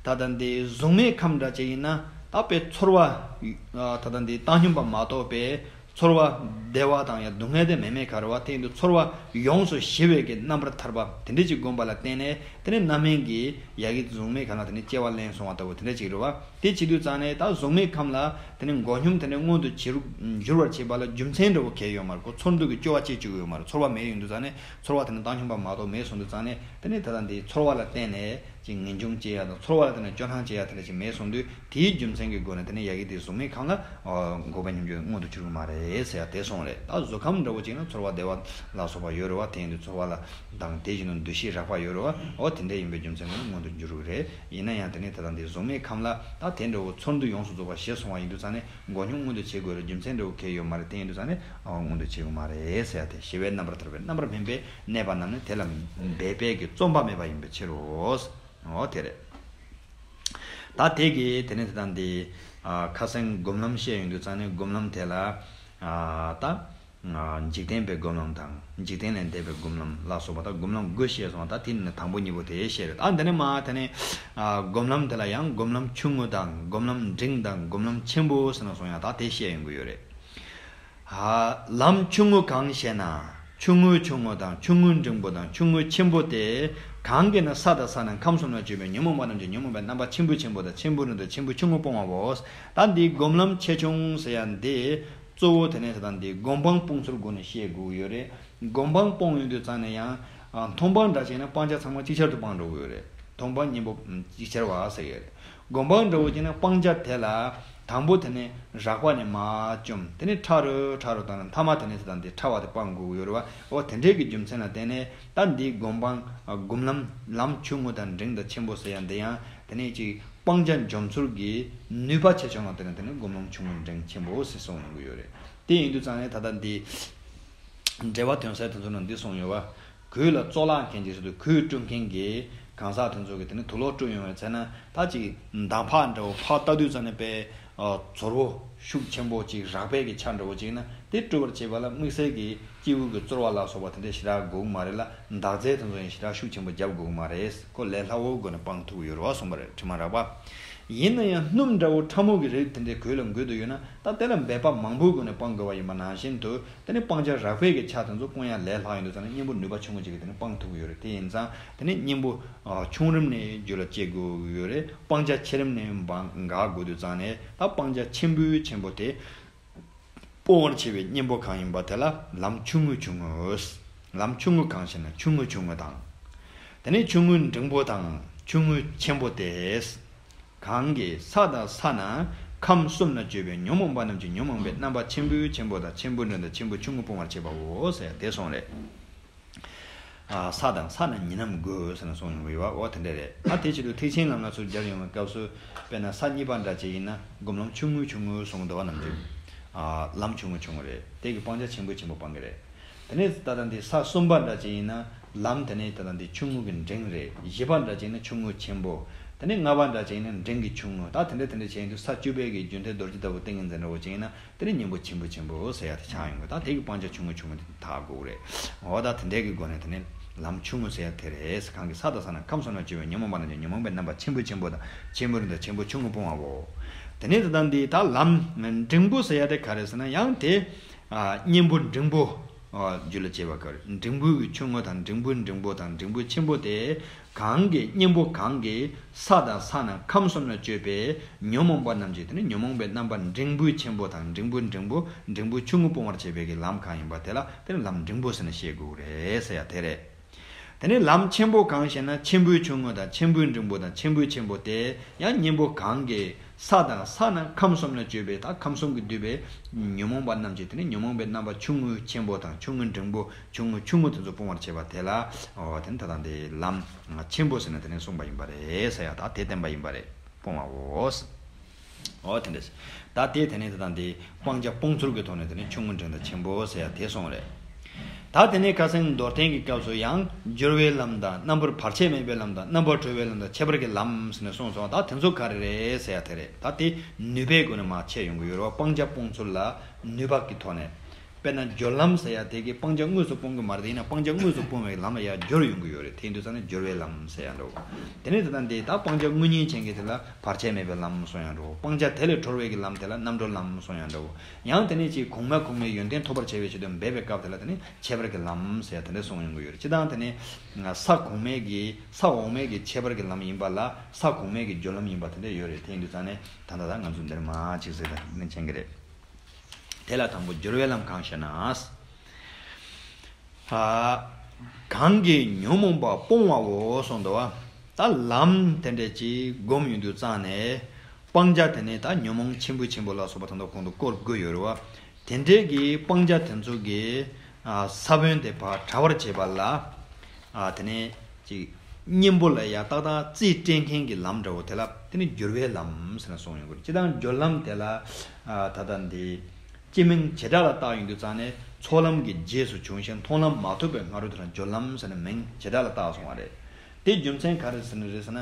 ད་ལྟ་འདི་གཟུགས་མེད་ཁམས་འདྲ་ཅིག་ཡིན་ན། ད་དཔེ་ཚོར་བ། ད་ལྟ་འདི་བཏང་སྙོམས་པ་མ་གཏོགས་པའི་ཚོར་བ་བདེ་བ་དང་ཡང་སྡུག་བསྔལ་དེ་མེད་མེད་ག་རེ་བ། དེ་ཡིན་དུས་ཚོར་བ་ཡོངས་སུ་ཞི་བའི་གི་རྣམ་པར་ཐར་པ་དེ་འདྲས་ཅིག་བསྒོམ་པ་ལ་བརྟེན་ནས། དེ་ནས་རྣམ་སྨིན་གྱི་ཡ་གི་གཟུགས་མེད་ཁམས་ལ་དེ་ནས་སྐྱེ་བ་ལེན་སོང་བ་ལྟ་བུ་དེ་འདྲ་ཅིག་རེད་བ། དེ་བྱེད་དུས་ཙང་ནས་ད་གཟུགས་མེད་ཁམས་ལ་དེ་ནས་འགོག་སྙོམས་དེ་ནས་མངོན་དུ་བྱེད་རུ་འགྱུར་བར་བྱེད་པ་ལ་རྒྱུ་མཚན་འདྲ་བོ་གལ་ཡོད་མ་རེད། ཁོ་ཚོར་འདུ་གི་སྐྱོ་བ་སྐྱེ་བཅུག་ཡོད་མ་རེད། ཚོར་བ་མེད་ཡོང་དུས་ཙང་ནས་ཚོར་བ་དེ་ནས་བཏང་སྙོམས་པ་མ་གཏོགས་མེད་སོང་དུས་ཙང་ནས། དེ་ནས་ད་ལྟ་འདི་ཚོར་བ་ལ་བརྟེན་ནས་ཅིག་ངེས་འབྱུང་སྐྱེ་ཡ་དང་། ཚོར་བ་ལ་བརྟེན་ནས་སྐྱོ་སྣང་སྐྱེ་ཡ་དེ་འདྲ་ཅིག་མེད་སོང་དུས། དེའི་རྒྱུ་མཚན་གྱི་སྒོ་ནས་དེ་ནས་ཡ་གི་དེ་གཟུགས་མེད་ཁམས་ལ། ཨོ། འགོག་པ་སྙོམས་འཇུག་མངོན་དུ་གྱུར་གྱི་མ་རེད་ཟེར་ཡ་དེ་གསུངས་རེད། ད་གཟུགས་ཁམས་འདྲ་བོ་ཅིག་ན་ཚོར་བ་བདེ་བ་ལ་སོགས་པ་ཡོད་རེད་བ། དེ་ཡིན་དུས་ཚོར་བ་ལ་དང་། དེ་བཞིན་དུ་འདུ་ཤེས་རགས་པ་ཡོད་རེད་བ། ཨོ། དེ་འདྲ་ཡིན་པའི་རྒྱུ་མཚན་གྱིས་མངོན་དུ་འགྱུར་གྱི་རེད། ཡིན་ན་ཡང་དེ་ནས་ད་ལྟ་འདི་གཟུགས་མེད་ཁམས་ལ་ད་དེ་འདྲ་བོ་ཚོར་འདུ་ཡོངས་སུ་རྫོགས་པ་ཞི་སོང་བ་ཡིན་དུས་ཙང་ནས། འགོག་སྙོམས་མངོན་དུ་བྱེད་དགོས་རེད། རྒྱུ་མཚན་འདྲ་བོ་གལ་ཡོད་མ་རེད། དེ་ཡིན་དུས་ཙང་ནས། ཨོ། མངོན་དུ་བྱེད་དགོས་མ་རེད་ཟེར་ཡ་དེ། ཞི་བའི་རྣམ་པར་ཐར་པའི་རྣམ་པར་སྨིན་པས་གནས་པ་རྣམས་ནི་དེ་ལ་འབད་པས་ཀྱི་བརྩོན་པ་མེད་པ་ཡིན་པའི་ཕྱིར་རོ། ཨོ། དེ་རེད། ད་དེ་གི་དེ་ནས་དེ་དང་འདི། ཨ། ཁ་སང་སྒོམ་ལམ་བཤད་ཡོང་དུས་ཙང་ནས་སྒོམ་ལམ་དེ་ལ། ཨ། ད། ཨ། འཇིག་རྟེན་པའི་སྒོམ་ལམ་དང་། འཇིག་རྟེན་ལས་འདས་པའི་སྒོམ་ལམ་ལ་སོགས་པ་ད་སྒོམ་ལམ་དགུ་བཤད་སོང་བ། ད་དེ་ནས་དང་པོ་གཉིས་པོ་དེ་བཤད་རེད། ད་འདི་ནས་མ་དེ་ནས། ཨ། སྒོམ་ལམ་དེ་ལ་ཡང་སྒོམ་ལམ་ཆུང་ངུ་དང་། སྒོམ་ལམ་འབྲིང་དང་། སྒོམ་ལམ་ཆེན་པོ་ཟེར་ནས་གསུངས་ཡ་ད་དེ་བཤད་ཡོང་གི་ཡོད་རེད། ཨ། ལམ་ཆུང་ངུ་གང་ཞེ་ན། ཆུང་ངུའི་ཆུང་ངུ་དང་། ཆུང་ངུའི་འབྲིང་པོ་དང་། ཆུང་ངུའི་ཆེན་པོ་སྟེ། གང་གིས་ན་ས་དང་ས་རྣམས་ཁམས་གསུམ་ན་སྤྱོད་པའི་ཉོན་མོངས་པ་རྣམས་ཀྱི་ཉོན་མོངས་པའི་རྣམ་པ་ཆེན་པོའི་ཆེན་པོ་དང་། ཆེན་པོའི་འབྲིང་དང་། ཆེན་པོའི་ཆུང་ངུ་སྤོང་བའོ། ད་འདི་སྒོམ་ལམ་ཆེ་ཆུང་ཟེར་ཡ་འདི་གཙོ་བོ་དེ་ནས་ད་ལྟ་འདི་སྒོམ་སྤང་སྤོང་ཚུལ་སྒོ་ནས་བཤད་དགོས་ཀྱི་ཡོད་རེད། སྒོམ་སྤང་སྤོང་ཡོང་དུས་ཙང་ནས་ཡང་། ཨ། མཐོང་སྤང་འདྲ་བྱས་ན་སྤང་བྱ་ཚང་མ་ཅིག་ཆར་དུ་སྤངས་འགྲོ་གི་ཡོད་རེད། མཐོང་སྤང་གཉེན་པོ་ཅིག་ཆར་བ་ཟེར་གི་ཡོད་རེད། སྒོམ་སྤང་འདྲ་བོ་བྱས་ན་སྤང་བྱ་དེ་ལ་དང་པོ་དེ་ནས་རགས་པ་ནས་མར་བཅོམ། དེ་ནས་ཕྲ་རུ་ཕྲ་རུ་བཏང་ནས་མཐའ་མ་དེ་ནས་ད་ལྟ་འདི་ཕྲ་བ་དེ་སྤང་དགོས་ཀྱི་ཡོད་རེད་བ། འོ། དེ་འདྲའི་གི་རྒྱུ་མཚན་ལ་བརྟེན་ནས་ད་འདི་སྒོམ་སྤང་། ཨ། སྒོམ་ལམ་ལམ་ཆུང་ངུ་དང་འབྲིང་དང་ཆེན་པོ་ཟེར་ཡ་འདི་ཡང་དེ་ནས་ཅིག་སྤང་བྱ་འཇོམས་ཚུལ་གྱི་ནུས་པ་ཆེ་ཆུང་ལ་བརྟེན་ནས་དེ་ནས་སྒོམ་ལམ་ཆུང་ངུ་འབྲིང་ཆེན་པོ་ཟེར་གསུངས་ཡོང་གི་ཡོད་རེད། དེ་ཡིན་དུས་ཙང་ནས་ད་ལྟ་འདི་འགྲེལ་པ་དོན་གསལ་དེ་ཚོ་ནང་འདི་གསུངས་ཡོད་བ། གོས་ལ་བཙོ་བླག་མཁན་གྱི་ཚུལ་དུ་གོས་དཀྲུག་མཁན་གྱི་གང་ཟག་དེ་ཚོ་གིས་དེ་ནི་དུག་ལོག་དཀྲུག་ཡོང་བའི་ཚེ་ན། ད་ཅིག་མདའ་ཕག་འདྲ་བོ་ཕག་བཏགས་དུས་ཙམ་ནས་དཔེ། ཨ། ཛོར་བོ་ཤུགས་ཆེན་པོ་ཅིག་རགས་པའི་གི་ཆ་འདྲ་བོ་ཅིག་ན། དེ་དཀྲུག་པར་བྱེད་པ་ལ་དམིགས་བསལ་གྱི་སྐྱེས་བུ་གི་བཙོ་བ་ལ་སོགས་པ་དེ་འདྲ་ཞེ་དྲག་དགོས་ཀྱི་མ་རེད་ལ། འདག་རྫས་དེ་ཚོ་ཡང་ཞེ་དྲག་ཤུགས་ཆེན་པོ་རྒྱབ་དགོས་ཀྱི་མ་རེད། ཁོ་ལས་སླ་བོའི་སྒོ་ནས་སྤང་ཐུབ་ཀྱི་ཡོད་རེད་བ་གསུངས་པ་རེད། དྲི་མ་རགས་པ། ཡིན་ན་ཡང་སྣུམ་འདྲ་བོ་ཕྲ་མོ་གི་རིགས་དེ་འདྲའི་གོས་ལ་འགོས་དུ་ཡོད་ན། ད་དེ་ལ་འབད་པ་མང་པོའི་སྒོ་ནས་སྤང་དགོས་པ་ཡིན་པ་ནང་བཞིན་དུ། དེ་ནས་སྤང་བྱ་རགས་པའི་གི་ཆ་དེ་ཚོ་སྤོང་ཡ་ལས་སླ་ཡོང་དུས་ཙང་ནས་གཉེན་པོ་ནུས་པ་ཆུང་ངུ་ཅིག་གིས་དེ་ནས་སྤང་ཐུབ་ཀྱི་ཡོད་རེད། དེ་ཡིན་ཙང་དེ་ནས་གཉེན་པོ། ཨ། ཆུང་རིམ་ནས་རྒྱུད་ལ་སྐྱེ་དགོས་ཀྱི་ཡོད་རེད། སྤང་བྱ་ཆེ་རིམ་ནས་འབངས་འགག་དགོས་དུས་ཙང་ནས། ད་སྤང་བྱ་ཆེན་པོའི་ཆེན་པོ་དེ་སྤོང་བར་བྱེད་པའི་གཉེན་པོ་གང་ཡིན་པ་དེ་ལ་ལམ་ཆུང་ངུའི་ཆུང་ངུ། ལམ་ཆུང་ངུ་གང་ཞེ་ན། ཆུང་ངུའི་ཆུང་ངུ་དང་། དེ་ནས་ཆུང་ངུའི་འབྲིང་པོ་དང་། ཆུང་ངུའི་ཆེན་པོ་སྟེ། གང་གིས་ས་དང་ས་རྣམས་ཁམས་གསུམ་ན་སྤྱོད་པའི་ཉོན་མོངས་པ་རྣམས་ཀྱི་ཉོན་མོངས་པའི་རྣམ་པ་ཆེན་པོའི་ཆེན་པོ་དང་། ཆེན་པོའི་འབྲིང་དང་། ཆེན་པོའི་ཆུང་ངུ་སྤོང་བར་བྱེད་པའོ་ཟེར་ཡ་དེ་གསུངས་རེད། ཨ། ས་དང་ས་རྣམས་ཉི་སྣོད་དགོས་ཟེར་ནས་གསུངས་ཡོང་གི་ཡོད་པ། འོ། དེ་འདྲ་རེད། ཨ། དེ་བྱེད་དུས་ཐེག་ཆེན་ལམ་སྣ་ཚོགས་སྦྱར་ཡོང་བའི་སྐབས་སུ། དཔེར་ན་ས་གཉིས་པ་འདྲ་ཅིག་ཡིན་ན་སྒོམ་ལམ་ཆུང་ངུའི་ཆུང་ངུ་གསུངས་འདུག་བ། ནམ་རྒྱུན། ཨ། ལམ་ཆུང་ངུའི་ཆུང་ངུ་རེད། དེ་གི་སྤང་བྱ་ཆེན་པོའི་ཆེན་པོ་སྤང་གི་རེད། དེ་ནས་ད་ལྟ་འདི་ས་གསུམ་པ་འདྲ་ཅིག་ཡིན་ན་ལམ་དེ་ནས་ད་ལྟ་འདི་ཆུང་ངུ་གི་འབྲིང་རེད། བཞི་པ་འདྲ་ཅིག་ཡིན་ན་ཆུང་ངུ་ཆེན་པོ། དེ་ནས་ལྔ་པ་འདྲ་ཅིག་ཡིན་ན་འབྲིང་གི་ཆུང་ངུ། ད་དེ་འདྲ་དེ་འདྲ་བྱས་ཡིན་དུས་ས་བཅུ་པའི་གི་རྒྱུན་མཐའི་རྡོ་རྗེ་ལྟ་བུ་ཏིང་ངེ་འཛིན་འདྲ་བོ་ཅིག་ཡིན་ན། དེ་ནས་གཉེན་པོ་ཆེན་པོ་ཆེན་པོ་ཟེར་ཡ་དེ་ཆགས་ཡོང་གི། ད་དེ་གི་སྤང་བྱ་ཆུང་ངུ་ཆུང་ངུ་དེ་དག་དགོས་རེད། འོ། ད་དེ་འདྲའི་གི་སྒོ་ནས་དེ་ནས་ལམ་ཆུང་ངུ་ཟེར་ཡ་དེ་རེད། གང་གིས་ས་དང་ས་རྣམས་ཁམས་གསུམ་ན་སྤྱོད་པའི་ཉོན་མོངས་པ་རྣམས་ཀྱི་ཉོན་མོངས་པའི་རྣམ་པ་ཆེན་པོའི་ཆེན་པོ་དང་། ཆེན་པོའི་འབྲིང་དང་། ཆེན་པོའི་ཆུང་ངུ་སྤོང་བའོ། དེ་ནས་ད་ལྟ་འདི་ད་ལམ་འབྲིང་པོ་ཟེར་ཡ་དེ་ག་རེ་ཟེར་ན། ཡང་དེ། ཨ། གཉེན་པོ་འབྲིང་པོ། རྒྱུད་ལ་སྐྱེ་བ་ག་རེ། འབྲིང་པོའི་གི་ཆུང་ངུ་དང་། འབྲིང་པོའི་འབྲིང་པོ་དང་། འབྲིང་པོའི་ཆེན་པོ་སྟེ། གང་གི་གཉེན་པོ་གང་གིས་ས་དང་ས་རྣམས་ཁམས་གསུམ་ན་སྤྱོད་པའི་ཉོན་མོངས་པ་རྣམས་ཀྱི་དེ་ནི་ཉོན་མོངས་པའི་རྣམ་པ་འབྲིང་པོའི་ཆེན་པོ་དང་། འབྲིང་པོའི་འབྲིང་པོ། འབྲིང་པོའི་ཆུང་ངུ་སྤོང་བར་བྱེད་པའི་གི་ལམ་གང་ཡིན་པ་དེ་ལ་དེ་ནི་ལམ་འབྲིང་པོ་ཟེར་ནས་བཤད་དགོས་རེད་ཟེར་ཡ་དེ་རེད། དེ་ནས་ལམ་ཆེན་པོ་གང་ཞེ་ན། ཆེན་པོའི་ཆུང་ངུ་དང་། ཆེན་པོའི་འབྲིང་པོ་དང་། ཆེན་པོའི་ཆེན་པོ་སྟེ། ཡང་གཉེན་པོ་གང་གིས་ས་དང་ས་རྣམས་ཁམས་གསུམ་ན་སྤྱོད་པའི། ད་ཁམས་གསུམ་གྱིས་བསྡུས་པའི་ཉོན་མོངས་པ་རྣམས་ཀྱི་དེ་ནི་ཉོན་མོངས་པའི་རྣམ་པ་ཆུང་ངུའི་ཆེན་པོ་དང་། ཆུང་ངུའི་འབྲིང་པོ། ཆུང་ངུའི་ཆུང་ངུ་དེ་ཚོ་སྤོང་བར་བྱེད་པ་དེ་ལ། འོ་དེ་ནི་ད་ལྟ་འདི་ལམ་ཆེན་པོ་ཟེར་ནས་དེ་ནི་གསུངས་པ་ཡིན་པ་རེད་ཟེར་ཡ། ད་དེ་བསྟན་པ་ཡིན་པ་རེད། སྤོང་བའོ། འོ་དེ་འདྲ། ད་དེ་དེ་ནས་ད་ལྟ་འདི་སྤང་བྱ་སྤོང་ཚུལ་གྱི་ཐོག་ནས་དེ་ནི་ཆུང་ངུ་འབྲིང་དང་ཆེན་པོ་ཟེར་ཡ་དེ་གསུངས་རེད། ད་དེ་ནས་ཁ་སང་མདོར་བསྟན་གྱི་སྐབས་སུ་ཡང་སྦྱོར་བའི་ལམ་དང་། རྣམ་པར་བར་ཆད་མེད་པའི་ལམ་དང་། རྣམ་པར་གྲོལ་བའི་ལམ་དང་། ཁྱད་པར་གྱི་ལམ་ཟེར་ནས་གསུངས་སོང་། ད་དེ་ཚོ་ག་རེ་རེད་ཟེར་ཡ་དེ་རེད། ད་དེ་ནུས་པའི་སྒོ་ནས་མར་འཆད་ཡོང་གི་ཡོད་རེད་བ། སྤང་བྱ་སྤོང་ཚུལ་ལ་ནུས་པ་གི་ཐོག་ནས། དཔེར་ན་སྦྱོར་ལམ་ཟེར་ཡ་དེ་གིས་སྤང་བྱ་དངོས་སུ་སྤོང་གི་མ་རེད། ཡིན་ན་སྤང་བྱ་དངོས་སུ་སྤོང་བའི་ལམ་ལ་ཡང་སྦྱོར་ཡོང་གི་ཡོད་རེད། དེ་ཡིན་དུས་ཙང་ནས་སྦྱོར་བའི་ལམ་ཟེར་ཡ་འགྲོ། དེ་ནས་ད་ལྟ་འདི་ད་སྤང་བྱ་དངོས་གཉེན་ཅན་གྱི་དེ་ལ་བར་ཆད་མེད་པའི་ལམ་གསུང་ཡ་འགྲོ། སྤང་བྱ་དེ་ལས་གྲོལ་བའི་གི་ལམ་དེ་ལ་རྣམ་གྲོལ་ལམ་གསུང་ཡ་འགྲོ། ཡང་དེ་ནས་ཅིག་གོང་མ་གོང་མའི་ཡོན་ཏན་ཐོབ་པར་བྱ་བའི་ཆེད་དུ་འབད་པའི་སྐབས་དེ་ལ་དེ་ནས་ཁྱད་པར་གྱི་ལམ་ཟེར་ཡ་དེ་འདྲ་གསུང་ཡོང་གི་ཡོད་རེད། སྤྱིར་བཏང་དེ་ནས་ས་གོང་མའི་གི་ས་འོག་མའི་གི་ཁྱད་པར་གྱི་ལམ་ཡིན་པ་ལ་ས་གོང་མའི་གི་སྦྱོར་ལམ་ཡིན་པ་དེ་འདྲ་ཡོད་རེད། དེ་ཡིན་དུས་ཙང་ནས་ད་ལྟ་ད་ང་ཚོ་འདིར་མར་ཅིག་ཟེར་ད་ནས་མཁྱེན་གི་རེད། དེ་ལ་དང་པོ་སྦྱོར་བའི་ལམ་གང་ཞེ་ན། ཨ། གང་གིས་ཉོན་མོངས་པ་སྤོང་བའོ་གསུངས་འདུག་བ། ད་ལམ་དེ་འདྲ་ཅིག་བསྒོམ་ཡོང་དུས་ཙང་ནས་སྤང་བྱ་དེ་ནི་ད་ཉོན་མོངས་ཆེན་པོ་ཆེན་པོ་ལ་སོགས་པ་ད་ལྟ་གོང་དུ་བསྐོར་དགོས་ཡོད་རེད་བ། དེ་འདྲའི་གི་སྤང་བྱ་དེ་ཚོ་གི་ཨ། ས་བོན་དེ་ཕར་བྲལ་བར་བྱེད་པ་ལ། ཨ། དེ་ནས་ཅིག་གཉེན་པོ་ལ་ཡ་ཏག་ཏག་རྩིས་སྤྲད་མཁན་གྱི་ལམ་འདྲ་བོ་དེ་ལ་དེ་ནི་སྦྱོར་བའི་ལམ་ཟེར་ནས་གསུངས་ཡོང་གི་རེད། སྤྱིར་བཏང་སྦྱོར་ལམ་དེ་ལ། ཨ། ད་ལྟ་འདི་སྤྱི་མིང་བྱེ་བྲག་ལ་བཏགས་ཡོང་དུས་ཙང་ནས་ཚོགས་ལམ་གྱི་རྗེས་སུ་བྱུང་ཞིང་མཐོང་ལམ་མ་ཐོབ་པའི་སྔ་རོལ་དུ་ན་སྦྱོར་ལམ་ཟེར་ནས་མིང་བྱེ་བྲག་ལ་བཏགས་སོང་བ་རེད། དེ་རྒྱུ་མཚན་ག་རེ་ཟེར་ནས་རེད་ཟེར་ན།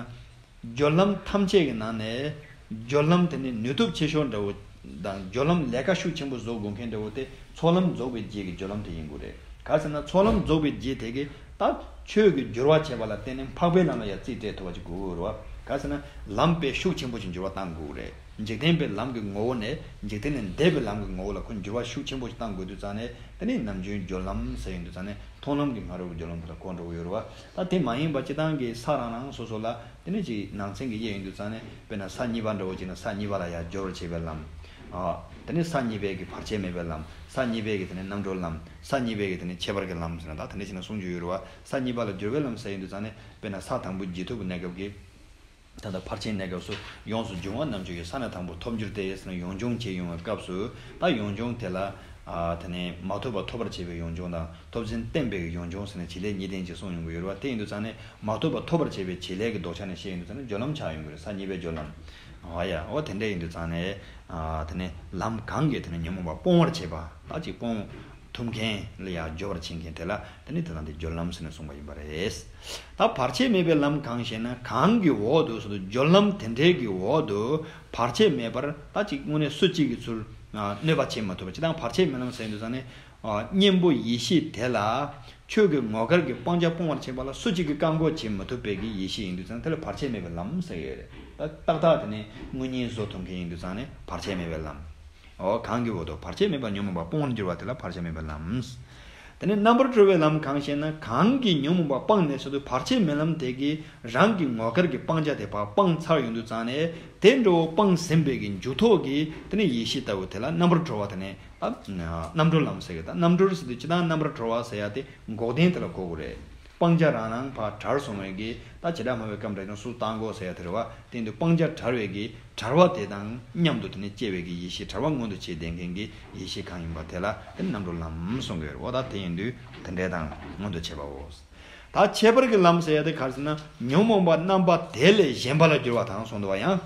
སྦྱོར་ལམ་ཐམས་ཅད་ཀྱི་ནང་ནས་སྦྱོར་ལམ་དེ་ནི་ནུས་སྟོབས་ཆེ་ཤོས་འདྲ་བོ་དང་། སྦྱོར་ལམ་ལས་ཀ་ཤུགས་ཆེན་པོ་བཟོ་དགོས་མཁན་འདྲ་བོ་དེ་ཚོགས་ལམ་རྫོགས་པའི་རྗེས་ཀྱི་སྦྱོར་ལམ་དེ་ཡིན་དགོས་རེད། ག་རེ་ཟེར་ན་ཚོགས་ལམ་རྫོགས་པའི་རྗེས་དེ་གི་ད་ཆོས་ཀྱི་སྦྱོར་བ་བྱས་པ་ལ་བརྟེན་ནས་འཕགས་པའི་ལམ་ལ་ཡང་རྩིས་སྤྲད་ཐུབ་པ་ཅིག་དགོས་ཀྱི་ཡོད་རེད་བ། ག་རེ་ཟེར་ན་ལམ་དཔེ་ཤུགས་ཆེན་པོ་ཞིག་འགྱུར་བ་གཏང་དགོས་ཀྱི་རེད། འཇིག་རྟེན་པའི་ལམ་གྱི་ངོ་བོ་ནས་འཇིག་རྟེན་ལས་འདས་པའི་ལམ་གྱི་ངོ་བོ་ལ་ཁོ་འགྱུར་བ་ཤུགས་ཆེན་པོ་ཞིག་གཏང་དགོས་དུས་ཙང་ནས། དེ་ནི་ནམ་རྒྱུན་སྦྱོར་ལམ་ཟེར་ཡོང་དུས་ཙང་ནས་མཐོང་ལམ་གྱི་སྔ་རོལ་གྱི་སྦྱོར་ལམ་དེ་ལ་གོ་འགྲོ་གི་ཡོད་རེད་བ། ད་དེ་མ་ཡིན་པ་སྤྱིར་བཏང་གི་ས་རང་རང་སོ་སོ་ལ་དེ་ནི་ཅིག་ནང་ཚན་གྱི་དབྱེ་ཡོང་དུས་ཙང་ནས། དཔེར་ན་ས་གཉིས་པ་འདྲ་བོ་ཅིག་ན་ས་གཉིས་པ་ལ་ཡང་སྦྱོར་བར་བྱེད་པའི་ལམ། ཨ། དེ་ནི་ས་གཉིས་པའི་གི་བར་ཆད་མེད་པའི་ལམ། ས་གཉིས་པའི་གི་དེ་ནི་རྣམ་གྲོལ་ལམ། ས་གཉིས་པའི་གི་དེ་ནི་ཁྱད་པར་གྱི་ལམ་ཟེར་ན། ད་དེ་འདྲ་ཞིག་ན་གསུང་རྒྱུ་ཡོད་རེད་བ། ས་གཉིས་པ་ལ་སྦྱོར་བའི་ལམ་ཟེར་ཡོང་དུས་ཙང་ནས། དཔེར་ན་ས་དང་པོ་རྗེས་ཐོབ་ཀྱི་གནས་སྐབས་ཀྱི། ད་ལྟ་ཕར་ཕྱིན་གནས་སྐབས་སུ་ཡོངས་སུ་འབྱུང་བ་རྣམ་བཅུ་ཡི་ས་ན་དང་པོ་ཐོབ་འགྱུར་ཏེ་ཟེར་ནས་ཡོངས་སྦྱོང་བྱེད་ཡོང་བའི་སྐབས་སུ། ད་ཡོངས་སྦྱོང་དེ་ལ། ཨ། དེ་ནས་མ་ཐོབ་པ་ཐོབ་པར་བྱེད་པའི་ཡོངས་སྦྱོང་དང་། ཐོབ་ཟིན་བརྟན་པའི་ཡོངས་སྦྱོང་ཟེར་ནས་བྱེད་ལས་གཉིས་ལྡན་ཅིག་གསུངས་ཡོང་གི་ཡོད་རེད་བ། དེ་ཡིན་དུས་ཙང་ནས་མ་ཐོབ་པ་ཐོབ་པར་བྱེད་པའི་བྱེད་ལས་ཀྱི་ལྡོག་ཆ་ནས་བཤད་ཡོང་དུས་ཙང་ནས་སྦྱོར་ལམ་ཆགས་ཡོང་གི་རེད། ས་གཉིས་པའི་སྦྱོར་ལམ། འོ་ཡ། འོ་དེ་འདྲ་ཡིན་དུས་ཙང་ནས། ཨ། དེ་ནས་ལམ་གང་གིས་དེ་ནས་ཉོན་མོངས་པ་སྤོང་བར་བྱེད་པ། ད་ཅིག་སྤོང་ཐུབ་མཁན་ལ་ཡང་སྦྱོར་བར་བྱེད་མཁན་དེ་ལ་དེ་ནི་དེ་དང་དེ་སྦྱོར་ལམ་ཟེར་ནས་གསུངས་པ་ཡིན་པ་རེད། ད་བར་ཆད་མེད་པའི་ལམ་གང་ཞེ་ན། གང་གི་འོག་ཏུ་ཟེར་དུས་སྦྱོར་ལམ་དེ་འདྲའི་གི་འོག་ཏུ་བར་ཆད་མེད་པར་ད་ཅིག་དངོས་གནས་སུ་གཅིག་གིས་ཚུར་གནོད་པ་བྱེད་མ་ཐུབ་པ། སྤྱིར་བཏང་བར་ཆད་མེད་ལམ་ཟེར་དུས་ཙང་ནས། ཨ། གཉེན་པོ་ཡེ་ཤེས་དེ་ལ་ཆོས་ཀྱི་ངོ་དཀར་གྱི་སྤང་བྱ་སྤོང་བར་བྱེད་པ་ལ་སུ་གཅིག་གིས་བཀག་འགོག་བྱེད་མ་ཐུབ་པའི་གི་ཡེ་ཤེས་ཡིན་དུས་ཙང་དེ་ལ་བར་ཆད་མེད་པའི་ལམ་ཟེར་གྱི་ཡོད་རེད། ད་ཏག་ཏག་དེ་ནི་དངོས་གཉེན་བཟོ་ཐུབ་མཁན་ཡིན་དུས་ཙང་ནས་བར་ཆད་མེད་པའི་ལམ། འོ། གང་གི་འོག་ཏུ་བར་ཆད་མེད་པར་ཉོན་མོངས་པ་སྤོང་བར་འགྱུར་བ་དེ་ལ་བར་ཆད་མེད་པའི་ལམ། དེ་ནས་རྣམ་པར་གྲོལ་བའི་ལམ་གང་ཞེ་ན། གང་གིས་ཉོན་མོངས་པ་སྤངས་ནས་ཟེར་དུས་བར་ཆད་མེད་ལམ་དེ་གིས་རང་གི་ངོ་དཀར་གྱི་སྤང་བྱ་དེ་ཕར་སྤངས་ཚར་ཡོང་དུས་ཙང་ནས། དེ་འདྲ་བོ་སྤངས་ཟིན་པའི་གི་མཇུག་ཐོག་གི་དེ་ནས་ཡེ་ཤེས་ལྟ་བུ་དེ་ལ་རྣམ་པར་གྲོལ་བ་དེ་ནས། ཨ། རྣམ་གྲོལ་ལམ་ཟེར་གི། ད་རྣམ་གྲོལ་ཟེར་དུས་སྤྱིར་བཏང་རྣམ་པར་གྲོལ་བ་ཟེར་ཡ་དེ་འགོག་བདེན་དེ་ལ་གོ་དགོས་རེད། སྤང་བྱ་རང་རང་ཕར་བྲལ་སོང་བའི་གི། ད་བྱེ་བྲག་སྨྲ་བའི་སྐབས་འདྲ་ཅང་སུ་བཏང་གོ་ཟེར་ཡ་དེ་རེད་བ། དེ་ཡིན་དུས་སྤང་བྱ་བྲལ་བའི་གི་བྲལ་བ་དེ་དང་མཉམ་དུ་དེ་ནས་སྐྱེ་བའི་གི་ཡེ་ཤེས། བྲལ་བ་མངོན་དུ་བྱེད་བསྡད་མཁན་གྱི་ཡེ་ཤེས་གང་ཡིན་པ་དེ་ལ་དེ་རྣམ་གྲོལ་ལམ་གསུང་གི་ཡོད་རེད་བ། ད་དེ་ཡིན་དུས་དེ་འདྲའི་དང་མངོན་དུ་བྱེད་པའོ། ད་ཁྱད་པར་གྱི་ལམ་ཟེར་ཡ་དེ་ག་རེ་ཟེར་ན། ཉོན་མོངས་པ་རྣམ་པ་དེ་ལས་གཞན་པ་ལ་འགྱུར་བ་དང་གསུངས་འདུག་བ། ཡང་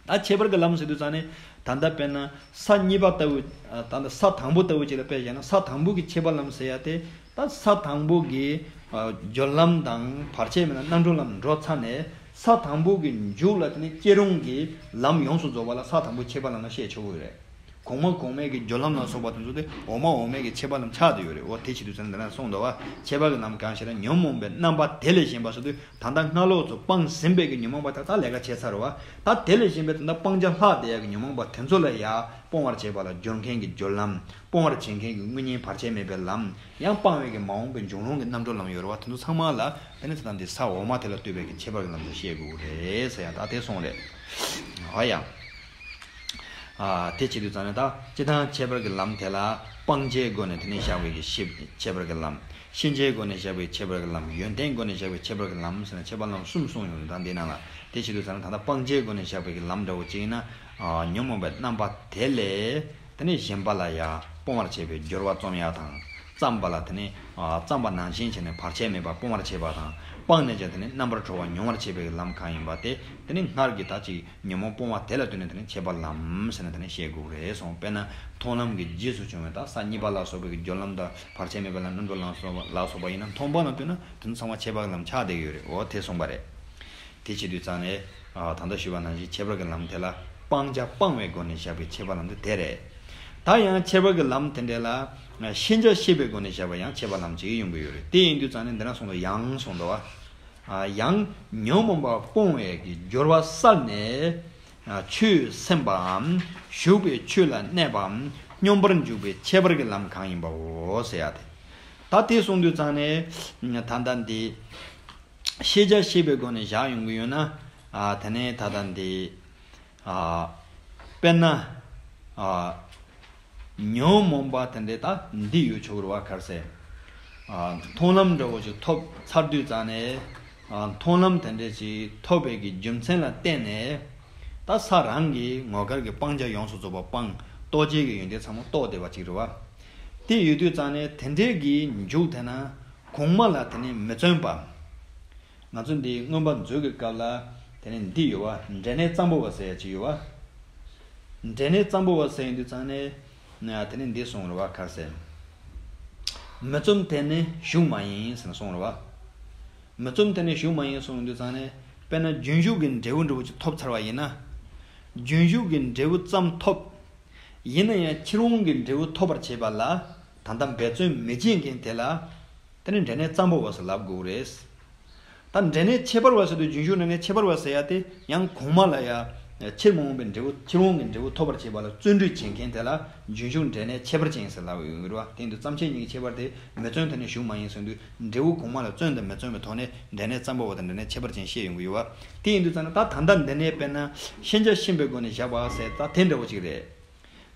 ད་ཁྱད་པར་གྱི་ལམ་ཟེར་དུས་ཙང་ནས། ད་ལྟ་དཔེར་ན་ས་གཉིས་པ་ལྟ་བུ། ད་ལྟ་ས་དང་པོ་ལྟ་བུ་ཅིག་ལ་དཔེ་བཞག་ན། ས་དང་པོ་གི་ཁྱད་པར་ལམ་ཟེར་ཡ་དེ། ད་ས་དང་པོ་གི་སྦྱོར་ལམ་དང་བར་ཆད་མེད་ན་རྣམ་གྲོལ་ལམ་འགྲོ་ཚར་ནས། ས་དང་པོ་གི་མཇུག་ལ་དེ་ནས་སྐྱེ་རུང་གི་ལམ་ཡོངས་སུ་རྫོགས་པ་ལ་ས་དང་པོའི་ཁྱད་པར་ལམ་ལ་བཤད་ཆོག་གི་རེད། གོང་མ་གོང་མའི་གི་སྦྱོར་ལམ་ལ་སོགས་པ་དེ་ཚོ་དེ་འོག་མ་འོག་མའི་གི་ཁྱད་པར་ལམ་ཆགས་བསྡད་ཡོད་རེད། འོ་དེ་བྱེད་དུས་ཙམ་འདི་ན་གསུངས་འདུག་བ། ཁྱད་པར་གྱི་ལམ་གང་ཞེ་ན། ཉོན་མོངས་པའི་རྣམ་པ་དེ་ལས་གཞན་པ་ཟེར་དུས་ད་ལྟ་སྔ་ལོགས་སུ་སྤངས་ཟིན་པའི་གི་ཉོན་མོངས་པ་དག་ད་ལས་ཀ་བྱས་ཚར་བ། ད་དེ་ལས་གཞན་པའི་ད་ལྟ་སྤང་བྱ་ལྷག་བསྡད་ཡ་གི་ཉོན་མོངས་པ་དེ་ཚོ་ལ་ཡ་སྤོང་བར་བྱེད་པ་ལ་སྦྱོར་མཁན་གྱི་སྦྱོར་ལམ། སྤོང་བར་བྱེད་མཁན་གྱི་དངོས་གཉེན་བར་ཆད་མེད་པའི་ལམ། ཡང་སྤང་བའི་གི་མ་འོངས་པའི་འབྱུང་རུང་གི་རྣམ་གྲོལ་ལམ་ཡོད་རེད་བ། དེ་ཚོ་ཚང་མ་ལ་དེ་ནི་ད་ལྟ་འདི་ས་འོག་མ་དེ་ལ་ལྟོས་པའི་གི་ཁྱད་པར་གྱི་ལམ་དུ་བཤད་དགོས་རེད་ཟེར་ཡ་ད་དེ་གསུངས་རེད། ཨ་ཡང་། ཨ། དེ་བྱེད་དུས་ཙམ་ནས་ད་སྤྱིར་བཏང་ཁྱད་པར་གྱི་ལམ་དེ་ལ་སྤང་བྱའི་སྒོ་ནས་དེ་ནས་བཞག་པའི་གི་ཤེས་ཁྱད་པར་གྱི་ལམ། ཤེས་བྱའི་སྒོ་ནས་བཞག་པའི་ཁྱད་པར་གྱི་ལམ། ཡོན་ཏན་སྒོ་ནས་བཞག་པའི་ཁྱད་པར་གྱི་ལམ་ཟེར་ནས་ཁྱད་པར་ལམ་གསུམ་གསུངས་ཡོང་དུས་ད་འདི་ནང་ལ་དེ་བྱེད་དུས་ཙམ་ནས་ད་ལྟ་སྤང་བྱའི་སྒོ་ནས་བཞག་པའི་གི་ལམ་འདྲ་བོ་ཅིག་ཡིན་ན། ཨ། ཉོན་མོངས་པའི་རྣམ་པ་དེ་ལས་དེ་ནས་གཞན་པ་ལ་ཡང་སྤོང་བར་བྱེད་པའི་སྦྱོར་བ་རྩོམ་ཡ་དང་། བརྩམས་པ་ལ་དེ་ནས། ཨ། བརྩམས་པ་ནང་བཞིན་བྱས་ནས་བར་ཆད་མེད་པར་སྤོང་བར་བྱེད་པ་དང་། སྤངས་ནས་ཀྱང་དེ་ནས་རྣམ་པར་གྲོལ་བ་མྱོང་བར་བྱེད་པའི་ལམ་གང་ཡིན་པ་དེ་དེ་ནས་སྔར་གྱི་ད་ཅིག་ཉོན་མོངས་སྤོང་བ་དེ་ལ་ལྟོས་ནས་དེ་ནས་ཁྱད་པར་ལམ་ཟེར་ནས་དེ་ནས་བཤད་དགོས་རེད་གསུངས། དཔེར་ན་མཐོང་ལམ་གྱི་རྗེས་སུ་བྱུང་བའི་ད་ས་གཉིས་པ་ལ་སོགས་པའི་གི་སྦྱོར་ལམ་དང་བར་ཆད་མེད་པའི་ལམ་རྣམ་གྲོལ་ལམ་སོགས་པ་ལ་སོགས་པ་ཡིན་ན་མཐོང་སྤང་ལ་ལྟོས་ན་དེ་ཚོ་ཚང་མ་ཁྱད་པར་ལམ་ཆགས་བསྡད་ཡོད་རེད། འོ་དེ་གསུངས་པ་རེད། དེ་བྱེད་དུས་ཙང་ནས། ཨ། ད་ལྟ་ཞུས་པ་ནང་བཞིན་ཁྱད་པར་གྱི་ལམ་དེ་ལ་སྤང་བྱ་སྤང་བའི་སྒོ་ནས་བཞག་པའི་ཁྱད་པར་ལམ་དེ་དེ་རེད། ད་ཡང་ཁྱད་པར་གྱི་ལམ་དེ་འདྲ་ལ་ཤེས་བྱ་ཤེས་པའི་སྒོ་ནས་བཞག་པ་ཡང་ཁྱད་པར་ལམ་ཅིག་ཡོང་གི་ཡོད་རེད། དེ་ཡིན་དུས་ཙང་ནས་འདི་ན་གསུངས་འདུག་ཡང་གསུངས་འདུག་བ། ཨ། ཡང་ཉོན་མོངས་པ་སྤོང་བའི་གི་སྦྱོར་བ་བསལ་ནས། ཨ། ཆོས་སེམས་པའམ་ཞུགས་པའི་ཆོས་ལ་གནས་པའམ་སྙོམས་པར་འཇུག་པའི་ཁྱད་པར་གྱི་ལམ་གང་ཡིན་པའོ་ཟེར་ཡ་དེ། ད་དེ་གསུངས་དུས་ཙང་ནས་ད་ལྟ་འདི། ཤེས་བྱ་ཤེས་པའི་སྒོ་ནས་བཞག་ཡོང་གི་ཡོད་ན། ཨ། དེ་ནས་ད་ལྟ་འདི། ཨ། དཔེར་ན། ཨ། ཉོན་མོངས་པ་དེ་འདྲའི་ད་འདི་ཡོད་ཆོག་རེད་བ། ག་རེ་ཟེར། ཨ། མཐོང་ལམ་འདྲ་བོ་ཞིག་ཐོབ་ཚར་དུས་ཙང་ནས། ཨ། མཐོང་ལམ་དེ་འདྲ་ཞིག་ཐོབ་པའི་གི་རྒྱུ་མཚན་ལ་བརྟེན་ནས། ད་ས་རང་གི་ངོ་སྐལ་གྱི་སྤང་བྱ་ཡོངས་སུ་རྫོགས་པ་སྤངས། རྟོགས་བྱའི་གི་ཡོན་ཏན་ཚང་མ་རྟོགས་བསྡད་པ་ཅིག་རེད་བ། དེ་ཡོད་དུས་ཙང་ནས་དེ་འདྲའི་གི་མཇུག་དེ་ན། གོང་མ་ལ་དེ་ནས་མི་བརྩོན་པ། ང་ཚོ་འདི་མངོན་པ་མཛོད་ཀྱི་སྐབས་ལ་དེ་ནས་འདི་ཡོད་བ། འབྲས་གནས་ཙམ་པོ་བ་ཟེར་ཡ་ཅིག་ཡོད་བ། འབྲས་གནས་ཙམ་པོ་བ་ཟེར་ཡོང་དུས་ཙང་ནས་དེ་ནས་འདི་གསུངས་རེད་བ། ག་རེ་ཟེར། མི་བརྩོན་དེ་ནི་ཞུགས་མ་ཡིན་ཟེར་ནས་གསུངས་རེད་བ། མི་བརྩོན་དེ་ནི་ཞུགས་མ་ཡིན་གསུངས་ཡོང་དུས་ཙང་ནས་དཔེར་ན་རྒྱུན་ཞུགས་ཀྱི་འབྲས་བུ་འདྲ་བོ་ཅིག་ཐོབ་ཚར་བ་ཡིན་ན། རྒྱུན་ཞུགས་ཀྱི་འབྲས་བུ་ཙམ་ཐོབ། ཡིན་ན་ཡང་ཕྱིར་འོང་གི་འབྲས་བུ་ཐོབ་པར་བྱེད་པ་ལ་ད་ལྟ་འབད་བརྩོན་མི་བྱེད་མཁན་དེ་ལ་དེ་ནི་འབྲས་གནས་ཙམ་པོ་བ་ཟེར་ལབ་དགོས་རེད། ད་འབྲས་གནས་ཁྱད་པར་བ་ཟེར་དུས་རྒྱུན་ཞུགས་ནས་ནས་ཁྱད་པར་བ་ཟེར་ཡ་དེ་ཡང་གོང་མ་ལ་ཡ་ཕྱིར་མ་འོངས་པའི་འབྲས་བུ་ཕྱིར་འོང་གི་འབྲས་བུ་ཐོབ་པར་བྱེད་པ་ལ་བརྩོན་འགྲུས་བྱེད་མཁན་དེ་ལ་རྒྱུན་ཞུགས་འབྲས་གནས་ཁྱད་པར་ཅན་ཟེར་ལབ་ཡོང་གི་རེད་བ། དེ་ཡིན་དུས་ཙམ་ཆད་གཉིས་ཀྱི་ཁྱད་པར་དེ་མི་བརྩོན་དེ་ནི་ཞུགས་མ་ཡིན་ཟེར་དུས་འབྲས་བུ་གོང་མ་ལ་བརྩོན་དང་མི་བརྩོན་པའི་ཐོག་ནས་འབྲས་གནས་ཙམ་པོ་བ་དང་འབྲས་གནས་ཁྱད་པར་ཅན་བཤད་ཡོང་གི་ཡོད་བ། དེ་ཡིན་དུས་ཙམ་ན་ད་ད་ལྟ་འདི་ནས་དཔེར་ན་ཤེས་བྱ་ཤེས་པའི་སྒོ་ནས་བཞག་པ་ཟེར་ད་དེ་འདྲ་བོ་ཅིག་རེད།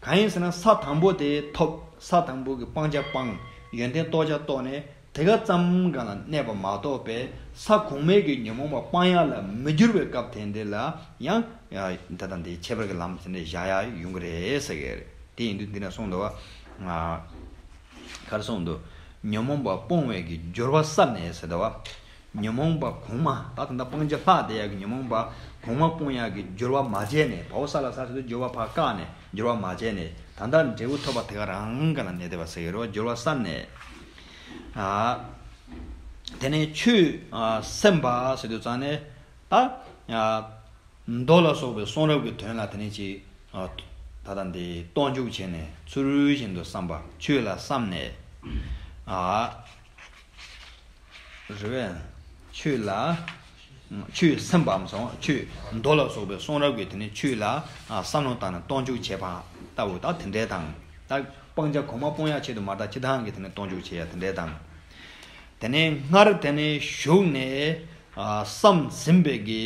གང་ཡིན་ཟེར་ན་ས་དང་པོ་དེ་ཐོབ། ས་དང་པོ་གི་སྤང་བྱ་སྤངས། ཡོན་ཏན་རྟོགས་བྱ་རྟོགས་ནས་དེ་ག་ཙམ་གང་ལ་གནས་པ་མ་གཏོགས་པའི་ས་གོང་མའི་གི་ཉོན་མོངས་པ་སྤང་ཡག་ལ་མི་འགྱུར་བའི་སྐབས་དེ་འདི་ལ་ཡང་ད་ལྟ་འདི་ཁྱད་པར་གྱི་ལམ་ཟེར་ནས་བཞག་ཡག་ཡོང་གི་རེད་ཟེར་གི་རེད། དེ་ཡིན་དུས་འདི་ན་གསུངས་འདུག་བ། ག་རེ་གསུངས་འདུག་ཉོན་མོངས་པ་སྤོང་བའི་གི་སྦྱོར་བ་བསལ་ནས་ཟེར་འདུག་བ། ཉོན་མོངས་པ་གོང་མ་ད་ད་ལྟ་སྤང་བྱ་ལྷག་བསྡད་ཡག་གི་ཉོན་མོངས་པ་གོང་མ་སྤོང་ཡག་གི་སྦྱོར་བ་མ་བྱས་ནས་བའོ་ས་ལ་ས་ཟེར་དུས་སྦྱོར་བ་ཕར་བཀག་ནས་སྦྱོར་བ་མ་བྱས་ནས་ད་ལྟ་འབྲས་བུ་ཐོབ་པ་དེ་ག་རང་ག་ལ་གནས་བསྡད་པ་ཟེར་གི་རེད་བ། སྦྱོར་བ་བསལ་ནས། ཨ། དེ་ནས་ཆོས་ཨ་སེམས་པ་ཟེར་དུས་ཙང་ནས་ད་ཨ་མདོ་ལ་སོགས་པའི་གསུང་རབ་ཀྱི་དོན་ལ་དེ་ནས་ཅིག་ཨ་ད་ལྟ་འདི་རྟོག་འཇུག་བྱས་ནས་ཚུལ་བཞིན་དུ་བསམ་པ་ཆོས་ལ་བསམ་ནས་ཨ། རེད་བས། ཆོས་ལ། ཆོས་སེམས་པའམ་སོང་ཆོས་མདོ་ལ་སོགས་པའི་གསུང་རབ་ཀྱི་དེ་ནི་ཆོས་ལ་ཨ་བསམ་བློ་བཏང་ནས་རྟོག་འཇུག་བྱེད་པ་ལྟ་བུ་ད་དེ་འདྲའི་དང་། ད་སྤང་བྱ་གོང་མ་སྤོང་ཡག་ཆེད་དུ་མ་ད་སྤྱི་བཏང་གི་དེ་ནི་རྟོག་འཇུག་བྱེད་ཡག་དེ་འདྲའི་དང་། དེ་ནས་སྔར་དེ་ནས་ཞུགས་ནས་ཨ་བསམ་ཟིན་པའི་གི་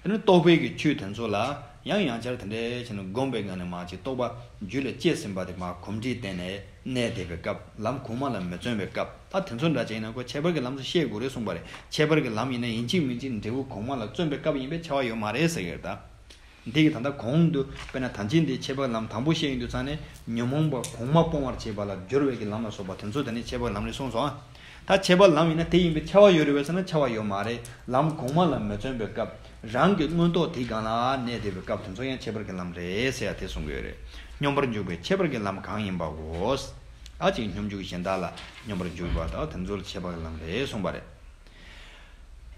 དེ་ནི་རྟོགས་པའི་གི་ཆོས་དེ་ཚོ་ལ་ཡང་ཡང་བསྐྱར་དེ་འདྲའི་བྱས་ནས་བསྒོམས་པའི་ངང་ནས་མ་ཅིག་རྟོགས་པ་རྒྱུད་ལ་སྐྱེས་ཟིན་པ་དེ་མ་གོམས་འདྲིས་བསྟེན་ནས། གནས་བསྡད་པའི་སྐབས་ལམ་གོང་མ་ལ་མི་བརྩོན་པའི་སྐབས་ད་དེ་ཚོ་འདྲ་ཅིག་ཡིན་ན་ཁོ་ཁྱད་པར་གྱི་ལམ་སུ་བཤད་དགོས་རེད་གསུངས་པ་རེད། ཁྱད་པར་གྱི་ལམ་ཡིན་ན་ཡིན་གཅིག་མིན་གཅིག་འབྲས་བུ་གོང་མ་ལ་བརྩོན་པའི་སྐབས་ཡིན་པས་ཁྱབ་པ་ཡོད་མ་རེད་ཟེར་གྱི་རེད་ད། འདི་གི་ད་ལྟ་གོང་དུ་དཔེར་ན་ད་ཅི་འདི་ཁྱད་པར་ལམ་དང་པོ་བཤད་ཡོང་དུས་ཙང་ནས་ཉོན་མོངས་པ་གོང་མ་སྤོང་བར་བྱེད་པ་ལ་སྦྱོར་བའི་གི་ལམ་ལ་སོགས་པ་དེ་ཚོ་དེ་ནས་ཁྱད་པར་ལམ་རེད་གསུངས་སོང་ཨ། ད་ཁྱད་པར་ལམ་ཡིན་ན་དེ་ཡིན་པས་ཁྱབ་པ་ཡོད་རེད་བས་ཟེར་ན་ཁྱབ་པ་ཡོད་མ་རེད། ལམ་གོང་མ་ལ་མི་བརྩོན་པའི་སྐབས་རང་གི་མངོན་རྟོགས་དེའི་སྒང་ལ་གནས་བསྡད་པའི་སྐབས་དེ་ཚོ་ཡང་ཁྱད་པར་གྱི་ལམ་རེད་ཟེར་ཡ་དེ་གསུང་གི་ཡོད་རེད། སྙོམས་པར་འཇུག་པའི་ཁྱད་པར་གྱི་ལམ་གང་ཡིན་པའོ། ད་ཅིག་སྙོམས་འཇུག་གཞན་དག་ལ་སྙོམས་པར་འཇུག་པ་དང་དེ་ཚོ་ལ་ཁྱད་པར་གྱི་ལམ་རེད་གསུངས་པ་རེད།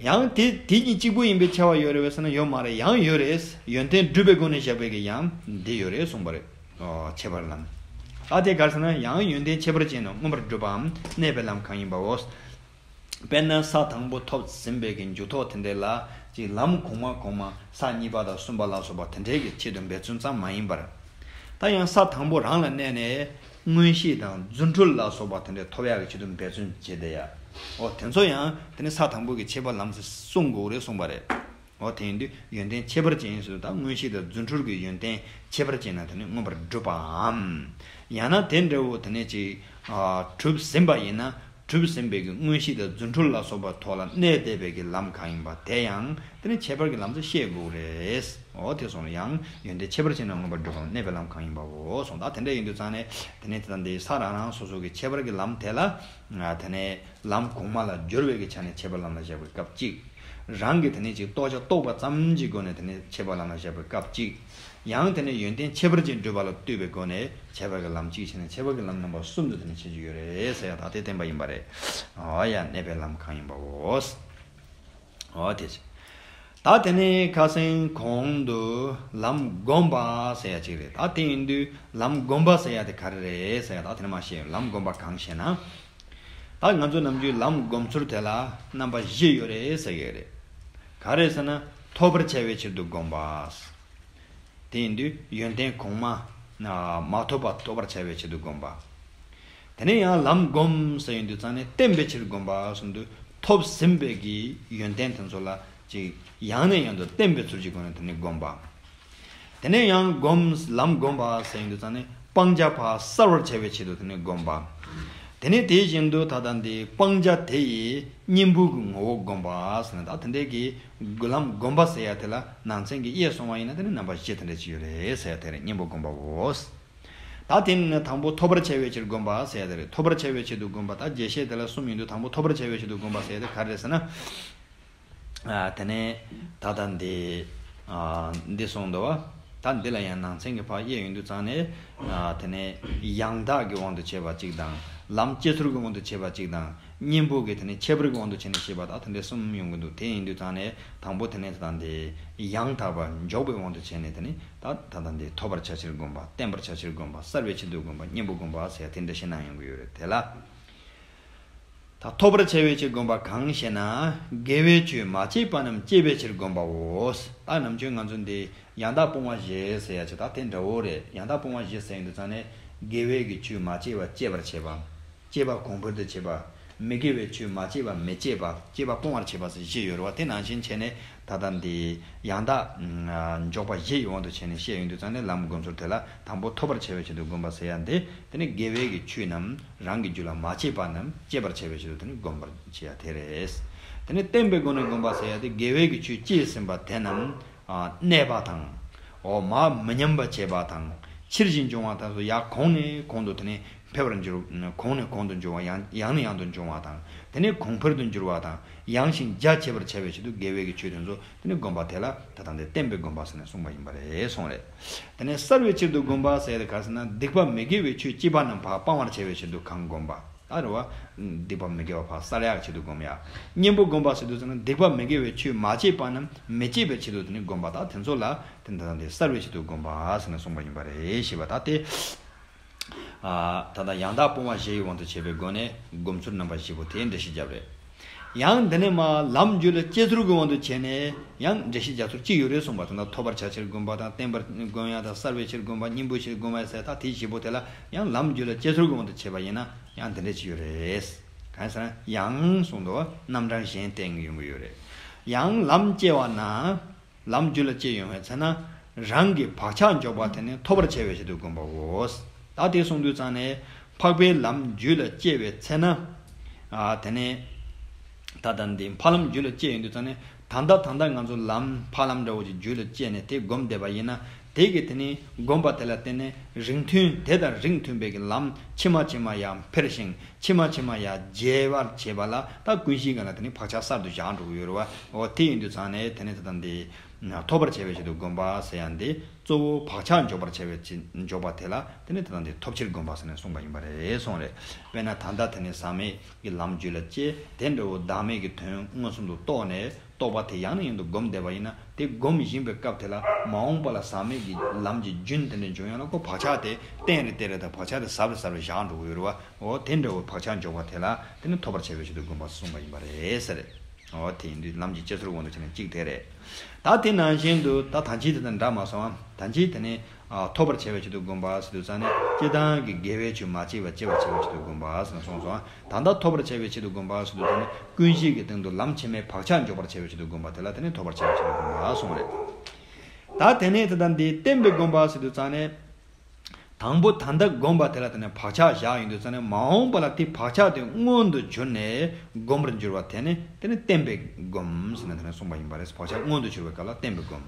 ཡང་དེ་དེ་གཉིས་གཅིག་པུ་ཡིན་པས་ཁྱབ་པ་ཡོད་རེད་བས་ཟེར་ན་ཡོད་མ་རེད། ཡང་ཡོད་རེད། ཡོན་ཏན་སྒྲུབ་པའི་སྒོ་ནས་བཞག་པའི་གི་ཡང་འདི་ཡོད་རེད་གསུངས་པ་རེད། ཁྱད་པར་ལམ། ཨ་དེ་ག་རེ་ཟེར་ན་ཡང་ཡོན་ཏན་ཁྱད་པར་ཅན་རྣམས་མངོན་པར་སྒྲུབ་པའམ་གནས་པའི་ལམ་གང་ཡིན་པའོ། དཔེར་ན་ས་དང་པོ་ཐོབ་ཟིན་པའི་གི་འཇུག་ཐོག་དེ་འདྲ་ལ་ཅིག་ལམ་གོང་མ་གོང་མ་ས་གཉིས་པ་དང་གསུམ་པ་ལ་སོགས་པ་དེ་འདྲའི་གི་ཆེད་དུ་འབད་བརྩོན་ཙམ་མ་ཡིན་པར། ད་ཡང་ས་དང་པོ་རང་ལ་གནས་ནས་མངོན་ཤེས་དང་རྫུ་འཕྲུལ་ལ་སོགས་པ་དེ་འདྲ་ཐོབ་ཡག་གི་ཆེད་དུ་འབད་བརྩོན་བྱེད་བསྡད་ཡ། འོ་དེ་ཚོ་ཡང་དེ་ནི་ས་དང་པོ་གི་ཁྱད་པར་ལམ་ཟེར་གསུང་དགོས་རེད་གསུངས་པ་རེད། འོ་དེ་ཡིན་དུས་ཡོན་ཏན་ཁྱད་པར་ཅན་ཟེར་དུས་ད་མངོན་ཤེས་དང་རྫུ་འཕྲུལ་གྱི་ཡོན་ཏན་ཁྱད་པར་ཅན་ན་དེ་ནི་མངོན་པར་སྒྲུབ་པའམ། ཡང་ན་དེ་འདྲ་བོ་དེ་ནས་ཅིག་གྲུབ་ཟིན་པ་ཡིན་ན་གྲུབ་ཟིན་པའི་གི་མངོན་ཤེས་དང་རྫུ་འཕྲུལ་ལ་སོགས་པ་ཐོག་ལ་གནས་བསྡད་པའི་གི་ལམ་གང་ཡིན་པ་དེ་ཡང་དེ་ནི་ཁྱད་པར་གྱི་ལམ་དུ་བཤད་དགོས་རེད། འོ་དེ་སོང་ཡང་ཡོན་ཏན་ཁྱད་པར་ཅན་ན་མངོན་པར་སྒྲུབ་པའམ་གནས་པའི་ལམ་གང་ཡིན་པའོ་གསུངས། ད་དེ་འདྲ་ཡིན་དུས་ཙང་ནས་དེ་ནི་དེ་ལྟ་འདི་ས་རང་རང་སོ་སོ་གི་ཁྱད་པར་གྱི་ལམ་དེ་ལ་དེ་ནས་ལམ་གོང་མ་ལ་སྦྱོར་བའི་གི་ཆ་ནས་ཁྱད་པར་ལམ་ལ་བཞག་པའི་སྐབས་གཅིག་རང་གི་དེ་ནས་ཅིག་རྟོགས་བྱ་རྟོགས་པ་ཙམ་གྱི་སྒོ་ནས་དེ་ནས་ཁྱད་པར་ལམ་ལ་བཞག་པའི་སྐབས་གཅིག་ཡང་དེ་ནས་ཡོན་ཏན་ཁྱད་པར་ཅན་སྒྲུབ་པ་ལ་ལྟོས་པའི་སྒོ་ནས་ཁྱད་པར་གྱི་ལམ་གཅིག་བྱས་ནས་ཁྱད་པར་གྱི་ལམ་རྣམ་པ་གསུམ་དུ་དེ་ནས་ཕྱེ་རྒྱུ་ཡོད་རེད་ཟེར་ཡ་ད་དེ་བསྟན་པ་ཡིན་པ་རེད། འོ་ཡ་གནས་པའི་ལམ་གང་ཡིན་པའོ། འོ་དེ་བྱས། ད་དེ་ནས་ཁ་སང་གོང་དུ་ལམ་བསྒོམ་པ་ཟེར་ཡ་གཅིག་རེད། ད་དེ་ཡིན་དུས་ལམ་བསྒོམ་པ་ཟེར་ཡ་དེ་ག་རེ་རེད་ཟེར་ཡ་ད་དེ་ནས་མ་ཤེས་ལམ་བསྒོམ་པ་གང་ཞེ་ན། ད་ང་ཚོ་ནམ་རྒྱུན་ལམ་བསྒོམ་ཚུལ་དེ་ལ་རྣམ་པ་བཞི་ཡོད་རེད་ཟེར་གྱི་རེད། ག་རེ་ཟེར་ན་ཐོབ་པར་བྱ་བའི་ཕྱིར་དུ་བསྒོམ་པ། དེ་ཡིན་དུས་ཡོན་ཏན་གོང་མ་མ་ཐོབ་པ་ཐོབ་པར་བྱ་བའི་ཕྱིར་དུ་བསྒོམ་པ། དེ་ནས་ཡང་ལམ་བསྒོམ་ཟེར་ཡོང་དུས་ཙང་ནས་བསྟན་པའི་ཕྱིར་བསྒོམ་པ་གསུངས་དུས་ཐོབ་ཟིན་པའི་གི་ཡོན་ཏན་དེ་ཚོ་ལ་ཅིག་ཡང་ནས་ཡང་དུ་བསྟན་པའི་ཚུལ་གྱི་སྒོ་ནས་དེ་ནས་བསྒོམ་པ། དེ་ནས་ཡང་སྒོམ་ལམ་བསྒོམ་པ་ཟེར་ཡོང་དུས་ཙང་ནས་སྤང་བྱ་ཕར་བསལ་བར་བྱ་བའི་ཆེད་དུ་དེ་ནས་བསྒོམ་པ། དེ་ནས་དེ་བཞིན་དུ་ད་ལྟ་འདི་སྤང་བྱ་དེ་ཡི་གཉེན་པོ་གི་ངོ་བོ་བསྒོམ་པ་ཟེར་ན་ད་དེ་འདྲའི་གི་ལམ་བསྒོམ་པ་ཟེར་ཡ་དེ་ལ་ནང་ཚན་གྱི་དབྱེ་སོང་བ་ཡིན་ན་དེ་ནི་རྣམ་པ་བཞི་དེ་འདྲ་ཅིག་ཡོད་རེད་ཟེར་ཡ་དེ་རེད། གཉེན་པོ་བསྒོམ་པའོ། ད་དེ་ནི་དང་པོ་ཐོབ་པར་བྱ་བའི་ཕྱིར་བསྒོམ་པ་ཟེར་ཡ་དེ་རེད། ཐོབ་པར་བྱ་བའི་ཕྱིར་དུ་བསྒོམ་པ་ད་རྒྱས་བཤད་དེ་ལ་གསུམ་ཡིན་དུས་དང་པོ་ཐོབ་པར་བྱ་བའི་ཕྱིར་དུ་བསྒོམ་པ་ཟེར་ཡ་དེ་ག་རེ་རེད་ཟེར་ན། ཨ། དེ་ནས་ད་ལྟ་འདི་ཨ། འདི་གསུངས་འདུག་བ། ད་འདི་ལ་ཡང་ནང་ཚན་གྱི་ཕར་དབྱེ་ཡོང་དུས་ཙང་ནས་ཨ། དེ་ནས་ཡང་དག་གི་དབང་དུ་བྱས་པ་གཅིག་དང་ལམ་སྐྱེ་ཚུལ་གྱི་དབང་དུ་བྱས་པ་གཅིག་དང་གཉེན་པོ་གི་དེ་ནས་ཁྱད་པར་གྱི་དབང་དུ་བྱས་ནས་བཤད་པ་ད་དེ་འདྲ་གསུམ་ཡོང་གི་འདུག་དེ་ཡིན་དུས་ཙང་ནས་དང་པོ་དེ་ནས་ད་ལྟ་འདི་ཡང་དག་པར་འཇོག་པའི་དབང་དུ་བྱས་ནས་དེ་ནས་ད་ད་ལྟ་འདི་ཐོབ་པར་བྱ་ཕྱིར་བསྒོམ་པ་བརྟན་པར་བྱ་ཕྱིར་བསྒོམ་པ་བསལ་བའི་ཕྱིར་དུ་བསྒོམ་པ་གཉེན་པོ་བསྒོམ་པ་ཟེར་ཡ་དེ་འདྲ་བཤད་ན་ཡོང་གི་ཡོད་རེད་དེ་ལ། ད་ཐོབ་པར་བྱ་བའི་ཕྱིར་བསྒོམ་པ་གང་ཞེ་ན། དགེ་བའི་ཆོས་མ་སྐྱེས་པ་རྣམས་སྐྱེས་པའི་ཕྱིར་བསྒོམ་པའོ། ད་ནམ་རྒྱུན་ང་ཚོ་འདི་ཡང་དག་སྤོང་བ་བཞི་ཟེར་ཡ་ཆོས་ད་དེ་འདྲ་བོ་རེད། ཡང་དག་སྤོང་བ་བཞི་ཟེར་ཡོང་དུས་ཙང་ནས་དགེ་བའི་གི་ཆོས་མ་སྐྱེས་པ་སྐྱེས་པར་བྱེད་པ། སྐྱེས་པ་གོང་འཕེལ་དུ་བྱེད་པ། མི་དགེ་བའི་ཆོས་མ་སྐྱེས་པ་མི་སྐྱེད་པ། སྐྱེས་པ་སྤོང་བར་བྱེད་པ་ཟེར་བཞི་ཡོད་རེད་བ། དེ་ནང་བཞིན་བྱས་ནས་ད་ལྟ་འདི་ཡང་དག་འཇོག་པ་བཞི་ཡི་དབང་དུ་བྱས་ནས་བཤད་ཡོང་དུས་ཙང་ནས་ལམ་སྒོམ་ཚུལ་དེ་ལ་དང་པོ་ཐོབ་པར་བྱ་བའི་ཆེད་དུ་བསྒོམ་པ་ཟེར་ཡ་འདི་དེ་ནི་དགེ་བའི་གི་ཆོས་རྣམས་རང་གི་རྒྱུད་ལ་མ་སྐྱེས་པ་རྣམས་སྐྱེད་པར་བྱ་བའི་ཆེད་དུ་དེ་ནི་བསྒོམ་པར་བྱེད་ཡ་དེ་རེད། དེ་ནི་བརྟན་པའི་སྒོ་ནས་བསྒོམ་པ་ཟེར་ཡ་དེ་དགེ་བའི་གི་ཆོས་སྐྱེས་ཟིན་པ་དེ་རྣམས་ཨ། གནས་པ་དང་། འོ་མར་མི་ཉམས་པ་བྱེད་པ་དང་། ཕྱིར་ཞིང་འབྱུང་བ་དང་སོགས་ཡར་གོང་ནས་གོང་དུ་དེ་ནས་འཕེལ་བར་འགྱུར། གོང་ནས་གོང་དུ་འབྱུང་བ་ཡང་ཡང་ནས་ཡང་དུ་འབྱུང་བ་དང་། དེ་ནས་གོང་འཕེལ་དུ་འགྱུར་བ་དང་ཡངས་ཤིང་རྒྱ་ཆེ་བར་བྱ་བའི་ཆེད་དུ་དགེ་བའི་གི་ཆོས་དེ་ཚོ་དེ་ནས་བསྒོམ་པ་དེ་ལ་ད་ལྟ་འདི་བརྟན་པའི་བསྒོམ་པ་ཟེར་ནས་གསུངས་པ་ཡིན་པ་རེད་གསུངས་རེད། དེ་ནས་བསལ་བའི་ཕྱིར་དུ་བསྒོམ་པ་ཟེར་ཡ་དེ་ག་རེ་ཟེར་ན་སྡིག་པ་མི་དགེ་བའི་ཆོས་སྐྱེས་པ་རྣམས་ཕར་སྤང་བར་བྱ་བའི་ཕྱིར་དུ་གང་བསྒོམ་པ། ད་རེད་བ། སྡིག་པ་མི་དགེ་བ་ཕར་བསལ་ཡག་ཆེད་དུ་བསྒོམ་ཡ། གཉེན་པོ་བསྒོམ་པ་ཟེར་དུས་ཙམ་ན་སྡིག་པ་མི་དགེ་བའི་ཆོས་མ་སྐྱེས་པ་རྣམས་མི་སྐྱེད་པའི་ཆེད་དུ་དེ་ནི་བསྒོམ་པ་དང་དེ་ཚོ་ལ་དེ་འདི་དང་དེ་བསལ་བའི་ཆེད་དུ་བསྒོམ་པ་ཟེར་ནས་གསུངས་པ་ཡིན་པ་རེད་ཞེས་པ་ད་དེ། ད་ལྟ་ཡང་དག་སྤོང་བ་བཞི་ཡི་དབང་དུ་བྱས་པའི་སྒོ་ནས་སྒོམ་ཚུལ་རྣམ་པ་བཞི་པོ་དེ་འགྲེལ་བཤད་བརྒྱབ་རེད། ཡང་འདི་ནས་མ་ལམ་རྒྱུད་ལ་སྐྱེ་ཚུལ་གྱི་དབང་དུ་བྱས་ནས་ཡང་འགྲེལ་བཤད་རྒྱག་ཚུལ་གཅིག་ཡོད་རེད་གསུངས་པ་དེ་འདྲ་ཐོབ་པར་བྱ་ཕྱིར་བསྒོམ་པ་དང་བརྟན་པར་བསྒོམ་ཡ་དང་བསལ་བའི་ཕྱིར་བསྒོམ་པ་གཉེན་པོའི་ཕྱིར་བསྒོམ་པ་ཟེར་ད་དེ་བཞི་པོ་དེ་ལ་ཡང་ལམ་རྒྱུད་ལ་སྐྱེ་ཚུལ་གྱི་དབང་དུ་བྱས་པ་ཡིན་ན། ཡང་དེ་འདྲ་ཅིག་ཡོད་རེད། གང་ཟེར་ན་ཡང་གསུངས་འདུག་རྣམ་གྲངས་གཞན་བསྟན་གྱི་ཡོང་གི་ཡོད་རེད། ཡང་ལམ་སྐྱེ་བ་ན། ལམ་རྒྱུད་ལ་སྐྱེ་ཡོང་བའི་ཚེ་ན། རང་གི་བག་ཆགས་འཇོག་པ་དེ་ནི་ཐོབ་པར་བྱ་བའི་ཆེད་དུ་བསྒོམ་པའོ། ད་དེ་གསུངས་དུས་ཙང་ནས་འཕགས་པའི་ལམ་རྒྱུད་ལ་སྐྱེ་བའི་ཚེ་ན། ཨ་དེ་ནས་ད་ལྟ་འདི་འཕགས་ལམ་རྒྱུད་ལ་སྐྱེ་ཡོང་དུས་ཙང་ནས་ད་ལྟ་ད་ལྟ་ང་ཚོ་ལམ་འཕགས་ལམ་འདྲ་བོ་ཅིག་རྒྱུད་ལ་སྐྱེས་ནས་དེ་བསྒོམ་བསྡད་པ་ཡིན་ན་དེ་གི་དེ་ནི་བསྒོམ་པ་དེ་ལ་བརྟེན་ནས་རིང་ཐུང་དེ་དང་རིང་མཐུན་པའི་གི་ལམ་ཕྱི་མ་ཕྱི་མ་ཡང་འཕེལ་ཞིང་། ཕྱི་མ་ཕྱི་མ་ཡང་རྒྱས་པར་བྱེད་པ་ལ་ད་ཀུན་གཞིའི་སྒང་ལ་དེ་ནི་བག་ཆགས་གསར་དུ་བཞག་འགྲོ་གི་ཡོད་རེད་བ། འོ་དེ་ཡིན་དུས་ཙང་ནས་དེ་ནི་ད་ལྟ་འདི་ཐོབ་པར་བྱ་བའི་ཆེད་དུ་བསྒོམ་པ་ཟེར་ཡ་འདི་གཙོ་བོ་བག་ཆགས་འཇོག་པར་བྱ་བའི་ཆེད་འཇོག་པ་དེ་ལ་དེ་ནི་ད་ལྟ་འདི་ཐོབ་ཕྱིར་བསྒོམ་པ་ཟེར་ནས་གསུངས་པ་ཡིན་པ་རེད་གསུངས་རེད། དཔེར་ན་ད་ལྟ་དེ་ནི་ཟག་མེད་ཀྱི་ལམ་རྒྱུད་ལ་སྐྱེས་དེ་འདྲ་བོ་བདག་མེད་ཀྱི་དོན་མངོན་སུམ་དུ་རྟོགས་ནས། རྟོགས་པ་དེ་ཡང་ནས་ཡང་དུ་སྒོམ་བསྡད་པ་ཡིན་ན། དེ་སྒོམ་བཞིན་པའི་སྐབས་དེ་ལ་མ་འོངས་པ་ལ་ཟག་མེད་ཀྱི་ལམ་གྱི་རྒྱུན་དེ་འདྲ་འབྱུང་ཡོང་ན། ཁོ་བག་ཆགས་དེ་བརྟན་རེ་བརྟན་རེ་དང་བག་ཆགས་དེ་ཟབ་རེ་ཟབ་རེ་བཞག་འགྲོ་གི་ཡོད་རེད་བ། འོ་དེ་འདྲ་བོ་བག་ཆགས་འཇོག་པ་དེ་ལ་དེ་ནི་ཐོབ་པར་བྱ་བའི་ཆེད་དུ་སྒོམ་པ་གསུངས་པ་ཡིན་པ་རེད་ཟེར། འོ་དེ་ཡིན་དུས་ལམ་གྱི་སྤྱི་ཚོགས་དབང་དུ་བྱས་ན་གཅིག་དེ་རེད། ད་དེ་ནང་བཞིན་དུ་ད་ད་ཅི་དེ་དང་འདྲ་མ་སོང་བ། ད་ཅི་དེ་ནི་ཨ་ཐོབ་པར་བྱ་བའི་ཆེད་དུ་སྒོམ་པ་ཟེར་དུས་ཙང་ནས། སྤྱིར་བཏང་གི་དགེ་བའི་ཆོས་མ་སྐྱེས་པ་སྐྱེ་བར་བྱ་བའི་ཆེད་དུ་སྒོམ་པ་ཟེར་ན་སོང་སོང་བ། ད་ལྟ་ཐོབ་པར་བྱ་བའི་ཆེད་དུ་སྒོམ་པ་ཟེར་དུས་ཙང་ནས། ཀུན་གཞི་གི་སྟེང་དུ་ལམ་ཕྱི་མའི་བག་ཆགས་འཇོག་པར་བྱ་བའི་ཆེད་དུ་སྒོམ་པ་དེ་ལ་དེ་ནི་ཐོབ་པར་བྱ་བའི་ཆེད་དུ་སྒོམ་པ་གསུངས་རེད། ད་དེ་ནས་དེ་ལྟར་འདི་བརྟན་པའི་སྒོམ་པ་ཟེར་དུས་ཙང་ནས། དང་པོ་ད་ལྟ་སྒོམ་པ་དེ་ལ་དེ་ནས་བག་ཆགས་བཞག་ཡོང་དུས་ཙང་ནས། མ་འོངས་པ་ལ་དེ་བག་ཆགས་དེ་མངོན་དུ་གྱུར་ནས་སྒོམ་པར་འགྱུར་བ་དེ་ནི་དེ་ནི་བརྟན་པའི་སྒོམ་ཟེར་ནས་དེ་ནས་གསུངས་པ་ཡིན་པ་རེད། བག་ཆགས་མངོན་དུ་གྱུར་བའི་སྐབས་ལ་བརྟན་པའི་སྒོམ།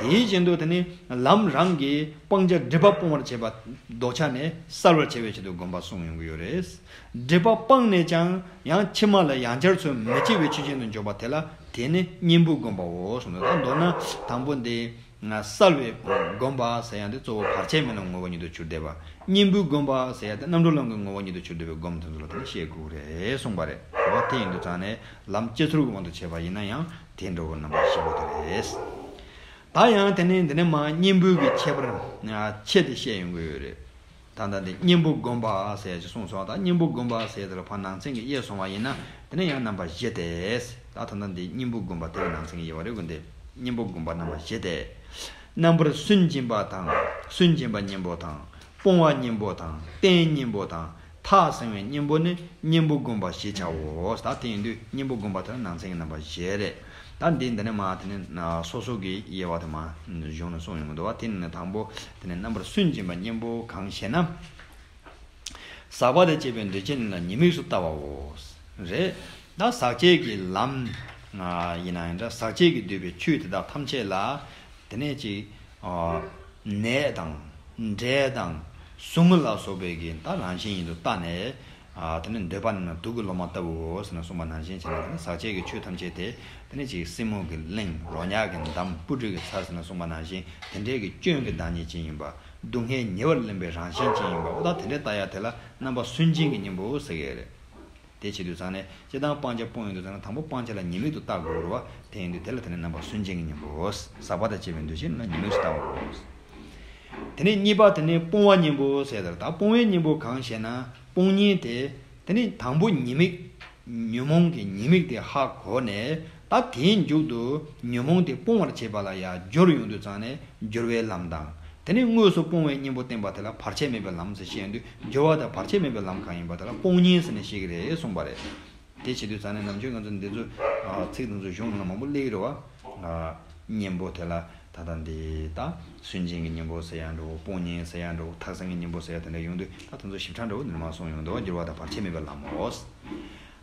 དེ་བཞིན་དུ་དེ་ནི་ལམ་རང་གིས་སྤང་བྱ་སྒྲིབ་པ་སྤོང་བར་བྱེད་པ་ལྡོག་ཆ་ནས་བསལ་བར་བྱ་བའི་ཆེད་དུ་སྒོམ་པ་གསུངས་ཡོང་གི་ཡོད་རེད། སྒྲིབ་པ་སྤངས་ནས་ཀྱང་ཡང་ཕྱི་མ་ལ་ཡང་བསྐྱར་ཚུར་མི་སྐྱེ་བའི་ཆོས་ཅན་དུ་འཇོག་པ་དེ་ལ་དེ་ནི་གཉེན་པོའི་སྒོམ་པའོ་གསུངས་འདུག་ད་མདོར་ན་དང་པོ་འདི་ང་བསལ་བའི་སྒོམ་པ་ཟེར་ཡ་འདི་གཙོ་བོ་བར་ཆད་མེད་ལམ་ངོ་བོ་ཉིད་དུ་གྱུར་བསྡད་པ། གཉེན་པོའི་སྒོམ་པ་ཟེར་ཡ་དེ་རྣམ་གྲོལ་ལམ་གྱི་ངོ་བོ་ཉིད་དུ་གྱུར་བསྡད་པའི་སྒོམ་དེ་ཚོ་ལ་དེ་ནི་བཤད་དགོས་རེད་གསུངས་པ་རེད། འོ་དེ་ཡིན་དུས་ཙང་ནས་ལམ་སྤྱི་ཚོགས་ཀྱི་དབང་དུ་བྱས་པ་ཡིན་ན་ཡང་དེ་འདྲ་བོ་རྣམ་པ་བཞི་པོ་དེ་རེད། ད་ཡང་དེ་ནས་འདི་ནས་མ་གཉེན་པོའི་གི་ཁྱད་པར་ཨ་ཕྱེ་སྟེ་བཤད་ཡོང་གི་ཡོད་རེད། ད་ལྟ་འདི་གཉེན་པོ་སྒོམ་པ་ཟེར་ཅིག་གསུངས་སོང་། ད་གཉེན་པོ་སྒོམ་པ་ཟེར་དེ་ལ་ཕར་ནང་ཚན་གྱི་དབྱེ་སོང་བ་ཡིན་ན། དེ་ནས་ཡང་རྣམ་པ་བཞི་སྟེ། ད་ད་ལྟ་འདི་གཉེན་པོ་སྒོམ་པ་དེ་གི་ནང་ཚན་གྱི་དབྱེ་བ་རེད་གོ། འདི་གཉེན་པོ་སྒོམ་པ་རྣམ་པ་བཞི་སྟེ། རྣམ་པར་སུན་འབྱིན་པ་དང་། སུན་འབྱིན་པ་གཉེན་པོ་དང་། སྤོང་བ་གཉེན་པོ་དང་། རྟེན་གཉེན་པོ་དང་། ཐག་བསྲིང་བའི་གཉེན་པོ་ནི་གཉེན་པོ་སྒོམ་པ་ཞེས་བྱའོ། ད་དེ་ཡིན་དུས་གཉེན་པོ་སྒོམ་པ་དེ་ལ་ནང་ཚན་གྱི་རྣམ་པ་བཞི་རེད། ད་འདི་འདི་ནས་མ་དེ་ནས་སོ་སོ་གི་དབྱེ་བ་དེ་མ་གཞུང་ནས་གསུངས་ཡོང་གི་འདུག་བ། དེ་ནས་དང་པོ་དེ་ནས་རྣམ་པར་སུན་འབྱིན་པ་གཉེན་པོ་གང་ཞེ་ན། ཟག་པ་དང་བཅས་པའི་འདུ་བྱེད་རྣམས་ལ་ཉེས་དམིགས་སུ་ལྟ་བའོ། རེད། ད་ཟག་བཅས་ཀྱི་ལམ་ཡིན་ན་ཡང་འདྲ། ཟག་བཅས་ཀྱིས་བསྡུས་པའི་ཆོས་དེ་དག་ཐམས་ཅད་ལ་དེ་ནས་ཅིག་ནད་དང་འབྲས་དང་ཟུག་རྔུ་ལ་སོགས་པའི་གི་ད་རང་བཞིན་ཡིན་དུ་བལྟས་ནས། ཨ་དེ་ནི་འདོད་པ་རྣམས་ལ་དུག་གི་ལོ་མ་ལྟ་བུའོ་ཟེར་ནས་གསུངས་པ་ནང་བཞིན་བྱས་ནས། དེ་ནི་ཟག་བཅས་ཀྱི་ཆོས་ཐམས་ཅད་དེ་དེ་ནི་ཅིག་སྲིན་མོ་གི་གླིང་། རོ་མྱགས་ཀྱི་འདམ། སྤུ་གྲི་གི་ཚ་ཟེར་ནས་གསུངས་པ་ནང་བཞིན་དེ་འདྲའི་གི་སྐྱོན་གྱི་བདག་ཉིད་ཅན་ཡིན་པ། སྡུག་བསྔལ་ཉེ་བར་ལེན་པའི་རང་བཞིན་ཅན་ཡིན་པ། འོ་ད་དེ་འདྲའི་ལྟ་ཡ་དེ་ལ་རྣམ་པ་སུན་འབྱིན་གྱི་གཉེན་པོ་ཟེར་གྱི་རེད། དེ་བྱེད་དུས་ཙང་ནས་སྤྱིར་བཏང་སྤང་བྱ་སྤོང་ཡོང་དུས་ཙང་ནས་དང་པོ་སྤང་བྱ་ལ་ཉེས་དམིགས་དུ་བལྟ་དགོས་རེད་བ། དེ་ཡིན་དུས་དེ་ལ་དེ་ནི་རྣམ་པ་སུན་འབྱིན་གྱི་གཉེན་པོ། ཟག་པ་དང་བཅས་པའི་འདུ་བྱེད་ལ་ཉེས་དམིགས་སུ་བལྟ་དགོས། དེ་ནས་གཉིས་པ་དེ་ནི་སྤོང་བ་གཉེན་པོ་ཟེར་ཡ་དེ་རེད། ད་སྤོང་བའི་གཉེན་པོ་གང་ཞེ་ན། སྤོང་གཉེན་དེ་དེ་ནི་དང་པོ་ཉེས་དམིགས། ཉོན་མོངས་ཀྱི་ཉེས་དམིགས་དེ་ཧ་གོ་ནས། ད་དེའི་མཇུག་ཏུ་ཉོན་མོངས་དེ་སྤོང་བར་བྱེད་པ་ལ་ཡང་སྦྱོར་ཡོང་དུས་ཙང་ནས་སྦྱོར་བའི་ལམ་དང་། དེ་ནས་དངོས་སུ་སྤོང་བའི་གཉེན་པོ་བསྟེན་པ་དེ་ལ་བར་ཆད་མེད་པའི་ལམ་ཟེར་བཤད་ཡོང་དུས། སྦྱོར་བ་དང་བར་ཆད་མེད་པའི་ལམ་གང་ཡིན་པ་དེ་ལ་སྤོང་གཉེན་ཟེར་ནས་བཤད་ཀྱི་རེད་གསུངས་པ་རེད། དེ་བྱེད་དུས་ཙང་ནས་ནམ་རྒྱུན་ང་ཚོ་འདི་ཚོ་ཨ་ཚིག་དེ་ཚོ་གཞུང་ནང་ལ་མང་པོ་སླེབས་ཀྱི་རེད་བ། ཨ་གཉེན་པོ་དེ་ལ་ད་ལྟ་འདི་ད་སུན་འབྱིན་གྱི་གཉེན་པོ་ཟེར་ཡ་འདྲ་བོ། སྤོང་གཉེན་ཟེར་ཡ་འདྲ་བོ། ཐག་བསྲིང་གི་གཉེན་པོ་ཟེར་ཡ་དེ་འདྲ་ཡོང་དུས། ད་དེ་ཚོ་ཞིབ་ཕྲ་འདྲ་བོ་འདི་ནས་མར་གསུངས་ཡོང་འདུག་བ། སྦྱོར་བ་དང་བར་ཆད་མེད་པའི་ལམ་མོ།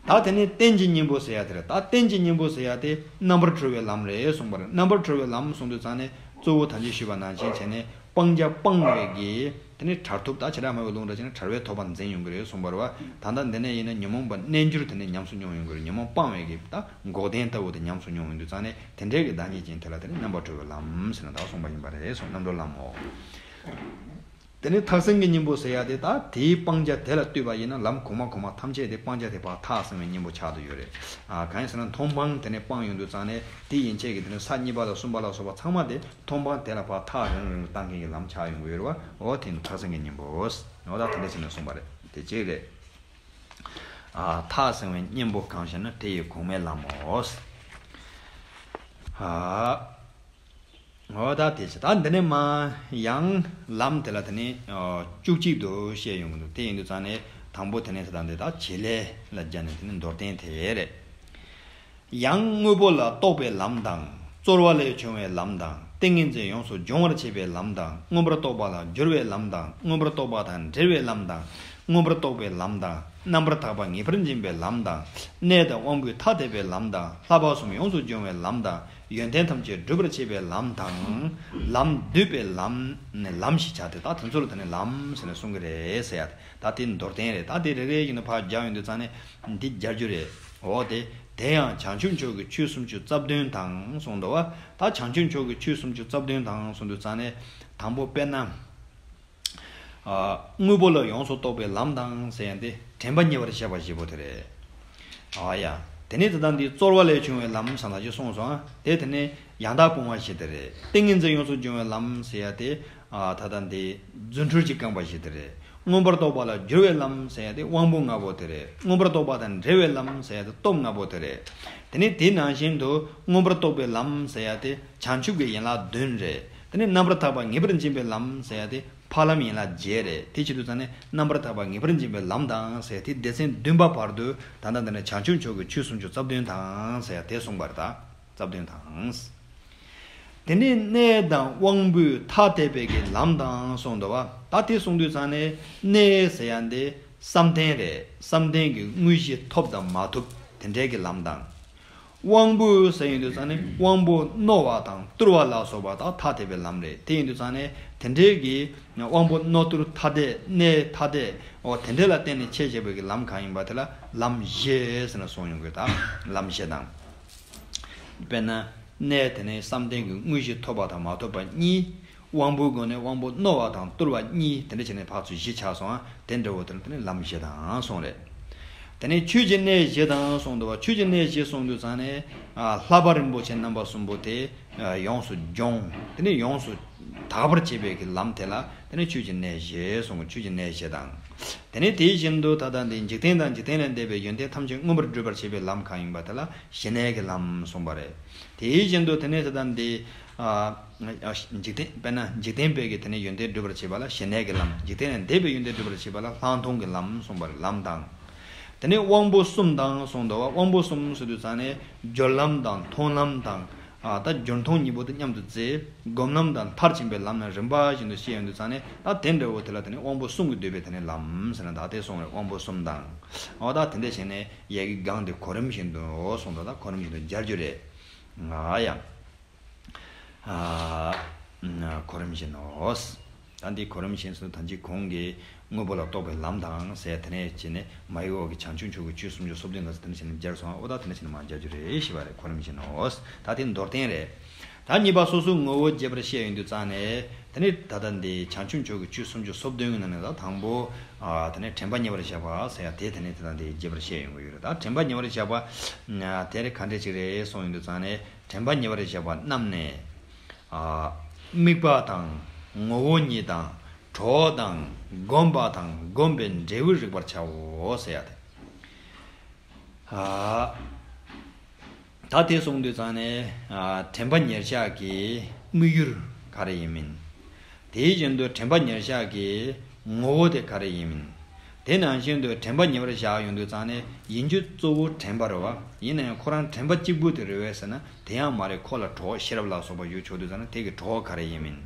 ད་དེ་ནས་རྟེན་གྱི་གཉེན་པོ་ཟེར་ཡ་དེ་རེད། ད་རྟེན་གྱི་གཉེན་པོ་ཟེར་ཡ་དེ་རྣམ་པར་གྲོལ་བའི་ལམ་རེད་གསུངས་པ་རེད། རྣམ་པར་གྲོལ་བའི་ལམ་གསུངས་དུས་ཙང་ནས་གཙོ་བོ་ད་གིན་ཞུས་པ་ནང་བཞིན་བྱས་ནས་སྤང་བྱ་སྤངས་པའི་གི་དེ་ནས་བྲལ་ཐུབ། ད་བྱེ་བྲག་སྨྲ་བའི་ལུང་འདྲ་བྱས་ན་བྲལ་བའི་ཐོབ་པ་འཛིན་ཡོང་གི་རེད་གསུངས་པ་རེད་བ། ད་ལྟ་འདི་ནས་ཡིན་ན་ཉོན་མོངས་པ་རྣལ་འབྱོར་དེ་ནས་ཉམས་སུ་མྱོང་ཡོང་གི་རེད། ཉོན་མོངས་སྤངས་པའི་གི་ད་འགོག་བདེན་ལྟ་བུ་དེ་ཉམས་སུ་མྱོང་ཡོང་དུས་ཙང་ནས་དེ་འདྲའི་གི་བདག་ཉིད་ཅན་དེ་ལ་དེ་ནས་རྣམ་པར་གྲོལ་བའི་ལམ་ཟེར་ནས་ད་གསུངས་པ་ཡིན་པ་རེད་གསུངས། རྣམ་གྲོལ་ལམ་མོ། དེ་ནས་ཐག་བསྲིང་གི་གཉེན་པོ་ཟེར་ཡ་དེ། ད་དེའི་སྤང་བྱ་དེ་ལ་ལྟོས་པ་ཡིན་ན་ལམ་གོང་མ་གོང་མ་ཐམས་ཅད་དེ་སྤང་བྱ་དེ་ཕར་ཐག་བསྲིང་བའི་གཉེན་པོ་ཆགས་བསྡད་ཡོད་རེད། ཨ་གང་ཡིན་ཟེར་ན་མཐོང་སྤང་དེ་ནས་སྤངས་ཡོང་དུས་ཙང་ནས་དེ་ཡན་ཆད་ཀྱི་དེ་ནས་ས་གཉིས་པ་དང་གསུམ་པ་ལ་སོགས་པ་ཚང་མ་དེ་མཐོང་སྤང་དེ་ལ་ཕར་ཐག་རིང་རིང་བཏང་མཁན་གྱི་ལམ་ཆགས་ཡོང་གི་ཡོད་རེད་བ། འོ་དེ་ནི་ཐག་བསྲིང་གི་གཉེན་པོ། འོ་ད་དེ་འདྲ་བྱས་ནས་གསུངས་པ་རེད། དེ་གཅིག་རེད། ཨ་ཐག་བསྲིང་བའི་གཉེན་པོ་གང་ཞེ་ན། དེ་ཡི་གོང་མའི་ལམ་མོ། ཨ། འོ་ད་དེ་བྱས། ད་འདི་ནས་མ་ཡང་ལམ་དེ་ལ་དེ་ནས་ཨ་བཅུ་གཅིག་ཏུ་བཤད་ཡོང་གི་འདུག་དེ་ཡིན་དུས་ཙང་ནས་དང་པོ་དེ་ནས་ཟེར་དང་འདི་ད་བྱེད་ལས་ལ་སྦྱར་ནས་དེ་ནས་མདོར་བསྟན་དེ་རེད། ཡང་དངོས་པོ་ལ་རྟོག་པའི་ལམ་དང་། རྩོལ་བ་ལས་བྱུང་བའི་ལམ་དང་། ཏིང་ངེ་འཛིན་ཡོངས་སུ་སྦྱོང་བར་བྱེད་པའི་ལམ་དང་། མངོན་པར་རྟོགས་པ་ལ་སྦྱོར་བའི་ལམ་དང་། མངོན་པར་རྟོགས་པ་དང་འབྲེལ་བའི་ལམ་དང་། མངོན་པར་རྟོགས་པའི་ལམ་དང་། རྣམ་པར་དག་པ་ངེས་པར་འབྱིན་པའི་ལམ་དང་། གནས་དང་དབང་པོས་ཐ་དད་པའི་ལམ་དང་། བསླབ་པ་གསུམ་ཡོངས་སུ་སྦྱོང་བའི་ལམ་དང་། ཡོན་ཏན་ཐམས་ཅད་སྒྲུབ་པར་བྱེད་པའི་ལམ་དང་། ལམ་བསྡུས་པའི་ལམ་ནི་ལམ་ཞེས་བྱ་སྟེ། ད་དེ་ཚོ་ལ་དེ་ནི་ལམ་ཟེར་ནས་གསུང་གི་རེད་ཟེར་ཡ། ད་དེ་མདོར་བསྟན་རེད། ད་དེ་རེ་རེ་ཡིན་ན་ཕར་སྦྱར་ཡོང་དུས་ཙང་ནས་འདི་སྦྱར་རྒྱུ་རེད། འོ་དེ། དེ་ཡང་བྱང་ཆུབ་མཆོག་གི་ཆོས་སུམ་ཅུ་རྩ་བདུན་དང་གསུངས་འདུག་བ། ད་བྱང་ཆུབ་མཆོག་གི་ཆོས་སུམ་ཅུ་རྩ་བདུན་དང་གསུངས་དུས་ཙང་ནས་དང་པོ་དཔེར་ན། ཨ་དངོས་པོ་ལ་ཡོངས་སུ་རྟོག་པའི་ལམ་དང་ཟེར་ཡ་འདི་དྲན་པ་ཉེ་བར་བཤད་པ་བཞི་པོ་དེ་རེད། ཨ་ཡ། དེ་ནས་ད་ལྟ་འདི་རྩོལ་བ་ལས་བྱུང་བའི་ལམ་ཟེར་ན་ཅི་གསུངས་སོང་ཨ། དེ་དེ་ནས་ཡང་དག་སྤོང་བ་ཞེས་དེ་རེད། ཏིང་ངེ་འཛིན་ཡོངས་སུ་སྦྱོང་བའི་ལམ་ཟེར་ཡ་དེ། ཨ་ད་ལྟ་འདི་རྫུ་འཕྲུལ་གྱིས་བསྐང་བ་ཞེས་དེ་རེད། མངོན་པར་རྟོགས་པ་ལ་སྦྱོར་བའི་ལམ་ཟེར་ཡ་དེ་དབང་པོ་ལྔ་པོ་དེ་རེད། མངོན་པར་རྟོགས་པ་དང་འབྲེལ་བའི་ལམ་ཟེར་ཡ་དེ་སྟོབས་ལྔ་པོ་དེ་རེད། དེ་ནས་དེ་ནང་བཞིན་དུ་མངོན་པར་རྟོགས་པའི་ལམ་ཟེར་ཡ་དེ་བྱང་ཆུབ་ཀྱི་ཡན་ལག་བདུན་རེད། དེ་ནས་རྣམ་པར་ཐར་པ་ངེས་པར་འབྱིན་པའི་ལམ་ཟེར་ཡ་དེ་ཕ་ལམ་ཡན་ལག་བརྒྱད་རེད། དེ་བྱེད་དུས་ཙང་ནས་རྣམ་པར་ཐར་པ་ངེས་པར་འབྱིན་པའི་ལམ་དང་ཟེར་དེ་སྡེ་ཚན་བདུན་པ་བར་དུ་ད་ལྟ་འདི་ནས་བྱང་ཆུབ་མཆོག་གི་ཆོས་སུམ་ཅུ་རྩ་བདུན་དང་ཟེར་དེ་གསུངས་པ་རེད་ད། རྩ་བདུན་དང་། དེ་ནས་གནས་དང་དབང་པོས་ཐ་དད་པའི་གི་ལམ་དང་གསུངས་འདུག་བ། ད་དེ་གསུངས་དུས་ཙང་ནས་གནས་ཟེར་ཡ་འདི་བསམ་གཏན་རེད། བསམ་གཏན་གྱི་དངོས་གཞི་ཐོབ་དང་མ་ཐོབ་དེ་འདྲའི་གི་ལམ་དང་། དབང་པོ་ཟེར་ཡོང་དུས་ཙང་ནས་དབང་པོ་རྣོ་བ་དང་ཏུལ་བ་ལ་སོགས་པ་དག་ཐ་དད་པའི་ལམ་རེད། དེ་ཡིན་དུས་ཙང་ནས་དེ་འདྲའི་གི་དབང་པོ་རྣོ་ཏུལ་ཐ་དད་གནས་ཐ་དད་འོ་དེ་འདྲ་ལ་བརྟེན་ནས་ཆད་བྱེད་པའི་གི་ལམ་གང་ཡིན་པ་དེ་ལ་ལམ་བཞི་ཟེར་ནས་གསུངས་ཡོང་གི་ད་ལམ་བཞི་དང་། དཔེར་ན་གནས་དེ་ནས་བསམ་གཏན་གྱི་དངོས་གཞི་ཐོབ་པ་དང་མ་ཐོབ་པ་གཉིས། དབང་པོའི་སྒོ་ནས་དབང་པོ་རྣོ་བ་དང་ཏུལ་བ་གཉིས་དེ་འདྲ་བྱས་ནས་ཕར་ཚུར་བཞི་ཆགས་སོང་ཨ། དེ་འདྲ་བོ་དེ་ལ་དེ་ནས་ལམ་བཞི་དང་གསུངས་རེད། དེ་ནས་ཆོས་ཀྱི་གནས་བཞི་དང་གསུངས་འདུག་བ། ཆོས་ཀྱི་གནས་བཞི་གསུངས་དུས་ཙང་ནས་ཨ་ལྷག་པ་རིན་པོ་ཆེ་རྣམ་པ་གསུམ་པོ་དེ་ཨ་ཡོངས་སུ་སྦྱོང་། དེ་ནས་ཡོངས་སུ་དག་པར་བྱེད་པའི་གི་ལམ་དེ་ལ་དེ་ནས་ཆོས་ཀྱི་གནས་བཞི་གསུངས། ཆོས་ཀྱི་གནས་བཞི་དང་། དེ་ནས་དེ་བཞིན་དུ་ད་ལྟ་འདི་འཇིག་རྟེན་དང་འཇིག་རྟེན་ལས་འདས་པའི་ཡོན་ཏན་ཐམས་ཅད་མངོན་པར་སྒྲུབ་པར་བྱེད་པའི་ལམ་གང་ཡིན་པ་དེ་ལ་ཞི་གནས་ཀྱི་ལམ་གསུངས་པ་རེད། དེ་བཞིན་དུ་དེ་ནས་ད་ལྟ་འདི་ཨ་འཇིག་རྟེན་དཔེར་ན་འཇིག་རྟེན་པའི་གི་དེ་ནས་ཡོན་ཏན་སྒྲུབ་པར་བྱེད་པ་ལ་ཞི་གནས་ཀྱི་ལམ། འཇིག་རྟེན་ལས་འདས་པའི་ཡོན་ཏན་སྒྲུབ་པར་བྱེད་པ་ལ་ལྷག་མཐོང་གི་ལམ་གསུངས་པ་རེད། ལམ་དང་། དེ་ནས་དབང་པོ་གསུམ་དང་གསུངས་འདུག་བ། དབང་པོ་གསུམ་ཟེར་དུས་ཙང་ནས་སྦྱོར་ལམ་དང་མཐོང་ལམ་དང་། ཨ་ད་སྦྱོར་མཐོང་གཉིས་པོ་དེ་མཉམ་དུ་བརྩི། སྒོམ་ལམ་དང་མཐར་ཕྱིན་པའི་ལམ་ལ་རིམ་པ་བཞིན་དུ་བཤད་ཡོང་དུས་ཙང་ནས་ད་དེ་འདྲ་བོ་དེ་ལ་དེ་ནས་དབང་པོ་གསུམ་གྱིས་བསྡུས་པའི་དེ་ནས་ལམ་ཟེར་ན་ད་དེ་གསུངས་རེད། དབང་པོ་གསུམ་དང་། འོ་ད་དེ་འདྲ་བྱས་ནས་ཡ་གི་སྒང་དེ་གོ་རིམ་བཞིན་དུ་གསུངས་འདུག་ད་གོ་རིམ་བཞིན་དུ་སྦྱར་རྒྱུ་རེད། ང་ཡང་། ཨ་གོ་རིམ་བཞིན་ནོ། ད་འདི་གོ་རིམ་བཞིན་སུ་ད་འཇིག་གོང་གི་དངོས་པོ་ལ་རྟོག་པའི་ལམ་དང་ཟེར་དེ་ནས་བྱས་ནས་མ་ཡི་འོག་གི་བྱང་ཆུབ་མཆོག་གི་ཆོས་སུམ་ཅུ་སོ་བདུན་ལ་དེ་ནས་བྱས་ནས་སྦྱར་སོང་། འོ་ད་དེ་ནས་བྱས་ནས་མ་སྦྱར་རྒྱུ་རེད་ཞེས་པ་རེད། གོ་རིམ་བཞིན་ནོ། ད་དེ་མདོར་བསྟན་རེད། ད་གཉིས་པ་སོ་སོའི་ངོ་བོ་རྒྱས་པར་བཤད་ཡོང་དུས་ཙང་ནས་དེ་ནས་ད་ལྟ་འདི་བྱང་ཆུབ་མཆོག་གི་ཆོས་སུམ་ཅུ་སོ་བདུན་གྱི་ནང་ནས་ད་དང་པོ་ཨ་དེ་ནས་དྲན་པ་ཉེ་བར་བཞག་པ་ཟེར་ཡ་དེ་དེ་ནས་ད་ལྟ་འདི་རྒྱས་པར་བཤད་ཡོང་གི་ཡོད་རེད། ད་དྲན་པ་ཉེ་བར་བཞག་པ་དེ་རེད། ག་འདྲས་ཅིག་རེད་གསུངས་ཡོང་དུས་ཙང་ནས། དྲན་པ་ཉེ་བར་བཞག་པ་རྣམས་ནི། ཨ་དམིགས་པ་དང་ངོ་བོ་ཉིད་དང་གྲོགས་དང་བསྒོམ་པ་དང་བསྒོམས་པའི་འབྲས་བུར་རིག་པར་བྱའོ་ཟེར་ཡ་དེ། ཨ་ད་དེ་གསུངས་དུས་ཙང་ནས་ཨ་དྲན་པ་ཉེར་བཞག་གི་དམིགས་ཡུལ་ག་རེ་ཡིན་མིན། དེ་བཞིན་དུ་དྲན་པ་ཉེར་བཞག་གི་ངོ་བོ་དེ་ག་རེ་ཡིན་མིན། དེ་ནང་བཞིན་དུ་དྲན་པ་ཉེ་བར་བཞག་ཡོང་དུས་ཙང་ནས་ཡིན་རྒྱུ་གཙོ་བོ་དྲན་པ་རེད་བ། ཡིན་ན་ཡང་ཁོ་རང་དྲན་པ་གཅིག་པུ་དེ་རེད་བས་ཟེར་ན་དེ་ཡང་མ་རེད། ཁོ་ལ་གྲོགས་ཤེས་རབ་ལ་སོགས་པ་ཡོད་ཆོག་དུས་ཙང་ནས་དེ་གི་གྲོགས་ག་རེ་ཡིན་མིན།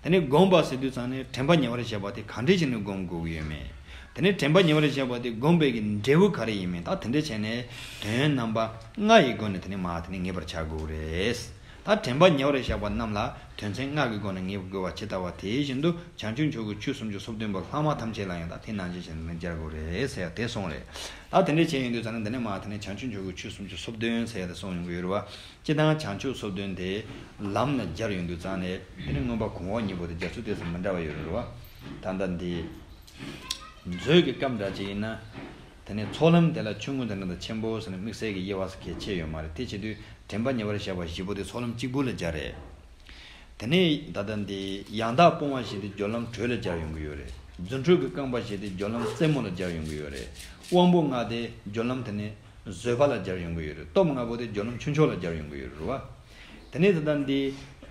དེ་ནས་བསྒོམ་པ་ཟེར་དུས་ཙང་ནས་དྲན་པ་ཉེ་བར་བཞག་པ་དེ་ག་འདྲས་བྱས་ནས་བསྒོམ་དགོས་ཀྱི་ཡོད་མེད། དེ་ནས་དྲན་པ་ཉེ་བར་བཞག་པ་དེ་བསྒོམ་པའི་གི་འབྲས་བུ་ག་རེ་ཡིན་མིན། ད་དེ་འདྲས་བྱས་ནས་དོན་རྣམ་པ་ལྔ་ཡི་སྒོ་ནས་དེ་ནས་མ་དེ་ནས་ངེས་པར་བྱ་དགོས་རེད། ད་དྲན་པ་ཉེ་བར་བཞག་པ་རྣམས་ལ་དོན་ཚན་ལྔ་གི་སྒོ་ནས་ངེས་དགོས་པ་ཇི་ལྟ་བ་དེ་བཞིན་དུ་བྱང་ཆུབ་མཆོག་གི་ཆོས་སུམ་ཅུ་སོ་བདུན་པོ་ལྷག་མ་ཐམས་ཅད་ལ་ཡང་ད་དེ་ནང་བཞིན་བྱས་ནས་སྦྱར་དགོས་རེད་ཟེར་ཡ་དེ་གསུངས་རེད། ད་དེ་འདྲས་བྱས་ཡོང་དུས་ཙང་ནས་འདི་ནས་མ་དེ་ནས་བྱང་ཆུབ་མཆོག་གི་ཆོས་སུམ་ཅུ་སོ་བདུན་ཟེར་ཡ་དེ་གསུངས་ཡོང་གི་ཡོད་རེད་བ། སྤྱིར་བཏང་བྱང་ཆུབ་སོ་བདུན་དེ་ལམ་ལ་སྦྱར་ཡོང་དུས་ཙང་ནས་དེ་ནས་མངོན་པ་གོང་འོག་གཉིས་པོ་དེ་སྦྱར་ཚུལ་དེ་ཚོ་མི་འདྲ་བ་ཡོད་རེད་བ། ད་ལྟ་འདི་མཛོད་ཀྱི་སྐབས་འདྲ་ཅིག་ཡིན་ན། དེ་ནས་ཚོགས་ལམ་དེ་ལ་ཆུང་ངུ་དང་འདྲ་དང་ཆེན་པོ་ཟེར་ནས་དམིགས་བསལ་གྱི་དབྱེ་བ་ཟེར་གལ་ཆེ་ཡོད་མ་རེད། དེ་བྱེད་དུས་དྲན་པ་ཉེ་བར་བཞག་པ་བཞི་པོ་དེ་ཚོགས་ལམ་གཅིག་པུ་ལ་སྦྱར་རེད། དེ་ནས་ད་ལྟ་འདི་ཡང་དག་སྤོང་བ་ཞེས་དེ་སྦྱོར་ལམ་དྲོད་ལ་སྦྱར་ཡོང་གི་ཡོད་རེད། རྫུ་འཕྲུལ་གྱིས་བསྐང་བ་ཞེས་དེ་སྦྱོར་ལམ་རྩེ་མོ་ལ་སྦྱར་ཡོང་གི་ཡོད་རེད། དབང་པོ་ལྔ་དེ་སྦྱོར་ལམ་དེ་ནི་བཟོད་པ་ལ་སྦྱར་ཡོང་གི་ཡོད་རེད། སྟོབས་ལྔ་པོ་དེ་སྦྱོར་ལམ་ཆོས་མཆོག་ལ་སྦྱར་ཡོང་གི་ཡོད་རེད་བ། དེ་ནས་ད་ལྟ་འདི་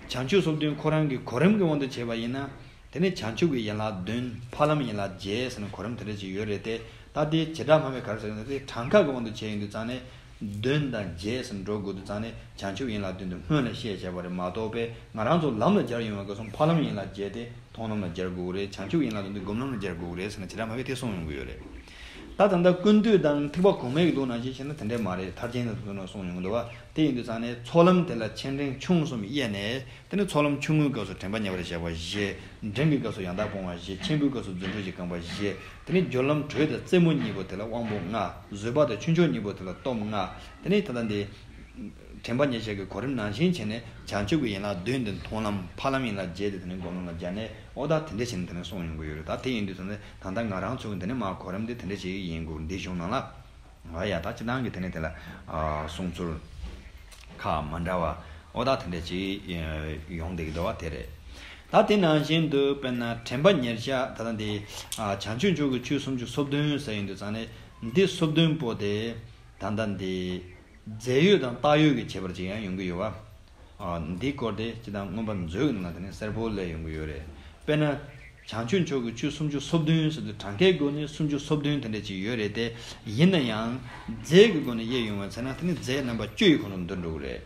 བྱང་ཆུབ་སོ་བདུན་ཁོ་རང་གི་གོ་རིམ་གྱི་དབང་དུ་བྱས་པ་ཡིན་ན། དེ་ནས་བྱང་ཆུབ་ཀྱི་ཡན་ལག་བདུན། ཕ་ལམ་ཡན་ལག་བརྒྱད་ཟེར་ནས་གོ་རིམ་དེ་འདྲ་ཅིག་ཡོད་རེད་དེ། ད་དེ་བྱེ་བྲག་སྨྲ་བའི་ག་རེ་ཟེར་ན་དེ་གྲངས་ཀ་གི་དབང་དུ་བྱས་ཡོང་དུས་ཙང་ནས་བདུན་དང་བརྒྱད་ཟེར་འགྲོ་དགོས་དུས་ཙང་ནས་བྱང་ཆུབ་ཡན་ལག་བདུན་དེ་སྔོན་ལ་བཤད་བྱས་པ་རེད་མ་གཏོགས་པས་ང་རང་ཚོ་ལམ་ལ་སྦྱར་ཡོང་བའི་སྐབས་སུ་ཕ་ལམ་ཡན་ལག་བརྒྱད་དེ་མཐོང་ལམ་ལ་སྦྱར་དགོས་རེད། བྱང་ཆུབ་ཡན་ལག་བདུན་དེ་སྒོམ་ལམ་ལ་སྦྱར་དགོས་རེད་ཟེར་ནས་བྱེ་བྲག་སྨྲ་བས་དེ་གསུངས་ཡོང་གི་ཡོད་རེད། ད་ད་ལྟ་ཀུན་བཏུས་དང་ཐེག་པ་གོང་མའི་ལུགས་ནང་བཞིན་བྱས་ན་དེ་འདྲས་མ་རེད། མཐར་ཕྱིན་དང་དུ་ནང་གསུངས་ཡོང་གི་འདུག་བ། དེ་ཡིན་དུས་ཙང་ནས་ཚོགས་ལམ་དེ་ལ་ཆེ་འབྲིང་ཆུང་གསུམ་དབྱེ་ནས། དེ་ནས་ཚོགས་ལམ་ཆུང་ངུའི་སྐབས་སུ་དྲན་པ་ཉེ་བར་བཞག་པ་བཞི། འབྲིང་གི་སྐབས་སུ་ཡང་དག་སྤོང་བ་བཞི། ཆེན་པོའི་སྐབས་སུ་རྫུ་འཕྲུལ་གྱིས་བསྐང་བ་བཞི། དེ་ནས་སྦྱོར་ལམ་དྲོད་དང་རྩེ་མོ་གཉིས་པོ་དེ་ལ་དབང་པོ་ལྔ། བཟོད་པ་དང་ཆོས་མཆོག་གཉིས་པོ་དེ་ལ་སྟོབས་ལྔ། དེ་ནས་ད་ལྟ་འདི། དྲན་པ་ཉེར་བཞག་གི་གོ་རིམ་ནང་བཞིན་བྱས་ནས་བྱང་ཆུབ་ཀྱི་ཡན་ལག་བདུན་དེ་མཐོང་ལམ་ཕ་ལམ་ཡན་ལག་བརྒྱད་དེ་དེ་ནས་སྒོམ་ལམ་ལ་སྦྱར་ནས་འོ་ད་དེ་འདྲ་བྱས་ནས་དེ་ནས་གསུངས་ཡོང་གི་ཡོད་རེད། ད་དེ་ཡིན་དུས་ཙང་ནས་ད་ལྟ་ང་རང་ཚོ་གི་འདི་ནས་མ་གོ་རིམ་དེ་དེ་འདྲ་ཞིག་ཡིན་དགོས་འདི་གཞུང་ནང་ལ། ཨ་ཡ་ད་སྤྱིར་བཏང་གི་དེ་ནས་དེ་ལ་ཨ་གསུང་ཚུལ་ཁག་མ་འདྲ་བ་ཨོ་ད་དེ་འདྲ་ཅིག་ཡོང་བསྡད་ཀྱི་འདུག་བ་དེ་རེད། ད་དེ་ནང་བཞིན་དུ་དཔེར་ན་དྲན་པ་ཉེར་བཞག་ད་ལྟ་འདི་ཨ་བྱང་ཆུབ་མཆོག་གི་ཆོས་སུམ་ཅུ་སོ་བདུན་ཟེར་ཡོང་དུས་ཙང་ནས་འདི་སོ་བདུན་པོ་དེ་ད་ལྟ་འདི་རྫས་ཡོད་དང་བཏགས་ཡོད་ཀྱི་ཁྱད་པར་ཅིག་ཡང་ཡོང་གི་ཡོད་བ། ཨ་འདི་སྐོར་དེ་སྤྱིར་བཏང་མངོན་པ་མཛོད་ཀྱི་ནང་ལ་དེ་ནས་གསལ་པོ་སླེབས་ཡོང་གི་ཡོད་རེད། དཔེར་ན། བྱང་ཆུབ་མཆོག་གི་ཆོས་སུམ་ཅུ་སོ་བདུན་ཟེར་དུས་གྲངས་ཀའི་སྒོ་ནས་སུམ་ཅུ་སོ་བདུན་དེ་འདྲ་ཅིག་ཡོད་རེད་དེ། ཡིན་ན་ཡང་རྫས་ཀྱི་སྒོ་ནས་དབྱེ་ཡོང་བ་ཚེ་ན་དེ་ནི་རྫས་རྣམ་པ་བཅུ་ཡི་ཁོངས་སུ་འདུ་འགྲོ་གི་རེད།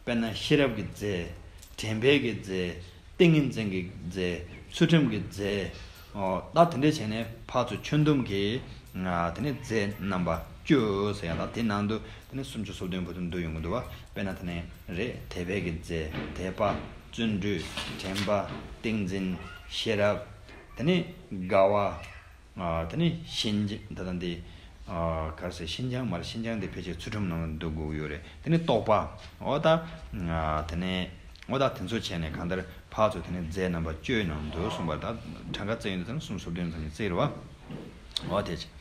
དཔེར་ན་ཤེས་རབ་ཀྱི་རྫས། དྲན་པའི་གི་རྫས། ཏིང་ངེ་འཛིན་གྱི་རྫས། ཚུལ་ཁྲིམས་ཀྱི་རྫས། ཨོ་ད་དེ་འདྲ་བྱས་ནས་ཕར་ཚུར་ཁྱོན་བསྡོམས་ཀྱིས་ང་དེ་ནི་རྫས་རྣམ་པ་བཅུ་ཟེར་ཡང་ད་དེ་ནང་དུ་དེ་ནི་སུམ་ཅུ་སོ་བདུན་བར་དུ་འདུ་ཡོང་གི་འདུག་བ། དཔེར་ན་དེ་ནི་རེད་དད་པའི་གི་རྫས། དད་པ། བརྩོན་འགྲུས། དྲན་པ། ཏིང་འཛིན། ཤེས་རབ། དེ་ནི་དགའ་བ། ཨ་དེ་ནི་ཤིན་སྦྱངས་ད་ལྟ་འདི་ཨ་ག་རེ་ཟེར་ཤིན་སྦྱངས་མ་རེད། ཤིན་སྦྱངས་འདི་ཕལ་ཆེར་ཚུལ་ཁྲིམས་ནང་འདུ་དགོས་ཀྱི་ཡོད་རེད། དེ་ནི་རྟོག་པ། འོ་ད་ཨ་དེ་ནི་འོ་ད་དེ་ཚོ་བྱས་ནས་གང་ལྟར་ཕར་ཚུར་དེ་ནི་རྫས་རྣམ་པ་བཅུའི་ནང་དུ་གསུངས་པ་རེད། ད་གྲངས་ཀ་བརྩི་ཡོང་དུས་ད་ནི་སུམ་ཅུ་སོ་བདུན་ཙམ་ཞིག་བརྩིས་རེད་བ། འོ་དེ་བྱས།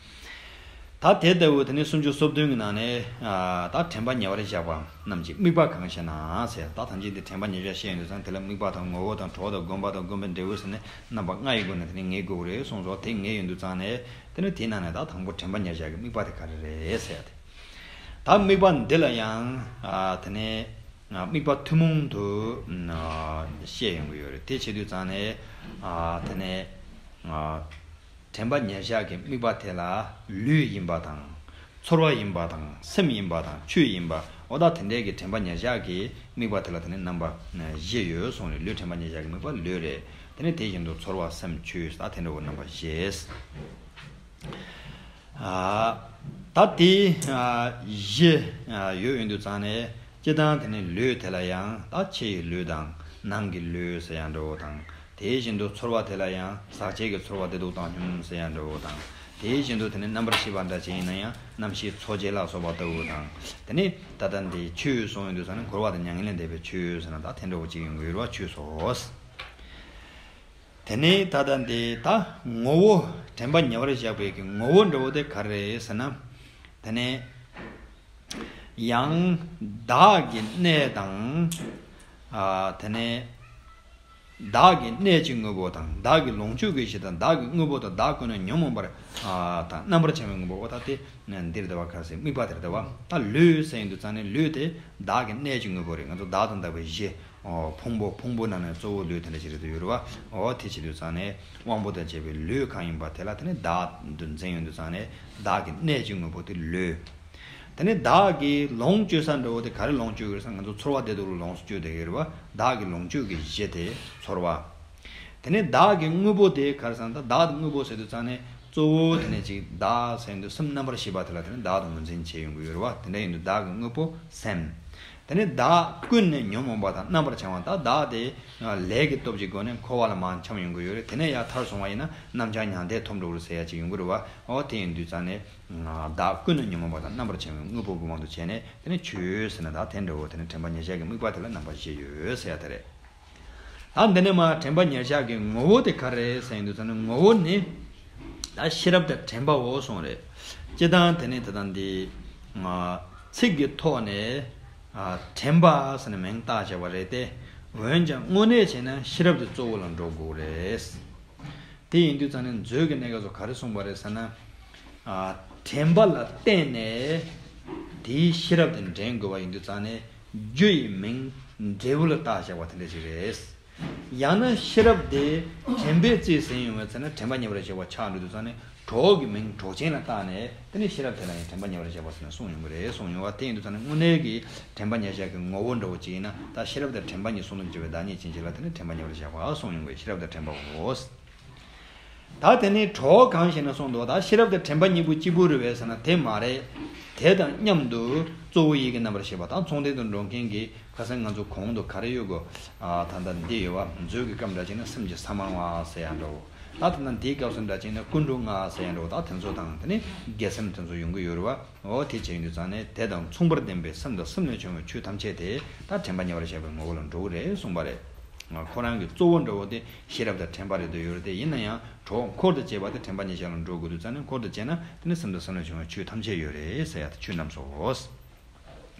ད་དེ་ལྟ་བུ་དེ་ནི་སུམ་ཅུ་སོ་བདུན་གྱི་ནང་ནས་ཨ་ད་དྲན་པ་ཉེ་བར་བཞག་པ་རྣམས་ཀྱི་དམིགས་པ་གང་ཞེ་ན་ཟེར། ད་ཐམས་ཅད་དེ་དྲན་པ་ཉེར་བཞག་བཤད་ཡོང་དུས་ཙང་དེ་ལ་དམིགས་པ་དང་ངོ་བོ་དང་གྲོགས་དང་སྒོམ་པ་དང་སྒོམ་པའི་འབྲས་བུ་ཟེར་ནས་རྣམ་པ་ལྔ་ཡི་སྒོ་ནས་དེ་ནི་ངེས་དགོས་ཀྱི་རེད་གསུངས་སོ། དེ་ངེས་ཡོང་དུས་ཙང་ནས་དེ་ནི་དེའི་ནང་ནས་ད་དང་པོ་དྲན་པ་ཉེར་བཞག་གི་དམིགས་པ་དེ་ག་རེ་རེད་ཟེར་ཡ་དེ། ད་དམིགས་པ་འདི་ལ་ཡང་ཨ་དེ་ནི་ཨ་དམིགས་པ་ཐུན་མོང་དུ་ཨ་བཤད་ཡོང་གི་ཡོད་རེད། དེ་བྱེད་དུས་ཙང་ནས་ཨ་དེ་ནི་ཨ་དྲན་པ་ཉེར་བཞག་གི་དམིགས་པ་དེ་ལ་ལུས་ཡིན་པ་དང་། ཚོར་བ་ཡིན་པ་དང་། སེམས་ཡིན་པ་དང་། ཆོས་ཡིན་པ། འོ་ད་དེ་འདྲའི་གི་དྲན་པ་ཉེར་བཞག་གི་དམིགས་པ་དེ་ལ་དེ་ནི་རྣམ་པ་བཞི་ཡོད་གསུངས་རེད། ལུས་དྲན་པ་ཉེར་བཞག་གི་དམིགས་པ་ལུས་རེད། དེ་ནི་དེ་བཞིན་དུ་ཚོར་བ་སེམས་ཆོས་ད་དེ་འདྲ་བོ་རྣམ་པ་བཞི། ཨ་ད་དེ་ཨ་བཞི་ཨ་ཡོད་ཡོང་དུས་ཙང་ནས་སྤྱིར་བཏང་དེ་ནི་ལུས་དེ་ལ་ཡང་ད་ཕྱི་ཡི་ལུས་དང་ནང་གི་ལུས་ཟེར་ཡང་འདྲ་བོ་དང་། དེ་བཞིན་དུ་ཚོར་བ་དེ་ལ་ཡང་ཟག་བཅས་ཀྱི་ཚོར་བ་བདེ་སྡུག་བཏང་སྙོམས་ཟེར་ཡང་འདྲ་བོ་དང་། དེ་བཞིན་དུ་དེ་ནི་རྣམ་པར་ཤེས་པ་འདྲ་ཅིག་ཡིན་ན་ཡང་རྣམ་ཤེས་ཚོར་བཅས་ལ་སོགས་པ་ལྟ་བུ་དང་། དེ་ནི་ད་ལྟ་འདི་ཆོས་གསུངས་ཡོང་དུས་ཙང་ནི་གོལ་བ་དང་མྱ་ངན་ལས་འདས་པའི་ཆོས་ཟེར་ན་ད་དེ་འདྲ་བོ་ཅིག་ཡོང་གི་ཡོད་རེད་བ། ཆོས་སོ། དེ་ནས་ད་ལྟ་འདི་ད་ངོ་བོ་དྲན་པ་ཉེ་བར་བཞག་པའི་གི་ངོ་བོ་འདྲ་བོ་དེ་ག་རེ་རེད་ཟེར་ན། དེ་ནས་ཡང་བདག་གི་གནས་དང་། ཨ་དེ་ནས་བདག་གི་གནས་ཀྱི་དངོས་པོ་དང་བདག་གི་ལོངས་སྤྱོད་ཀྱི་གཞི་དང་བདག་གི་དངོས་པོ་དང་བདག་ཀུན་ནས་ཉོན་མོངས་པར་ཨ་དང་རྣམ་པར་བྱང་བའི་དངོས་པོ། འོ་ད་དེ་འདིར་འདུ་བ་ག་རེ་ཟེར། དམིགས་པ་དེར་འདུ་བ། ད་ལུས་ཟེར་ཡོང་དུས་ཙང་ནས་ལུས་དེ་བདག་གི་གནས་ཀྱི་དངོས་པོ་རེད། ང་ཚོ་བདག་དང་བདག་པོའི་གཞི། ཨོ་ཕུང་པོ། ཕུང་པོ་ནང་ནས་གཙོ་བོ་ལུས་དེ་འདྲ་ཞིག་རེད་དུ་ཡོད་རེད་བ། ཨོ་དེ་བྱེད་དུས་ཙང་ནས་དབང་པོ་དང་བཅས་པའི་ལུས་གང་ཡིན་པ་དེ་ལ་དེ་ནི་བདག་ཏུ་འཛིན་ཡོང་དུས་ཙང་ནས་བདག་གི་གནས་ཀྱི་དངོས་པོ་དེ་ལུས། དེ་ནི་བདག་གི་ལོངས་སྤྱོད་ས་འདྲ་བོ་དེ་ག་རེ་ལོངས་སྤྱོད་ཀྱི་རེད་ཟེར་ན་ང་ཚོ་ཚོར་བ་བདེ་སྡུག་ལ་ལོངས་སུ་སྤྱོད་བསྡད་ཀྱི་རེད་བ། བདག་གི་ལོངས་སྤྱོད་ཀྱི་གཞི་དེ་ཚོར་བ། དེ་ནས་བདག་གི་དངོས་པོ་དེ་ག་རེ་ཟེར་ན་ད་བདག་གི་དངོས་པོ་ཟེར་དུས་ཙང་ནས་གཙོ་བོ་དེ་ནས་ཅིག་བདག་ཟེར་དུས་སེམས་རྣམ་པར་ཤེས་པ་དེ་ལ་དེ་ནས་བདག་ཏུ་ངོས་འཛིན་བྱེད་ཡོང་གི་ཡོད་རེད་བ། དེ་འདྲ་ཡིན་དུས་བདག་གི་དངོས་པོ་སེམས། དེ་ནས་བདག་ཀུན་ནས་ཉོན་མོངས་པ་དང་རྣམ་པར་བྱང་བ། ད་བདག་དེ་ལས་ཀྱི་སྟོབས་ཀྱི་སྒོ་ནས་འཁོར་བ་ལ་མར་འཁྱམས་ཡོང་གི་ཡོད་རེད། དེ་ནས་ཡར་ཐར་སོང་བ་ཡིན་ན་རྣམ་བྱང་མྱང་འདས་ཐོབ་འགྲོ་གི་རེད་ཟེར་ཡ་ཅིག་ཡོང་གི་རེད་བ། འོ་དེ་ཡིན་དུས་ཙང་ནས་བདག་ཀུན་ནས་ཉོན་མོངས་པ་དང་རྣམ་པར་བྱང་བའི་དངོས་པོ་གི་དབང་དུ་བྱས་ནས་དེ་ནས་ཆོས་ཟེར་ན་ད་དེ་འདྲ་བོ་དེ་ནས་དྲན་པ་ཉེར་བཞག་གི་དམིགས་པ་དེ་ལ་རྣམ་པ་བཞི་ཡོད་ཟེར་ཡ་དེ་རེད། ད་འདི་ནས་མར་དྲན་པ་ཉེར་བཞག་གི་ངོ་བོ་དེ་ག་རེ་རེད་ཟེར་ཡོང་དུས་ཙང་ནས་ངོ་བོ་ནི་ད་ཤེས་རབ་དང་དྲན་པའོ་གསུངས་རེད། སྤྱིར་བཏང་དེ་ནི་ད་ལྟ་འདི་ཨ་ཚིག་གི་ཐོག་ནས་ཨ་དྲན་པ་ཟེར་ནས་མིང་བཏགས་བཞག་པ་རེད་དེ། འོན་ཀྱང་དངོས་གནས་བྱས་ན་ཤེས་རབ་དེ་གཙོ་བོ་ལ་འགྲོ་དགོས་རེད། དེ་ཡིན་དུས་ཙང་ནས་མཛོད་ཀྱི་གནད་འགག་ཚོ་ག་རེ་གསུངས་པ་རེད་ཟེར་ན། ཨ་དྲན་པ་ལ་བརྟེན་ནས་དེའི་ཤེས་རབ་དེ་འདྲེན་དགོས་པ་ཡིན་དུས་ཙང་ནས་རྒྱུ་ཡི་མིང་འབྲས་བུ་ལ་བཏགས་བཞག་པ་དེ་འདྲ་ཞིག་རེད། ཡང་ན་ཤེས་རབ་དེ་དྲན་པས་རྩིས་ཟིན་ཡོང་བའི་ཚེ་ན་དྲན་པ་ཉེ་བར་བཞག་པ་ཆགས་འགྲོ་དུས་ཙང་ནས་གྲོགས་ཀྱི་མིང་གྲོགས་ཅན་ལ་བཏགས་ནས་དེ་ནས་ཤེས་རབ་དེ་ལ་ཡང་དྲན་པ་ཉེ་བར་བཞག་པ་ཟེར་ནས་གསུངས་ཡོང་གི་རེད་གསུངས་ཡོང་བ། དེ་ཡིན་དུས་ཙང་ནས་དངོས་གནས་ཀྱི་དྲན་པ་ཉེར་བཞག་གི་ངོ་བོ་འདྲ་བོ་ཅིག་ཡིན་ན་ད་ཤེས་རབ་དང་དྲན་པ་གཉིས་ཟུང་དུ་འབྲེལ་བའི་བདག་ཉིད་ཅན་ཅིག་ལ་དེ་ནས་དྲན་པ་ཉེ་བར་བཞག་པ་གསུངས་ཡོང་གི། ཤེས་རབ་དང་དྲན་པའོ། ད་དེ་ནས་གྲོགས་གང་ཞེ་ན་གསུངས་འདུག་ད་ཤེས་རབ་དང་དྲན་པ་གཉིས་པོ་གཅིག་པུ་རེད་པས་ཟེར་ན་དེ་མ་རེད། དེ་དང་མཉམ་དུ་གཙོ་བོ་ཡིད་ཀྱི་རྣམ་པར་ཤེས་པ་དང་མཚུངས་ལྡན་དུ་འགྲོ་མཁན་གྱི་ཁ་སང་ང་ཚོ་གོང་དུ་ག་རེ་ཡོད་གོ་ཨ་ད་ལྟ་འདི་ཡོད་བ། མཛོད་ཀྱི་སྐབས་འདྲ་ཅིག་ན་སེམས་ཀྱི་ས་མང་བ་ཟེར་ཡ་འདྲ་བོ། ད་ད་ལྟ་འདིའི་སྐབས་སུ་འདྲ་ཅིག་ན་ཀུན་འགྲོ་ལྔ་ཟེར་ཡ་འདྲ་བོ། ད་དེ་ཚོ་དང་དེ་ནས་དགེ་སེམས་དེ་ཚོ་ཡོང་གི་ཡོད་རེད་བ། འོ་དེ་བྱས་ཡོང་དུས་ཙང་ནས་དེ་དང་མཚུངས་པར་ལྡན་པའི་སེམས་དང་སེམས་ལས་བྱུང་བའི་ཆོས་ཐམས་ཅད་དེ་ད་དྲན་པ་ཉེ་བར་བཞག་པའི་ངོ་བོ་ལ་འགྲོ་གི་རེད་གསུངས་པ་རེད། ཁོ་རང་གི་གཙོ་བོ་འདྲ་བོ་དེ་ཤེས་རབ་དང་དྲན་པ་རེད་འདོད་ཡོད་རེད་དེ། ཡིན་ན་ཡང་གྲོགས་འཁོར་དང་བཅས་པ་དེ་དྲན་པ་ཉེར་བཞག་ལ་འགྲོ་དགོས་དུས་ཙང་ནས། འཁོར་དང་བཅས་ན་དེ་ནི་སེམས་དང་སེམས་ལས་བྱུང་བའི་ཆོས་ཐམས་ཅད་ཡོད་རེད་ཟེར་ཡ་དེ་ཆོས་རྣམས་སོ།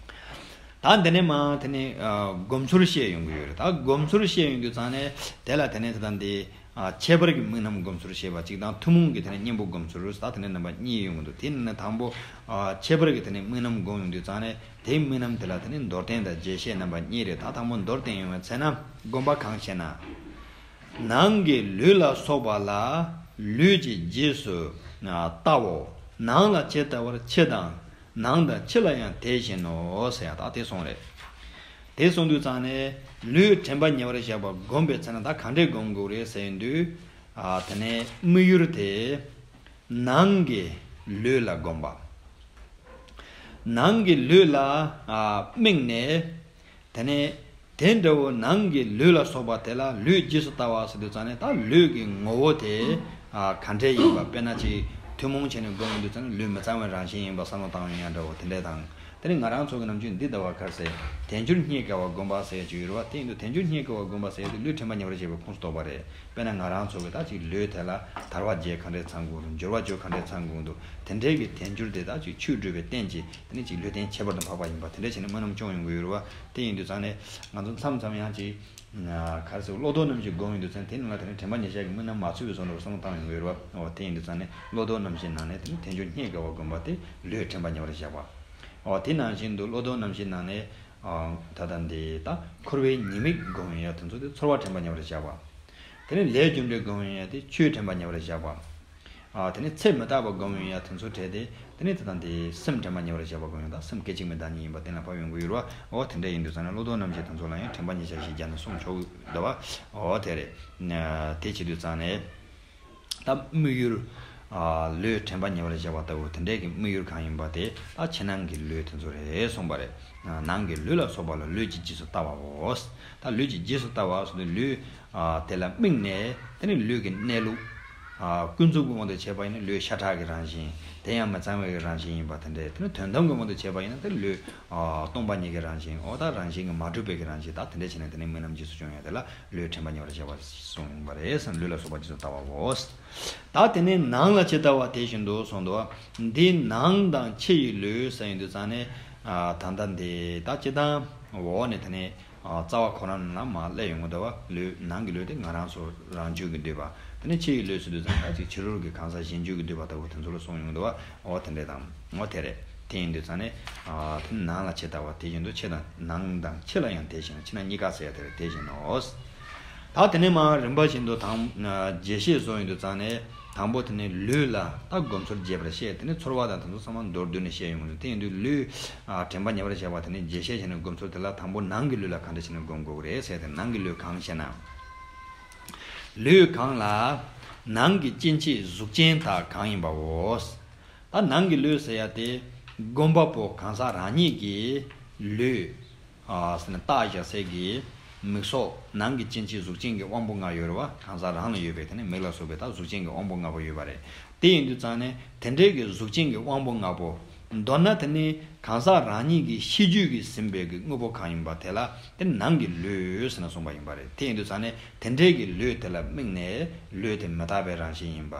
ད་འདི་ནས་མ་དེ་ནས་ཨ་སྒོམ་ཚུལ་བཤད་ཡོང་གི་ཡོད་རེད། ད་སྒོམ་ཚུལ་བཤད་ཡོང་དུས་ཙང་ནས་དེ་ལ་དེ་ནས་དེ་དང་དེ་ཨ་ཁྱད་པར་གྱི་དམིགས་རྣམ་སྒོམ་ཚུལ་བཤད་པ་གཅིག་དང་། ཐུན་མོང་གི་དེ་ནས་གཉེན་པོ་སྒོམ་ཚུལ། ད་དེ་ནས་རྣམ་པ་གཉིས་ཡོང་གི་འདུག་དེ་ནས་དང་པོ་ཨ་ཁྱད་པར་གྱི་དེ་ནས་དམིགས་རྣམ་སྒོམ་ཡོང་དུས་ཙང་ནས། དེའི་དམིགས་རྣམ་དེ་ལ་དེ་ནི་མདོར་བསྟན་དང་རྒྱས་བཤད་རྣམ་པ་གཉིས་རེད། ད་དང་པོ་མདོར་བསྟན་ཡོང་བའི་ཚེ་ན། སྒོམ་པ་གང་ཞེ་ན། ནང་གི་ལུས་ལ་སོགས་པ་ལ་ལུས་ཀྱི་རྗེས་སུ་ལྟའོ། ནང་ལ་ཇི་ལྟ་བར་ཕྱི་དང་། ནང་དང་ཕྱི་ལ་ཡང་དེ་བཞིན་ནོ་ཟེར་ཡ་ད་དེ་གསུངས་རེད། དེ་གསུངས་དུས་ཙང་ནས་ལུས་དྲན་པ་ཉེ་བར་བཞག་པ་སྒོམ་པའི་ཚེ་ན་ད་གང་འདྲས་སྒོམ་དགོས་རེད་ཟེར་ཡོང་དུས། ཨ་དེ་ནས་དམིགས་ཡུལ་དེ། ནང་གི་ལུས་ལ་སྒོམ་པ། ནང་གི་ལུས་ལ་ཨ་དམིགས་ནས། དེ་ནས་དེ་འདྲ་བོ་ནང་གི་ལུས་ལ་སོགས་པ་དེ་ལ་ལུས་རྗེས་སུ་ལྟ་བ་ཟེར་དུས་ཙང་ནས། ད་ལུས་ཀྱི་ངོ་བོ་དེ་ཨ་ག་འདྲས་ཡིན་པ། དཔེར་ན་ཅིག་ཐུན་མོང་བྱས་ནས་སྒོམ་ཡོང་དུས་ཙང་ནས་ལུས་མི་གཙང་བའི་རང་བཞིན་ཡིན་པ་བསམ་བློ་བཏང་ཡོང་ཡ་འདྲ་བོ་དེ་འདྲས་དང་། དེ་ནས་ང་རང་ཚོ་གི་ནམ་རྒྱུན་འདི་ལྟ་བ་ག་རེ་ཟེར། དལ་འབྱོར་རྙེད་དཀའ་བ་སྒོམ་པ་ཟེར་གྱི་ཡོད་རེད་བ། དེ་ཡིན་དུས་དལ་འབྱོར་རྙེད་དཀའ་བ་སྒོམ་པ་ཟེར་དུས་ལུས་དྲན་པ་ཉེ་བར་བྱེད་པའི་ཁོངས་སུ་གཏོགས་པ་རེད། དཔེར་ན་ང་རང་ཚོ་གི་ད་ཅིག་ལུས་དེ་ལ་དལ་བ་བརྒྱད་གང་འདྲས་ཚང་དགོས་འདུག་འབྱོར་བ་བཅུ་གང་འདྲས་ཚང་དགོས་འདུག་དེ་འདྲའི་གི་དལ་འབྱོར་དེ་ད་ཅིག་ཆོས་སྒྲུབ་པའི་རྟེན་གྱི་དེ་ནི་ཅིག་ལུས་རྟེན་ཁྱད་པར་དུ་འཕགས་པ་ཡིན་པ་དེ་འདྲས་བྱས་ནས་དམིགས་རྣམ་སྐྱོང་ཡོང་གི་ཡོད་རེད་བ། དེ་ཡིན་དུས་ཙང་ནས་ང་ཚོ་མཚམས་མཚམས་ཡང་ཅིག་ག་རེ་ཟེར། བློ་ལྡོག་རྣམ་བཞི་སྒོམ་ཡོང་དུས་ཙང་དེ་ནང་ལ་དེ་ནི་དྲན་པ་ཉེར་བཞག་གི་དམིགས་རྣམ་མ་ཚུད་པའི་བཟོ་འདྲ་བསམ་བློ་བཏང་ཡོང་གི་ཡོད་རེད་བ། འོ་དེ་ཡིན་དུས་ཙང་ནས་བློ་ལྡོག་རྣམ་བཞིའི་ནང་ནས་དེ་ནི་དལ་འབྱོར་རྙེད་དཀའ་བ་སྒོམ་པ་དེ་ལུས་དྲན་པ་ཉེ་བར་བཞག་པ། འོ་དེ་ནང་བཞིན་དུ་བློ་ལྡོག་རྣམ་བཞིའི་ནང་ནས། ཨ་ད་ལྟ་འདི་ད་འཁོར་བའི་ཉེས་དམིགས་སྒོམ་ཡ་དེ་ཚོ་དེ་ཚོར་བ་དྲན་པ་ཉེ་བར་བཞག་པ། དེ་ནས་ལས་རྒྱུ་འབྲས་སྒོམ་ཡ་དེ་ཆོས་དྲན་པ་ཉེ་བར་བཞག་པ། ཨ་དེ་ནས་ཚེ་མི་རྟག་པ་སྒོམ་ཡ་དེ་ཚོ་གྲས་དེ། དེ་ནས་ད་ལྟ་འདི་སེམས་དྲན་པ་ཉེ་བར་བཞག་པ་སྒོམ་ཡ་ད་སེམས་སྐད་ཅིག་མའི་བདག་ཉིད་ཡིན་པ་གཏན་ལ་ཕབ་ཡོང་གི་ཡོད་རེད་བ། འོ་དེ་འདྲ་ཡིན་དུས་ཙང་ནས་བློ་ལྡོག་རྣམ་བཞི་དེ་ཚོ་ལ་ཡང་དྲན་པ་ཉེ་བར་བཞག་བཞག་ནས་སོང་ཆོག་གི་འདུག་བ། འོ་དེ་རེད། དེ་བྱེད་དུས་ཙང་ནས། ད་དམིགས་ཡུལ། ཨ་ལུས་དྲན་པ་ཉེ་བར་བཞག་པ་ལྟ་བུ་དེ་འདྲའི་གི་དམིགས་ཡུལ་གང་ཡིན་པ་དེ་ད་ཕྱི་ནང་གི་ལུས་དེ་ཚོ་རེད་གསུངས་པ་རེད། ནང་གི་ལུས་ལ་སོགས་པ་ལ་ལུས་ཀྱི་རྗེས་སུ་ལྟ་བའོ། ད་ལུས་ཀྱི་རྗེས་སུ་ལྟ་བ་ཟེར་དུས་ལུས་ཨ་དེ་ལ་དམིགས་ནས། དེ་ནི་ལུས་ཀྱི་གནས་ལུགས་ཨ་ཀུན་རྫོབ་ཀྱི་དབང་དུ་བྱས་པ་ཡིན་ན་ལུས་ཤ་ཁྲག་གི་རང་བཞིན། དེ་ཡང་མི་གཙང་བའི་རང་བཞིན་ཡིན་པ་དེ་འདྲས། དེ་ནི་དོན་དམ་གྱི་དབང་དུ་བྱས་པ་ཡིན་ན་དེ་ལུས་ཨ་སྟོང་པ་ཉིད་ཀྱི་རང་བཞིན། འོ་ད་རང་བཞིན་གྱིས་མ་གྲུབ་པའི་གི་རང་བཞིན། ད་དེ་འདྲས་བྱས་ནས་དེ་ནི་དམིགས་རྣམ་རྗེས་སུ་སྐྱོང་ཡ་དེ་ལ་ལུས་དྲན་པ་ཉེ་བར་བཞག་པ་གསུངས་ཡོང་བ་རེད་ཟེར། ལུས་ལ་སོགས་པ་རྗེས་སུ་ལྟ་བའོ། ད་དེ་ནས་ནང་ལ་ཇི་ལྟ་བ་དེ་བཞིན་དུ་གསུངས་འདུག་འདི་ནང་དང་ཕྱི་ཡི་ལུས་ཟེར་ཡོང་དུས་ཙང་ནས། ཨ་ད་ལྟ་འདི་ད་སྤྱིར་བཏང་འོག་ནས་དེ་ནས་ཨ་རྩ་བ་ཁོ་རང་ནང་ལ་མར་སླེབས་ཡོང་གི་འདུག་བ། ལུས་ནང་གི་ལུས་དེ་ང་རང་ཚོ་རང་རྒྱུད་ཀྱིས་བསྡུས་པ། དེ་ནས་ཕྱི་ཡི་ལུས་ཟེར་དུས་ཙང་ད་ཅིག་ཕྱི་རོལ་གྱི་གང་ཟག་གཞན་རྒྱུད་ཀྱིས་བསྡུས་པ་ལྟ་བུ་དེ་ཚོ་ལ་གསུངས་ཡོང་གི་འདུག་བ། འོ་དེ་འདྲས་དང་། འོ་དེ་རེད། དེ་ཡིན་དུས་ཙང་ནས་ཨ་དེ་ནང་ལ་ཇི་ལྟ་བ་དེ་བཞིན་དུ་ཕྱི་དང་། ནང་དང་ཕྱི་ལ་ཡང་དེ་བཞིན། ཕྱི་ནང་གཉིས་ཀ་ཟེར་ཡ་དེ་རེད། དེ་བཞིན་ནོ། ད་དེ་ནས་མར་རིམ་པ་བཞིན་དུ་དང་ཨ་རྒྱས་བཤད་བཟོ་ཡོང་དུས་ཙང་ནས། དང་པོ་དེ་ནས་ལུས་ལ་ད་སྒོམ་ཚུལ་རྒྱས་པར་བཤད། དེ་ནས་ཚོར་བ་དང་དེ་ཚོ་ཚང་མ་མདོར་བསྡུས་ནས་བཤད་ཡོང་གི་འདུག་དེ་ཡིན་དུས་ལུས་ཨ་དྲན་པ་ཉེ་བར་བཞག་པ་དེ་ནས་རྒྱས་བཤད་བྱས་ནས་སྒོམ་ཚུལ་དེ་ལ་དང་པོ་ནང་གི་ལུས་ལ་གང་འདྲ་བྱས་ནས་སྒོམ་དགོས་ཀྱི་རེད་ཟེར་ཏེ། ནང་གི་ལུས་གང་ཞེ་ན། ལུས་གང་ལ་ནང་གི་སྐྱེ་མཆེད་གཟུགས་ཅན་དག་གང་ཡིན་པའོ། ད་ནང་གི་ལུས་ཟེར་ཡ་དེ་སྒོམ་པ་པོ་གང་ཟག་རང་ཉིད་ཀྱི་ལུས་ཨ་ཟེར་ན་བཏགས་བཞག་སའི་གི་མིག་སོགས། ནང་གི་སྐྱེ་མཆེད་གཟུགས་ཅན་གྱི་དབང་པོ་ལྔ་ཡོད་རེད་བ། གང་ཟག་རང་ལ་ཡོད་པའི་དེ་ནི་མིག་ལ་སོགས་པའི་ད་གཟུགས་ཅན་གྱི་དབང་པོ་ལྔ་པོ་ཡོད་པ་རེད། དེ་ཡིན་དུས་ཙང་ནས་དེ་འདྲའི་གི་གཟུགས་ཅན་གྱི་དབང་པོ་ལྔ་པོ། མདོར་ན་དེ་ནི་གང་ཟག་རང་ཉིད་ཀྱི་ཤེས་རྒྱུད་ཀྱིས་ཟིན་པའི་གི་དངོས་པོ་གང་ཡིན་པ་དེ་ལ་དེ་ནང་གི་ལུས་ཟེར་ནས་གསུངས་པ་ཡིན་པ་རེད། དེ་ཡིན་དུས་ཙང་ནས་དེ་འདྲའི་གི་ལུས་དེ་ལ་དམིགས་ནས་ལུས་དེ་མི་རྟག་པའི་རང་བཞིན་ཡིན་པ།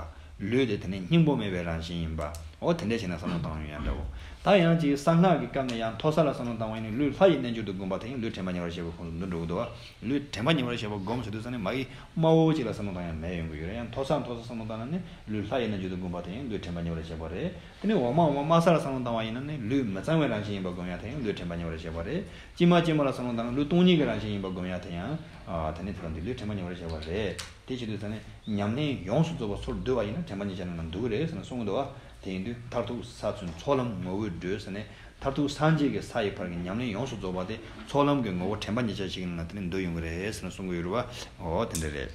ལུས་དེ་དེ་ནི་སྙིང་པོ་མེད་པའི་རང་བཞིན་ཡིན་པ། འོ་དེ་འདྲ་བྱས་ན་བསམ་བློ་བཏང་ཡོང་ཡ་འདྲ་བོ། ད་ཡང་ཅིག་གསང་སྔགས་ཀྱི་སྐབས་ནས་ཡང་མཐོ་ས་ལ་བསམ་བློ་བཏང་བ་ཡིན་ན་ལུས་ལྷ་ཡི་རྣལ་འབྱོར་དུ་བསྒོམ་པ་དེ་ཡང་ལུས་དྲན་པ་ཉེ་བར་བཞག་པའི་ཁོངས་སུ་འདུ་འགྲོ་གི་འདུག་བ། ལུས་དྲན་པ་ཉེ་བར་བཞག་པ་སྒོམ་ཟེར་དུས་ཙང་ནས་མ་གི་དམའ་བོ་ཅིག་ལ་བསམ་བློ་བཏང་ཡ་མེད་ཡོང་གི་ཡོད་རེད། ཡང་མཐོ་ས་མཐོ་ས་བསམ་བློ་བཏང་ན་ནི་ལུས་ལྷ་ཡི་རྣལ་འབྱོར་དུ་བསྒོམ་པ་དེ་ཡང་ལུས་དྲན་པ་ཉེ་བར་བཞག་པ་རེད། དེ་ནས་འོག་མ་འོག་མ་དམའ་ས་ལ་བསམ་བློ་བཏང་བ་ཡིན་ན་ནི་ལུས་མི་གཙང་བའི་རང་བཞིན་ཡིན་པ་སྒོམ་ཡ་དེ་ཡང་ལུས་དྲན་པ་ཉེ་བར་བཞག་པ་རེད། དཀྱིལ་མ་དཀྱིལ་མ་ལ་བསམ་བློ་བཏང་ན་ལུས་སྟོང་ཉིད་ཀྱི་རང་བཞིན་ཡིན་པ་སྒོམ་ཡ་དེ་ཡང་ཨ་དེ་ནི་དེ་དང་དེ་ལུས་དྲན་པ་ཉེ་བར་བཞག་པ་རེད། དེ་བྱེད་དུས་ཙང་ནས་ཉམས་ལེན་ཡོངས་སུ་རྫོགས་པ་ཚུར་བསྡུ་བ་ཡིན་ན་དྲན་པ་ཉེ་བར་ན་འདུ་གི་རེད་ཟེར་ནས་གསུང་གི་འདུག་བ། དེ་ཡིན་དུས་མཐར་ཐུག་ས་ཚུན་ཚོགས་ལམ་ངོ་བོས་གྲོལ་ཟེར་ནས། མཐར་ཐུག་སངས་རྒྱས་ཀྱི་ས་ཡི་བར་གྱི་ཉམས་ལེན་ཡོངས་སུ་རྫོགས་པ་དེ་ཚོགས་ལམ་གྱི་ངོ་བོ་དྲན་པ་ཉེ་བར་བཞག་ནས་དེ་ནས་འདུ་ཡོང་གི་རེད་ཟེར་ནས་གསུང་གི་ཡོད་རེད་བ། འོ་དེ་འདྲ་རེད།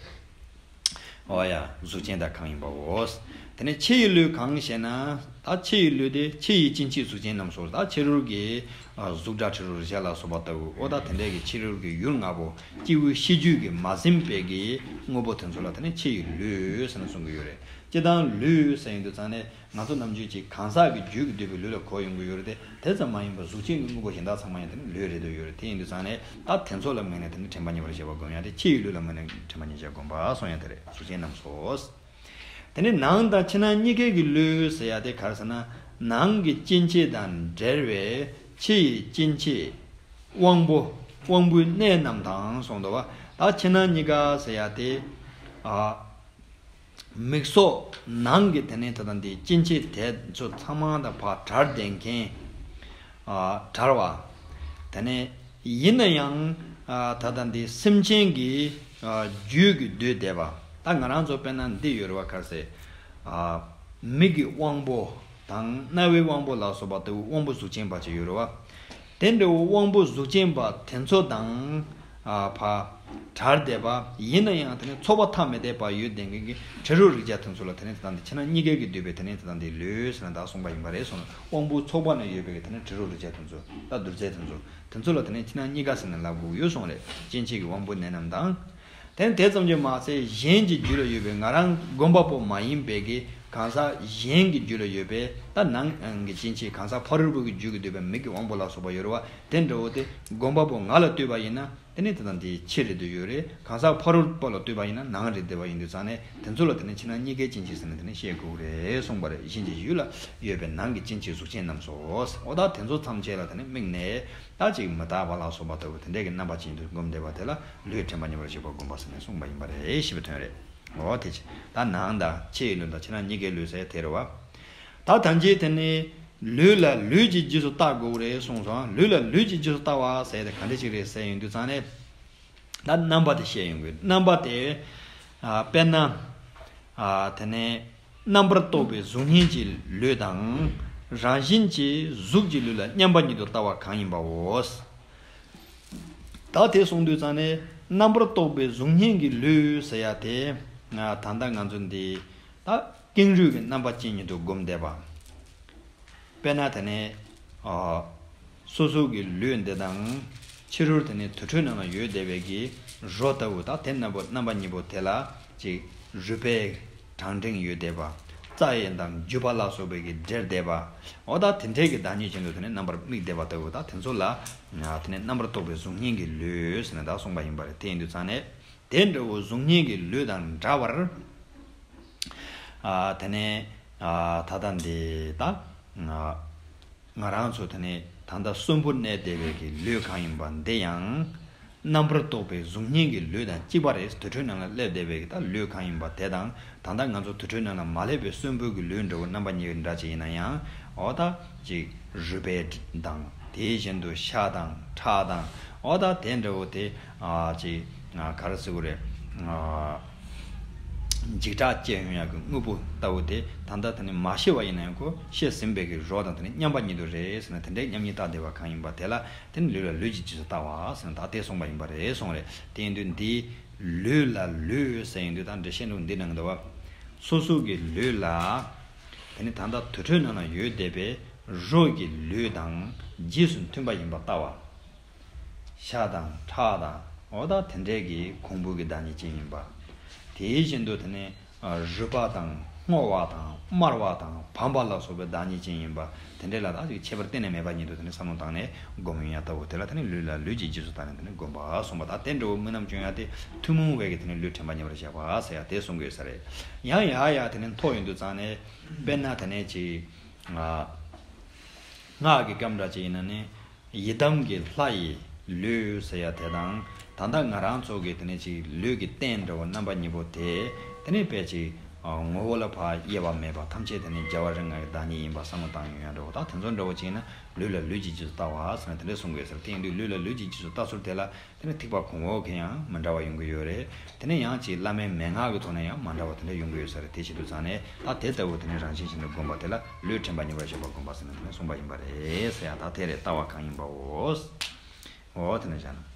འོ་ཡ། གཟུགས་ཅན་དག་གང་ཡིན་པའོ། དེ་ནས་ཕྱི་ཡི་ལུས་གང་ཞེ་ན། ད་ཕྱི་ཡི་ལུས་དེ་ཕྱི་ཡི་སྐྱེ་མཆེད་གཟུགས་ཅན་རྣམས་སོ། ད་ཕྱི་རོལ་གྱི་ཨ་གཟུགས་སྒྲ་དྲི་རོ་རེག་བྱ་ལ་སོགས་པ་ལྟ་བུ། འོ་ད་དེ་འདྲའི་གི་ཕྱི་རོལ་གྱི་ཡུལ་ལྔ་པོ་སྐྱེས་བུ་ཤེས་རྒྱུད་ཀྱིས་མ་ཟིན་པའི་གི་དངོས་པོ་དེ་ཚོ་ལ་དེ་ནས་ཕྱི་ཡི་ལུས་ཟེར་ནས་གསུང་གི་ཡོད་རེད། སྤྱིར་བཏང་ལུས་ཟེར་ཡོང་དུས་ཙང་ནས་ང་ཚོ་ནམ་རྒྱུན་གྱི་གང་ཟག་གི་རྒྱུད་ཀྱིས་བསྡུས་པའི་ལུས་ལ་གོ་ཡོང་གི་ཡོད་རེད་དེ། དེ་ཙམ་མ་ཡིན་པར་གཟུགས་ཅན་གྱི་དངོས་པོ་གཞན་དག་ཚང་མ་ཡང་དེ་ནི་ལུས་རེད་འདོད་ཡོད་རེད། དེ་ཡིན་དུས་ཙང་ནས་ད་དེ་ཚོ་ལ་དམིགས་ནས་དེ་ནི་དྲན་པ་ཉེ་བར་བཞག་པ་སྒོམ་ཡ་དེ། ཕྱི་ཡི་ལུས་ལ་དམིགས་ནས་དྲན་པ་ཉེ་བར་སྒོམ་པ་གསུང་ཡ་དེ་རེད། གཟུགས་ཅན་རྣམས་སོ། དེ་ནས་ནང་དང་ཕྱི་ནང་གཉིས་ཀའི་གི་ལུས་ཟེར་ཡ་དེ་ག་རེ་ཟེར་ན། ནང་གི་སྐྱེ་མཆེད་དང་འབྲེལ་བའི་ཕྱི་ཡི་སྐྱེ་མཆེད་དབང་པོ། དབང་པོའི་གནས་རྣམས་དང་གསུངས་འདུག་བ། ད་ཕྱི་ནང་གཉིས་ཀ་ཟེར་ཡ་དེ། ཨ། མིག་སོགས་ནང་གི་དེ་ནས་ད་ལྟ་འདི་སྐྱེ་མཆེད་དེ་ཚོ་ཚང་མ་དང་ཕར་བྲལ་བསྡད་མཁན། ཨ། བྲལ་བ། དེ་ནས་ཡིན་ན་ཡང་། ཨ། ད་ལྟ་འདི་སེམས་ཅན་གྱི་ཨ་རྒྱུད་ཀྱི་འདུས་བསྡད་པ། ད་ང་རང་ཚོ་དཔེར་ན་འདི་ཡོད་རེད་བ། ག་རེ་ཟེར། ཨ། མིག་གི་དབང་པོ་དང་རྣ་བའི་དབང་པོ་ལ་སོགས་པ་ལྟ་བུ་དབང་པོ་གཟུགས་ཅན་པ་ཅིག་ཡོད་རེད་བ། དེ་འདྲ་བོ་དབང་པོ་གཟུགས་ཅན་པ་དེ་ཚོ་དང་། ཨ། ཕར་བྲལ་བསྡད་པ། ཡིན་ན་ཡང་དེ་ནི་ཚོགས་པ་ཐ་མི་དད་པ་ཡོད་བསྡད་མཁན་གྱི་དྲི་རོ་རེག་བྱ་དེ་ཚོ་ལ་དེ་ནི་དེ་དང་དེ་ཕྱི་ནང་གཉིས་ཀའི་གི་འདུས་པའི་དེ་ནི་དེ་དང་དེ་ལུས་ཟེར་ན་ད་གསུངས་པ་ཡིན་པ་རེད་གསུངས་ནས། དབང་པོའི་ཚོགས་པ་ན་ཡོད་པའི་གི་དེ་ནི་དྲི་རོ་རེག་བྱ་དེ་ཚོ། ད་རྡུལ་རྫས་དེ་ཚོ། དེ་ཚོ་ལ་དེ་ནི་ཕྱི་ནང་གཉིས་ཀ་ཟེར་ནས་ལབ་དགོས་ཡོད་གསུངས་རེད། སྐྱེ་མཆེད་ཀྱི་དབང་པོའི་གནས་རྣམས་དང་། དེ་ནི་དེ་ཙམ་གྱིས་མ་ཚད། གཞན་གྱི་རྒྱུད་ལ་ཡོད་པའི་ང་རང་སྒོམ་པ་པོ་མ་ཡིན་པའི་གི་གང་ཟག་གཞན་གྱི་རྒྱུད་ལ་ཡོད་པའི་ད་ནང་གི་སྐྱེ་མཆེད། གང་ཟག་ཕ་རོལ་པོ་གི་རྒྱུད་ཀྱི་འདུས་པའི་མིག་གི་དབང་པོ་ལ་སོགས་པ་ཡོད་རེད་བ། དེ་འདྲ་བོ་དེ་སྒོམ་པ་པོ་ང་ལ་ལྟོས་པ་ཡིན་ན། དེ་ནི་དེ་དང་དེའི་ཕྱི་རེད་འདོད་ཡོད་རེད། གང་ཟག་ཕ་རོལ་པོ་ལ་ལྟོས་པ་ཡིན་ན་ནང་རེད་འདོད་པ་ཡིན་དུས་ཙང་ནས། དེ་ཚོ་ལ་དེ་ནི་ཕྱི་ནང་གཉིས་ཀའི་སྐྱེ་མཆེད་ཟེར་ནས་དེ་ནི་བཤད་དགོས་རེད་གསུངས་པ་རེད། གཞན་གྱི་རྒྱུད་ལ་ཡོད་པའི་ནང་གི་སྐྱེ་མཆེད་གཟུགས་ཅན་རྣམས་སོ། འོ་ད་དེ་ཚོ་ཐམས་ཅད་ལ་དེ་ནི་དམིགས་ནས། ད་ཅིག་མི་རྟག་པ་ལ་སོགས་པ་ལྟ་བུ་དེ་འདྲའི་གི་རྣམ་པ་ཅན་དུ་སྒོམ་བསྡད་པ་དེ་ལ་ལུས་དྲན་པ་ཉེ་བར་བཞག་པ་སྒོམ་པ་ཟེར་ནས་གསུངས་པ་ཡིན་པ་རེད་ཞེས་པའི་དོན་རེད། འོ་དེ་ཕྱི། ད་ནང་དང་ཕྱི་ཡི་ལུས་དང་ཕྱི་ནང་གཉིས་ཀའི་ལུས་ཟེར་དེ་རེད་བ། ད་ཐམས་ཅད་དེ་ནི་ལུས་ལ་ལུས་ཀྱི་རྗེས་སུ་བལྟ་དགོས་རེད་གསུངས་སོང་། ལུས་ལ་ལུས་ཀྱི་རྗེས་སུ་བལྟ་བ་ཟེར་དེ་ག་འདྲ་ཞིག་རེད་ཟེར་ཡོང་དུས་ཙང་ནས། ད་རྣམ་པ་དེ་བཤད་ཡོང་གི། རྣམ་པ་དེ། ཨ། དཔེར་ན། ཨ། དེ་ནས་རྣམ་པར་རྟོག་པའི་གཟུགས་བརྙན་གྱི་ལུས་དང་། རང་བཞིན་གྱིས་གཟུགས་ཀྱི་ལུས་ལ་མཉམ་པ་ཉིད་དུ་ལྟ་བ་གང་ཡིན་པའོ། ད་དེ་གསུངས་དུས་ཙང་ནས་རྣམ་པར་རྟོག་པའི་གཟུགས་བརྙན་གྱི་ལུས་ཟེར་ཡ་དེ། ད་ལྟ་ང་ཚོ་འདི་ད་ཀེང་རུས་ཀྱི་རྣམ་པ་ཅན་ཉིད་དུ་སྒོམ་བསྡད་པ། དཔེར་ན་དེ་ནས། ཨ། སོ་སོ་གི་ལུས་འདི་དང་། ཕྱི་རོལ་དེ་ནས་དུར་ཁྲོད་ནང་ལ་ཡོད་བསྡད་པའི་གི་རོ་ལྟ་བུ་དང་། དེ་རྣམ་པ་རྣམ་པ་གཉིས་པོ་དེ་ལ་ཅིག་རུས་པའི་གྲང་འབྲིང་ཡོད་བསྡད་པ། རྩ་ཡི་དང་རྒྱུས་པ་ལ་སོགས་པའི་གི་འབྲེལ་བསྡད་པ། འོ་ད་དེ་འདྲའི་གི་བདག་ཉིད་ཅན་དུ་དེ་ནས་རྣམ་པར་དམིགས་བསྡད་པ་ལྟ་བུ་དང་། དེ་ཚོ་ལ་དེ་ནས་རྣམ་པར་རྟོག་པའི་གཟུགས་བརྙན་གྱི་ལུས་ཟེར་ནས་ད་གསུངས་པ་ཡིན་པ་རེད། དེ་ཡིན་དུས་ཙང་ནས། དེ་འདྲ་བོ་གཟུགས་བརྙན་གྱི་ལུས་དང་འདྲ་བར། ཨ། དེ་ནས། ཨ། ད་ལྟ་འདི་ད། ང་རང་ཚོ་དེ་ནས་ད་ལྟ་གསོན་པོ་གནས་བསྡད་པའི་གི་ལུས་གང་ཡིན་པ་འདི་ཡང་། རྣམ་པར་རྟོག་པའི་གཟུགས་བརྙན་གྱི་ལུས་དང་གཅིག་པ་རེད། དུར་ཁྲོད་ནང་ལ་སླེབས་བསྡད་པའི་གི་ད་ལུས་གང་ཡིན་པ་དེ་དང་། ད་ལྟ་ང་ཚོ་དུར་ཁྲོད་ནང་ལ་མ་སླེབས་པའི་གསོན་པོ་གི་ལུས་འདྲ་བོ་རྣམ་པ་གཉིས་འདྲ་ཅིག་ཡིན་ན་ཡང་། འོ་ད་ཅིག་རུས་པའི་དང་། དེ་བཞིན་དུ་ཤ་དང་ཁྲག་དང་། འོ་ད་དེ་འདྲ་བོ་དེ། ཨ། ཅིག་ཨ། ག་རེ་ཟེར་དགོས་རེད། ཨ། འཇིགས་སྐྲག་སྐྱེ་ཡོང་ཡག་གི་དངོས་པོ་ལྟ་བུ་དེ། ད་ལྟ་དེ་ནི་མ་ཤི་བ་ཡིན་ན་ཡང་ཁོ་ཤི་ཟིན་པའི་གི་རོ་དང་དེ་ནི་མཉམ་པ་ཉིད་དུ་རེད་ཟེར་ནས། དེ་འདྲའི་མཉམ་ཉིད་བལྟ་བསྡད་པ་གང་ཡིན་པ་དེ་ལ་དེ་ནི་ལུས་ལ་ལུས་ཀྱི་རྗེས་སུ་བལྟ་བ་ཟེར་ནས་ད་དེ་གསུངས་པ་ཡིན་པ་རེད་གསུངས་རེད། དེ་ཡིན་དུས་འདི་ལུས་ལ་ལུས་ཟེར་ཡོང་དུས་ད་འགྲེལ་བཤད་འདུག་འདི་ནང་འདུག་བ། སོ་སོ་གི་ལུས་ལ། དེ་ནི་ད་ལྟ་དུར་ཁྲོད་ནང་ན་ཡོད་བསྡད་པའི་རོ་གི་ལུས་དང་རྗེས་སུ་མཐུན་པ་ཡིན་པ་ལྟ་བ། ཤ་དང་ཁྲག་དང་། འོ་ད་དེ་འདྲའི་གི་ཁོང་པོ་གི་བདག་ཉིད་ཅན་ཡིན་པ། དེ་བཞིན་དུ་དེ་ནི་རུས་པ་དང་རྔོ་བ་དང་དམར་བ་དང་བམ་པ་ལ་སོགས་པའི་བདག་ཉིད་ཅན་ཡིན་པ། དེ་འདྲའི་ལ་ད་ཅིག་ཁྱད་པར་གཏན་ནས་མེད་པ་ཉིད་དུ་དེ་ནི་བསམ་བློ་བཏང་ནས་སྒོམ་ཡོང་ཡ་ལྟ་བུ་དེ་ལ་དེ་ནི་ལུས་ལ་ལུས་ཀྱི་རྗེས་སུ་བལྟ་ནས་དེ་ནི་སྒོམ་པ་གསུངས་པ། ད་དེ་འདྲ་བོ་དམིགས་རྣམ་སྐྱོན་ཡ་དེ་ཐུན་མོང་བའི་གི་དེ་ནི་ལུས་དྲན་པ་ཉེ་བར་བཞག་པ་ཟེར་ཡ་དེ་གསུང་གི་ཡོད་ས་རེད། ཡང་ཡ་ཡ་དེ་ནི་མཐོ་ཡོང་དུས་ཙང་ནས། དཔེར་ན་དེ་ནས་ཅིག་ཨ། སྔགས་ཀྱི་སྐབས་འདྲ་ཅིག་ཡིན་ན་ནི། ཡི་དམ་གྱི་ལྷ་ཡི་ལུས་ཟེར་ཡ་དེ་དང་། ད་ལྟ་ང་རང་ཚོ་གི་དེ་ནས་ཅིག་ལུས་ཀྱི་རྟེན་འདྲ་བོ་རྣམ་པ་གཉིས་པོ་དེ། དེ་ནས་དཔེ་ཅིག་ཨ། ངོ་བོ་ལ་ཕར་དབྱེ་བ་མེད་པ་ཐམས་ཅད་དེ་ནས་རྒྱལ་བ་རིགས་ལྔ་ཡི་བདག་ཉིད་ཡིན་པ་བསམ་བློ་བཏང་ཡོང་ཡ་འདྲ་བོ། ད་དེ་ཚོ་འདྲ་བོ་ཅིག་ཡིན་ན་ལུས་ལ་ལུས་ཀྱི་རྗེས་སུ་བལྟ་བ་ཟེར་ནས་དེ་འདྲས་གསུང་གི་ཡོད་ས་རེད། དེ་ཡིན་དུས་ལུས་ལ་ལུས་ཀྱི་རྗེས་སུ་བལྟ་ཚུལ་དེ་ལ། དེ་ནི་ཐེག་པ་གོང་འོག་གི་ཡང་མི་འདྲ་བ་ཡོང་གི་ཡོད་རེད། དེ་ནས་ཡང་ཅིག་བླ་མའི་མན་ངག་གི་ཐོག་ནས་ཡང་མ་འདྲ་བ་དེ་འདྲ་ཡོང་གི་ཡོད་ས་རེད། དེ་བྱེད་དུས་ཙང་ནས་ད་དེ་ལྟ་བུ་དེ་ནི་རང་བཞིན་གཞན་དུ་བསྒོམ་པ་དེ་ལ་ལུས་དྲན་པ་ཉེ་བར་བཞག་པ་བསྒོམ་པ་ཟེར་ནས་དེ་ནས་གསུངས་པ་ཡིན་པ་རེད་ཟེར་ཡ། ད་དེ་རེད། ལྟ་བ་གང་ཡིན་པའོ། འོ་དེ་ནས་བཞག་ན།